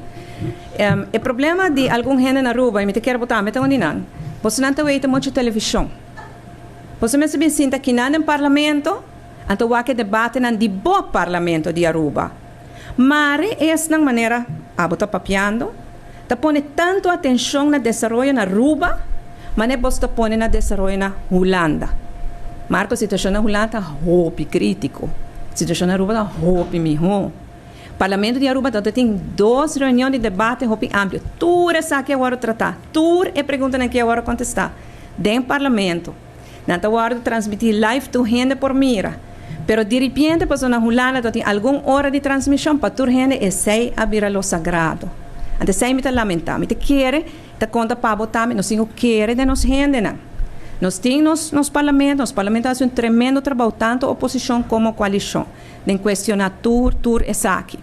E problema di algun hende na Aruba, y mi ta kier bo tambe ta un di nan, bosonan ta weita mucho television. Boso mester bin sinta kinan den parlamento, anto wak e debatenan di bo parlamento di Aruba. Mare esnan manera abo ta papiando, ta pone tanto atencion na desaroyo na Aruba, mane boso ta pone na desaroyo na Hulanda. Marco, situacion na Hulanda ta hopi critico. Situacion na Aruba ta hopi miho. Parlamento di Aruba ta tin dos reunion di debate hopi amplio. Tur esaki a wòrdu tratá. Tur e preguntanan aki a wòrdu kontestá den Parlamento. Nan ta wòrdu transmití live tur hende por mira. Pero diripiente pasobra na Hulanda ta tin algun ora di transmishon pa tur hende esei a bira lo sagrado. Anto esei mi ta lamentá. Mi ta kere ta konta pa bo tambe nos tin ku kere den nos hendenan. Nos tin nos nos Parlamento, nos Parlamento a hasi un tremendo trabou tanto oposishon komo koalishon. Den cuestiona tur tur esaki.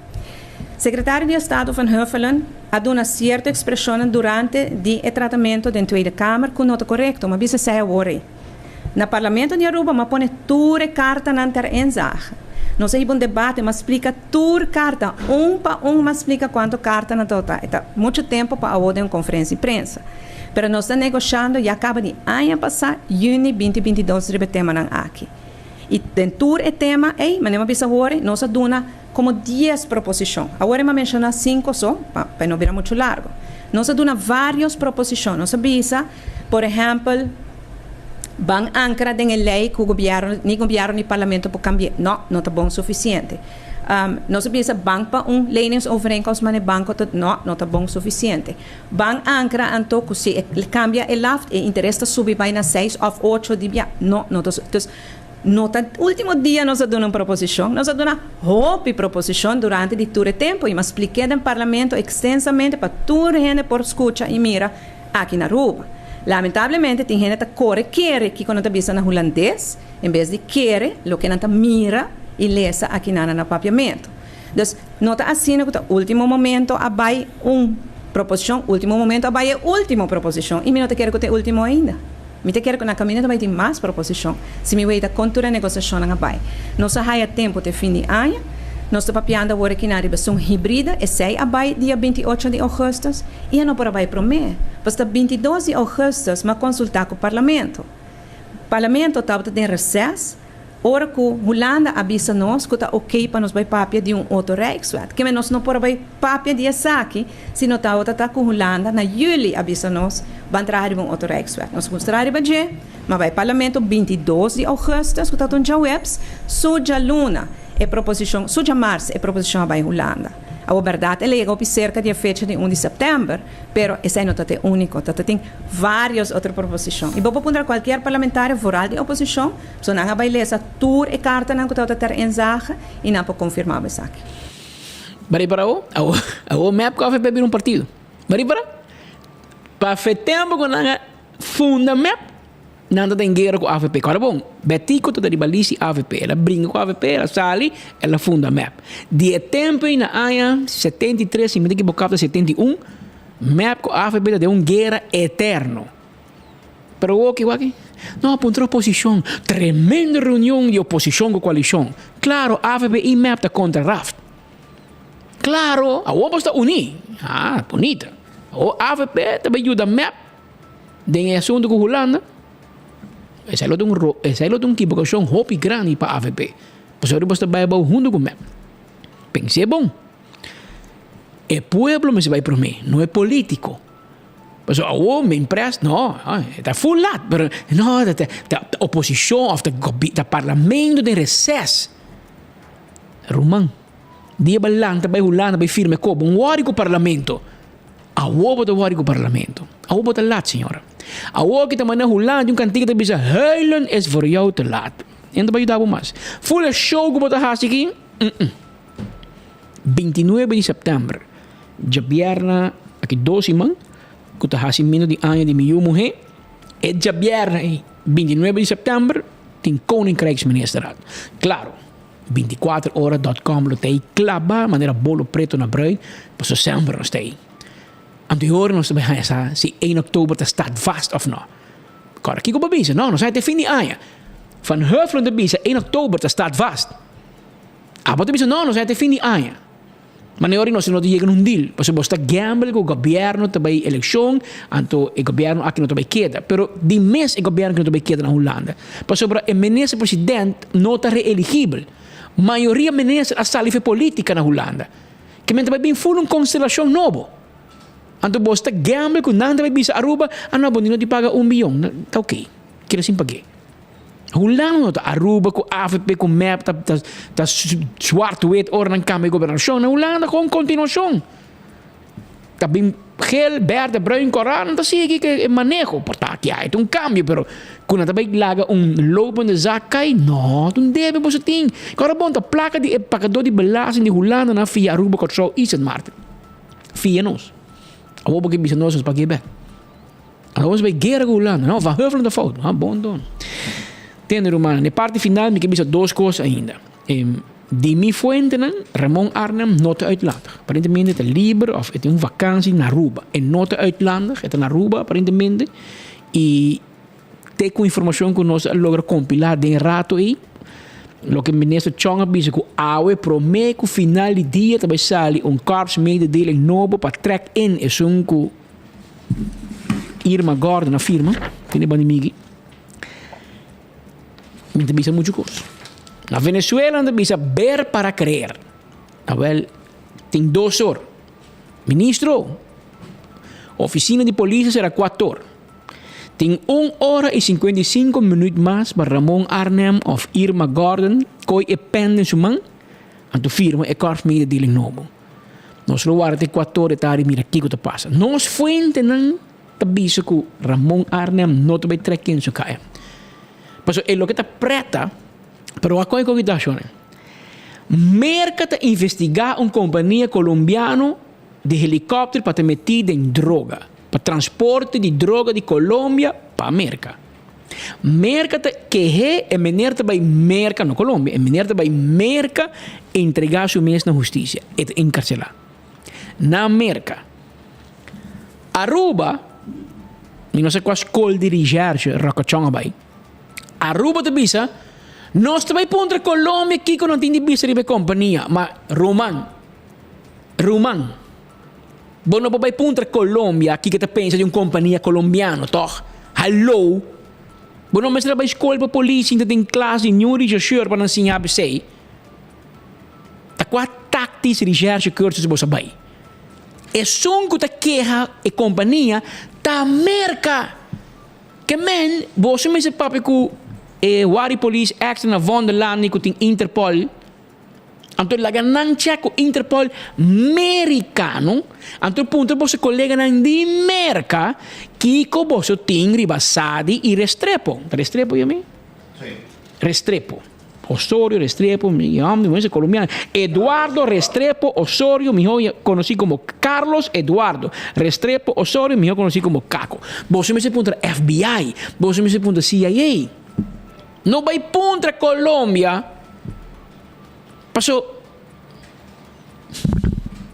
Secretario di Estado Van Huffelen a duna cierto expresionnan durante di e tratamento den Tweede Kamer cu no ta corecto, m'a bisa esey awor ey. Na Parlamento di Aruba m'a pone tur e cartanan ter inzage. Nos a hiba un debate, m'a splica tur carta, un pa un m'a splica cuanto cartanan ta ota. E ta mucho tempo pa awor den un conferencia di prensa. Pero nos ta negoshando ya caba di aña pasa, juni 2022 riba e temanan aki. I den tur e tema ei, manera mi a bisa awor, nos a duna komo dies proposishon. Awor mi a menshoná sinku so, pa e no bira muchu largu. Nos a duna vários proposishon. Nos a bisa, por ehèmpel, ban ankra den e lei ku gobièrnu, ni gobièrnu ni parlamento por kambi'é. No, no ta bon sufisiente. Nos a bisa, ban pa un leningsovereenkomst manera banko ta, no, no ta bon sufisiente. Ban ankra anto ku si e kambia e laft e interes ta subi bai na seis òf ocho di bia. No, no ta su. Dus, no ta ultimo dia nos a duna un proposishon. Nos a duna hopi proposishon durante di tur e tempu i mi a splik'é den parlamento ekstensamente pa tur hende por skucha i mira aki na Aruba. Lamentablemente tin hende ta kore kere kiko nan ta bisa na hulandes en bes di kere loke nan ta mira i lesa aki nan na papiamentu. Dus, no ta asina ku ta último momento a bai un proposishon, último momento a bai e último proposishon i mi no ta kere ku ta e último ainda. Mi ta kere ku na kaminda ta bai tin mas proposishon si mi weita kon tur e negosiashonnan a bai. Nos a haya tempu te fin di aña. Nos ta papiando awor aki na riba esun hibrida, esei a bai dia 28 di ougùstùs i e no por a bai promé, pasobra ta 22 di ougùstùs m'a konsultá ku Parlamento. Parlamento tabata den reses ora ku Hulanda a bisa nos ku ta oké pa nos bai papia di un otro Rijkswet. Keme nos no por a bai papia di esaki si no tabata ta ku Hulanda na yüli a bisa nos ban traha riba un otro Rijkswet. Nos a traha riba dje, ma bai Parlamento 22 di ougùstùs ku tabata un djaweps, su djaluna e proposishon, su djamars e proposishon a bai Hulanda. Awor bèrdat el a yega hopi serka di e fecha di un di sèptèmber, pero esei no ta te úniko, ta ta tin vários otro proposishon. I bo por puntra kualkier parlamentario, vooral di oposishon, pasobra nan a bai lesa tur e kartanan ku tabata ter inzage i nan por konfirmá bo esaki. Bo ripará awor? Awor, awor mep ku avp bira un partido. Bo ripará? Pa fe tempu ku nan a funda mep, nan ta den guera ku avp. Kòrda bon, Betico ta riba list di avp. El a bringa ku avp, el a sali, el a funda mep. Di e tempu ei na aña 73, si mi ta ekiboká ta 71, mep ku avp ta den un guera eterno. Pero awor ki wak? No a puntra oposishon. Tremendo reunion di oposishon ku koalishon. Klaro avp i mep ta kontra Raft. Klaro, awor boso ta uní. Ah, bunita. Awor avp ta bai yuda mep den e asuntu ku Hulanda. Esei lo ta un ro, esei lo ta un kibokashon hopi grandi pa avp. Pasobra boso ta bai abou huntu ku mep. Pens'é bon. E pueblo mester bai promé, no e polítiko. Pasobra awor mi impress, no, e ta full lat, pero no, ta ta oposishon òf ta gobi ta parlamento den reses. Ruman, dia bo a lanta bai Hulanda bai firma e kos, bo no wòri ku parlamento. Awor bo ta wòri ku parlamento. Awor bo ta lat, señora. Awor ki ta manda Hulanda un kantika ta bisa, Huilen is voor jou te laat. E no ta bai yuda bo mas. Full e show ku bo ta hasi aki, mm. 29 di sèptèmber, djabièrna aki dos siman, ku ta hasi menos di aña di mi yu muhé, e djabièrna ei, 29 di sèptèmber, tin Koninkrijksministerraad. Klaro, 24 ora dòt kòm lo ta ei klabá manera bolo preto na brui, pasobra semper nos ta ei. Anto e ora nos ta bai haña sa si 1 òktober ta staat vast òf nò. Kòrda kiko bo bisa? No, nos a haña te fin di aña. Van Huffelen ta bisa 1 òktober ta staat vast. Abo ta bisa, No, nos a te fin di aña. Ma ne ora nos no ta yega na un deal, pasobra bo sta gamble ku gobièrnu ta bai elekshon, anto e gobièrnu aki no ta bai keda. Pero di mes e gobièrnu aki no ta bai keda na Hulanda, pasobra e minister president no ta reeligibel. Mayoria minister a sali for e politika na Hulanda. Ke men ta bai bin ful un konstelashon nobo. Anto bo sta gamble ku nan ta bai bisa Aruba, ah no, bo no di paga un biyon. Ta oke, keda sin pag'é. Hulanda no ta Aruba ku avp ku mep ta ta ta zwart wit ora nan kambia gobernashon. Na Hulanda kon kontinuashon. Ta bin geel, berde, bruin, kòrá nan ta sigui ku e maneho. Por ta aki ai ta un kambio pero ku nan ta bai laga un lopende zak kai no ta un debe boso tin. Kòrda bon ta plaka di e pagadó di belasting di Hulanda nan fia Aruba, Kòrsou i Sint Maarten. Fia nos. Awor bo ke bisa nos nos paga e bèk. Awor nos bai guera ku Hulanda. No, Van Huffelen ta fout. Ha, bon don. Tende rumannan, den parti final mi ke bisa dos kos ainda. Di mi fuentenan, Ramon Arnhem no ta uitlandig. Aparentemente e ta liber of e tin un vakansi na Aruba. E no ta uitlandig, e ta na Aruba aparentemente. I te ku informashon ku nos a logra kompilá den e rato ei, loke minister Chong a bisa ku awe promé ku final di dia ta bai sali un korpsmededeling nobo pa trek in esun ku Irma Gordon a firma, tene banda migi. Mi ta bisa muchu kos. Na Venezuela nan ta bisa ver para creer. Awel, tin dos or. Ministro, oficina di polis a sera cuator. Tin un ora y 55 minuut mas pa Ramon Arnhem of Irma Gordon koy e pen den su man, anto firma e korpsmededeling nobo. Nos lo warda te kuator di tardi mira kiko ta pasa. Nos fuentenan ta bisa ku Ramon Arnhem no ta bai trek ken su kaya. Pasobra e loke ta preta, pero wak kon e koki ta shone. Merka ta investigá un kompania kolombiano di helikòpter pa ta metí den droga, pa transporte di droga di Colombia pa Merka. Merka ta keh'é, e mener ta bai Merka, no Colombia, e mener ta bai Merka entregá su mes na hustisia, e ta enkarselá. Na Merka. Aruba, mi no sa kua skol di recherche Rocochon a bai. Aruba ta bisa, Nos ta bai puntra Colombia kiko nan tin di bisa riba e kompania, ma ruman, ruman, bo no por bai puntra Colombia kiko ta pensa di un kompania kolombiano, tòg? Hallo! Bo no mester a bai skol pa polis sinta den klas di niun rechercheur pa nan siña esei. Ta kua taktis recherche cursus bo sa bai? Esun ku ta keha e kompania ta Merka! Ke men, boso mester papia ku e wari polis extra na Vondelandi ku tin Interpol. Anto laga nan check ku Interpol merikano. Anto puntra boso koleganan di Merka kiko boso tin riba Sadi i Restrepo. Ta Restrepo yami? Restrepo. Osorio Restrepo, mi hòmber mi kolombiano. Eduardo Restrepo Osorio, mihó konosí komo Carlos Eduardo Restrepo Osorio, mihó konosí komo Kako. Boso mester puntra FBI, boso mester puntra CIA. No bai puntra Colombia paso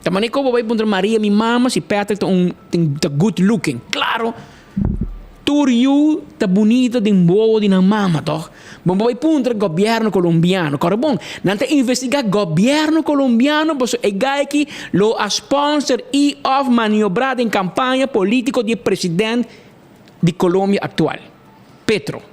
ta mane como bai puntra Maria mi mama si Patrick ta un ta good looking. Claro tur yu ta bunita den wowo di nan mama toch. Bo bai puntra gobierno colombiano kòrda bon nan ta investiga gobierno colombiano paso e guy aki lo a sponsor y of maniobra den campaña politico di e president di Colombia actual Petro.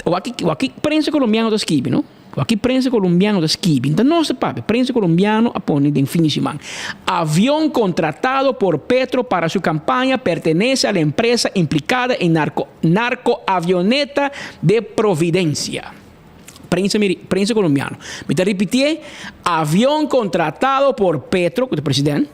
Wak wak prensa colombiano ta skibi no. Wak prensa colombiano ta skibi. Nta nos ta papia. Prensa colombiano a pone den fin di siman. Avion contratado por Petro para su campaña pertenece a la empresa implicada en narco narcoavioneta de Providencia. Prensa prensa colombiano. Mi ta ripitié, avion contratado por Petro, ku ta president,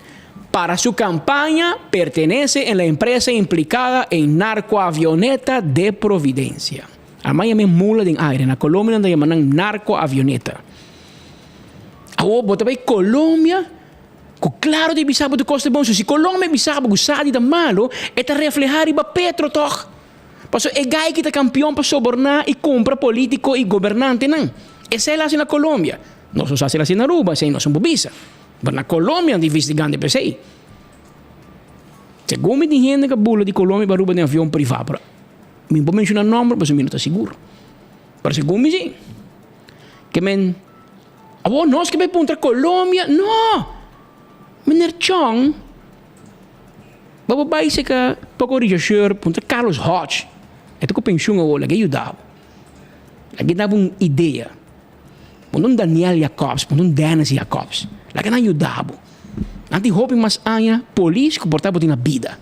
para su campaña pertenece en la empresa implicada en narcoavioneta de Providencia. Alma yama e mula den aire. Na Colombia nan ta yama nan narcoavioneta. Awor bo ta bai Colombia ku claro di bisa bo tur kos ta bon. So si Colombia bisa bo ku sa di ta malo, e ta refleha riba Petro tog. Pasobra e guy ki ta kampion pa soborná i kumpra polítiko i gobernantenan. Esei el hasi na Colombia. Nos no sa si el hasi na Aruba, esei nos no por bisa. Pero na Colombia nan ta investigando e p'esei. Segun mi tin hende ku a bula di Colombia pa Aruba den avion privá, pero mi no por menshoná nòmber pasobra mi no ta sigur. Pero segun mi si. Ke men, awor nos ke bai puntra Colombia? No! Meneer Chong. Bo por bai seka poko rechercheur puntra Carlos Hodge e ta ku penshun awor lag'e yuda bo lag'e dabo un idea puntra un Daniel Jacobs puntra un Dennis Jacobs laga nan yuda bo nan tin hopi mas aña polis ku por ta bo tin na bida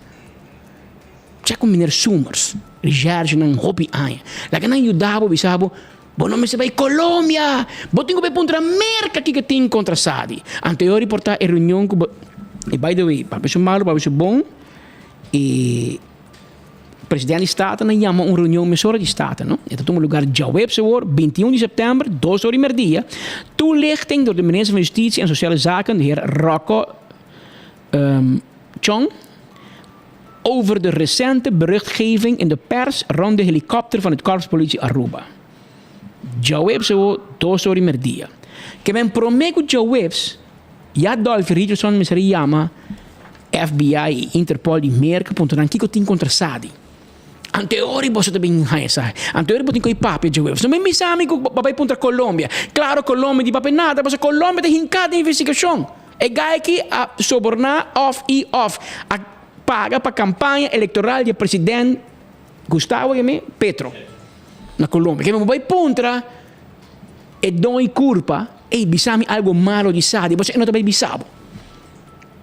chek ku meneer Summers recherchenan hopi aña laga nan yuda bo bisa bo bo no mester bai Colombia bo tin ku bai puntra Merka kiko tin kontra Sadi anto e ora por ta e reunion ku bo Y by the way, papia su malo, papia su bon, e presidente di Staten a yama un reunion mesora di Staten, no? E ta tuma lugar djaweps awor, 21 di september, dos ora y merdia. Toelichting door de minister van Justitie en Sociale Zaken, de heer Rocco um, Chong, over de recente berichtgeving in de pers rond de helikopter van het Korps Politie Aruba. Djaweps awor, dos ora y merdia. Ke men prome ku djaweps, Ya Dolphy Richardson mester a yama FBI i Interpol di Merka puntra nan kiko tin kontra Sadi. Anteori boso ta bin haña sa. Anteori bo tin ku e papia djaweps. No bin bisa mi ku bo bai puntra Colombia. Klaro Colombia di papia nada pasobra Colombia ta hinká den investigashon. E guy aki a soborná òf i òf a paga pa kampaña elektoral di e president Gustavo yam'é Petro na Colombia. Ke bo bai puntra e don i kurpa. Ey, bisa mi algo malo di Sadi, pasobra e no ta bai bisa bo.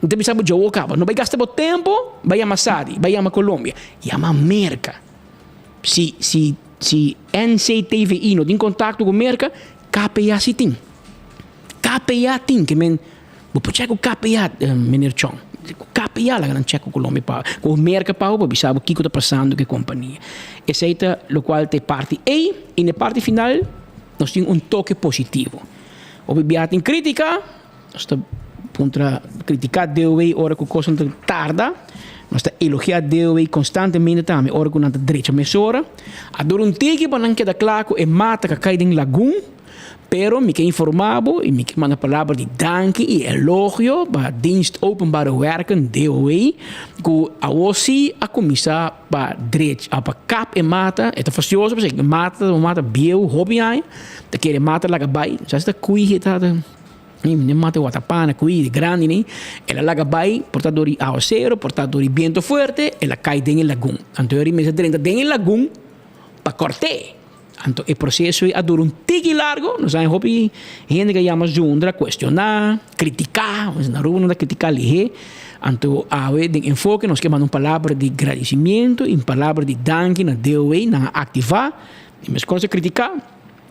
No ta bisa bo djawo kaba. No bai gasta bo tempo bai yama Sadi, bai yama Colombia. Yama Merka. Si, si, si NCTVI no tin kontakto ku Merka, KPA si tin. KPA tin, ke men, bo por chek ku KPA, meneer Chong. Ku KPA laga nan chek ku Colombia pa, ku Merka pa bo, pa bisa bo kiko ta pasando ku e kompania. Esei ta lokual ta e parti ey, i na e parti final, Nos tin un toke positivo. Hopi bia tin kritika, nos ta puntra kritiká DOW ora ku kosnan ta tarda, nos ta elogiá DOW konstantemente tambe ora ku nan ta drecha mesora. A dura un tiki pa nan keda kla ku e mata ka kai den lagun. Pero mi ke informá bo i mi ke manda palabra di danki i elogio pa Dienst Openbare Werken, DOW, ku awor sí a kuminsá pa drecha, pa kap e mata. E ta fastioso pasobra e mata ta un mata bieu hopi aña, ta kere mata laga bai. Sa si ta kuihi e tata, e mata e watapana kuihi di grandi nei, el a laga bai por ta dor di awasero, por ta dor di biento fuerte, el a kai den e lagun. Anto e mester drenta den e lagun pa kòrt'é. Anto e proseso ei a dura un tiki largo, nos haña hopi hende ke yama zundra, kuestioná, kritiká, na Aruba nan ta kritiká lihé. Anto awe den Enfoke nos ke manda un palabra di gradisimiento i un palabra di danki na DOW, nan a aktivá, i meskos a kritiká,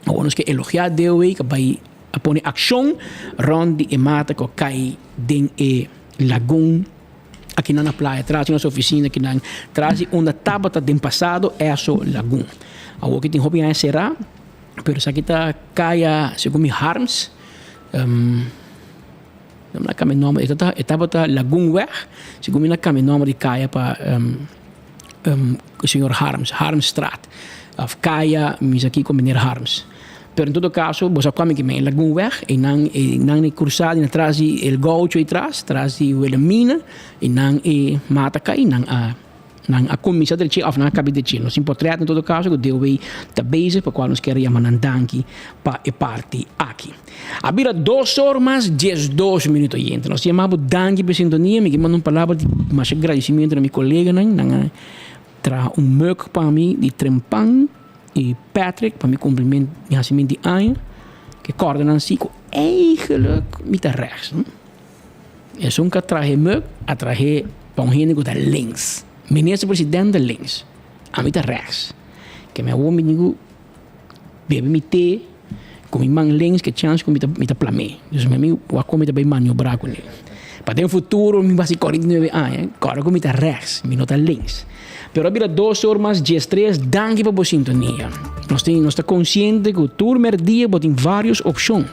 awor nos ke elogiá DOW ku a bai a pone akshon rònt di e mata ku a kai den e lagun. Akinan na playa tras di nos oficina akinan tras di unda tabata den pasado Esso Lagoon. Awor ki tin hopi aña sera pero esaki ta kaya segun mi Harms no mi a cambia nomber e tabata Lagoonweg segun mi na cambia nomber di kaya pa señor Harms, Harmsstraat of kaya mi sa kiko meneer Harms. Pero en todo caso bo sa cuami ki men Lagoonweg y nan e nan e cruza di tras di El Gaucho y tras, tras di Wilhelmina y nan e mata cay nan a nan a cuminsa drechi of nan a cabi drechi. Nos tin portret en todo caso cu DOW ta bezig pa cual nos kier yama nan danki pa e parti aki. A bira dos or mas 12 minuut oyente. Nos yama bo danki pa e sintonia. Mi ke manda un palabra di masha gradicimento na mi coleganan. Nan a traha un mug pa mi di trempan. I Patrick, pa mi cumpliment mi haciment di aña, ke corda nan si cu eigenlijk mi ta rechts. Hm? Esun cu a trahe mug, a trahe pa un hende cu ta links. Minister president ta links, ami ta rechts. Ke mi awor mi tin cu bebe mi te cu mi man links, ke chance cu mi ta mi ta plam'é. Dus mi ami wak con mi ta bay maniobra cune. Pa den futuro mi basi 49 aña, corda cu mi ta rechts, mi no ta links. Pero a bira dos or mas 13, danki pa bo sintonia. Nos tin, nos ta konsiente ku tur merdia bo tin varios opshon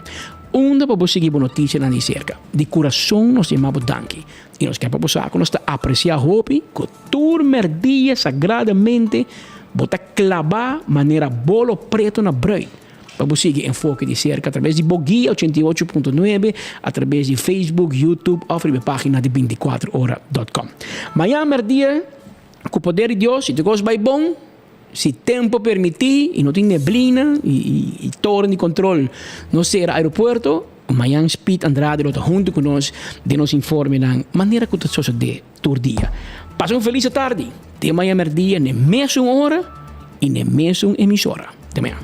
unda pa bo sigui bo notisianan di serka. Di kurason nos yama bo danki i nos ke pa bo sa ku nos ta apresiá hopi ku tur merdia sagradamente bo ta klabá manera bolo preto na bruid pa bo sigui Enfoke di Serka atrabes di bo guia 88.9, atrabes di Facebook, YouTube òf riba e página di binticuater ora dòt kòm. Mañan mèrdia, ku poder di Dios, si tur kos bai bon, si tempu permití i no tin neblina i toren di kontrol no sera aeropuerto, mañan Speed Andrade lo ta huntu ku nos den nos informenan manera ku ta sosodé tur dia. Pasa un felis atardi. Te mañan mèrdia n'e mesun ora i n'e mesun emisora. Te mañan.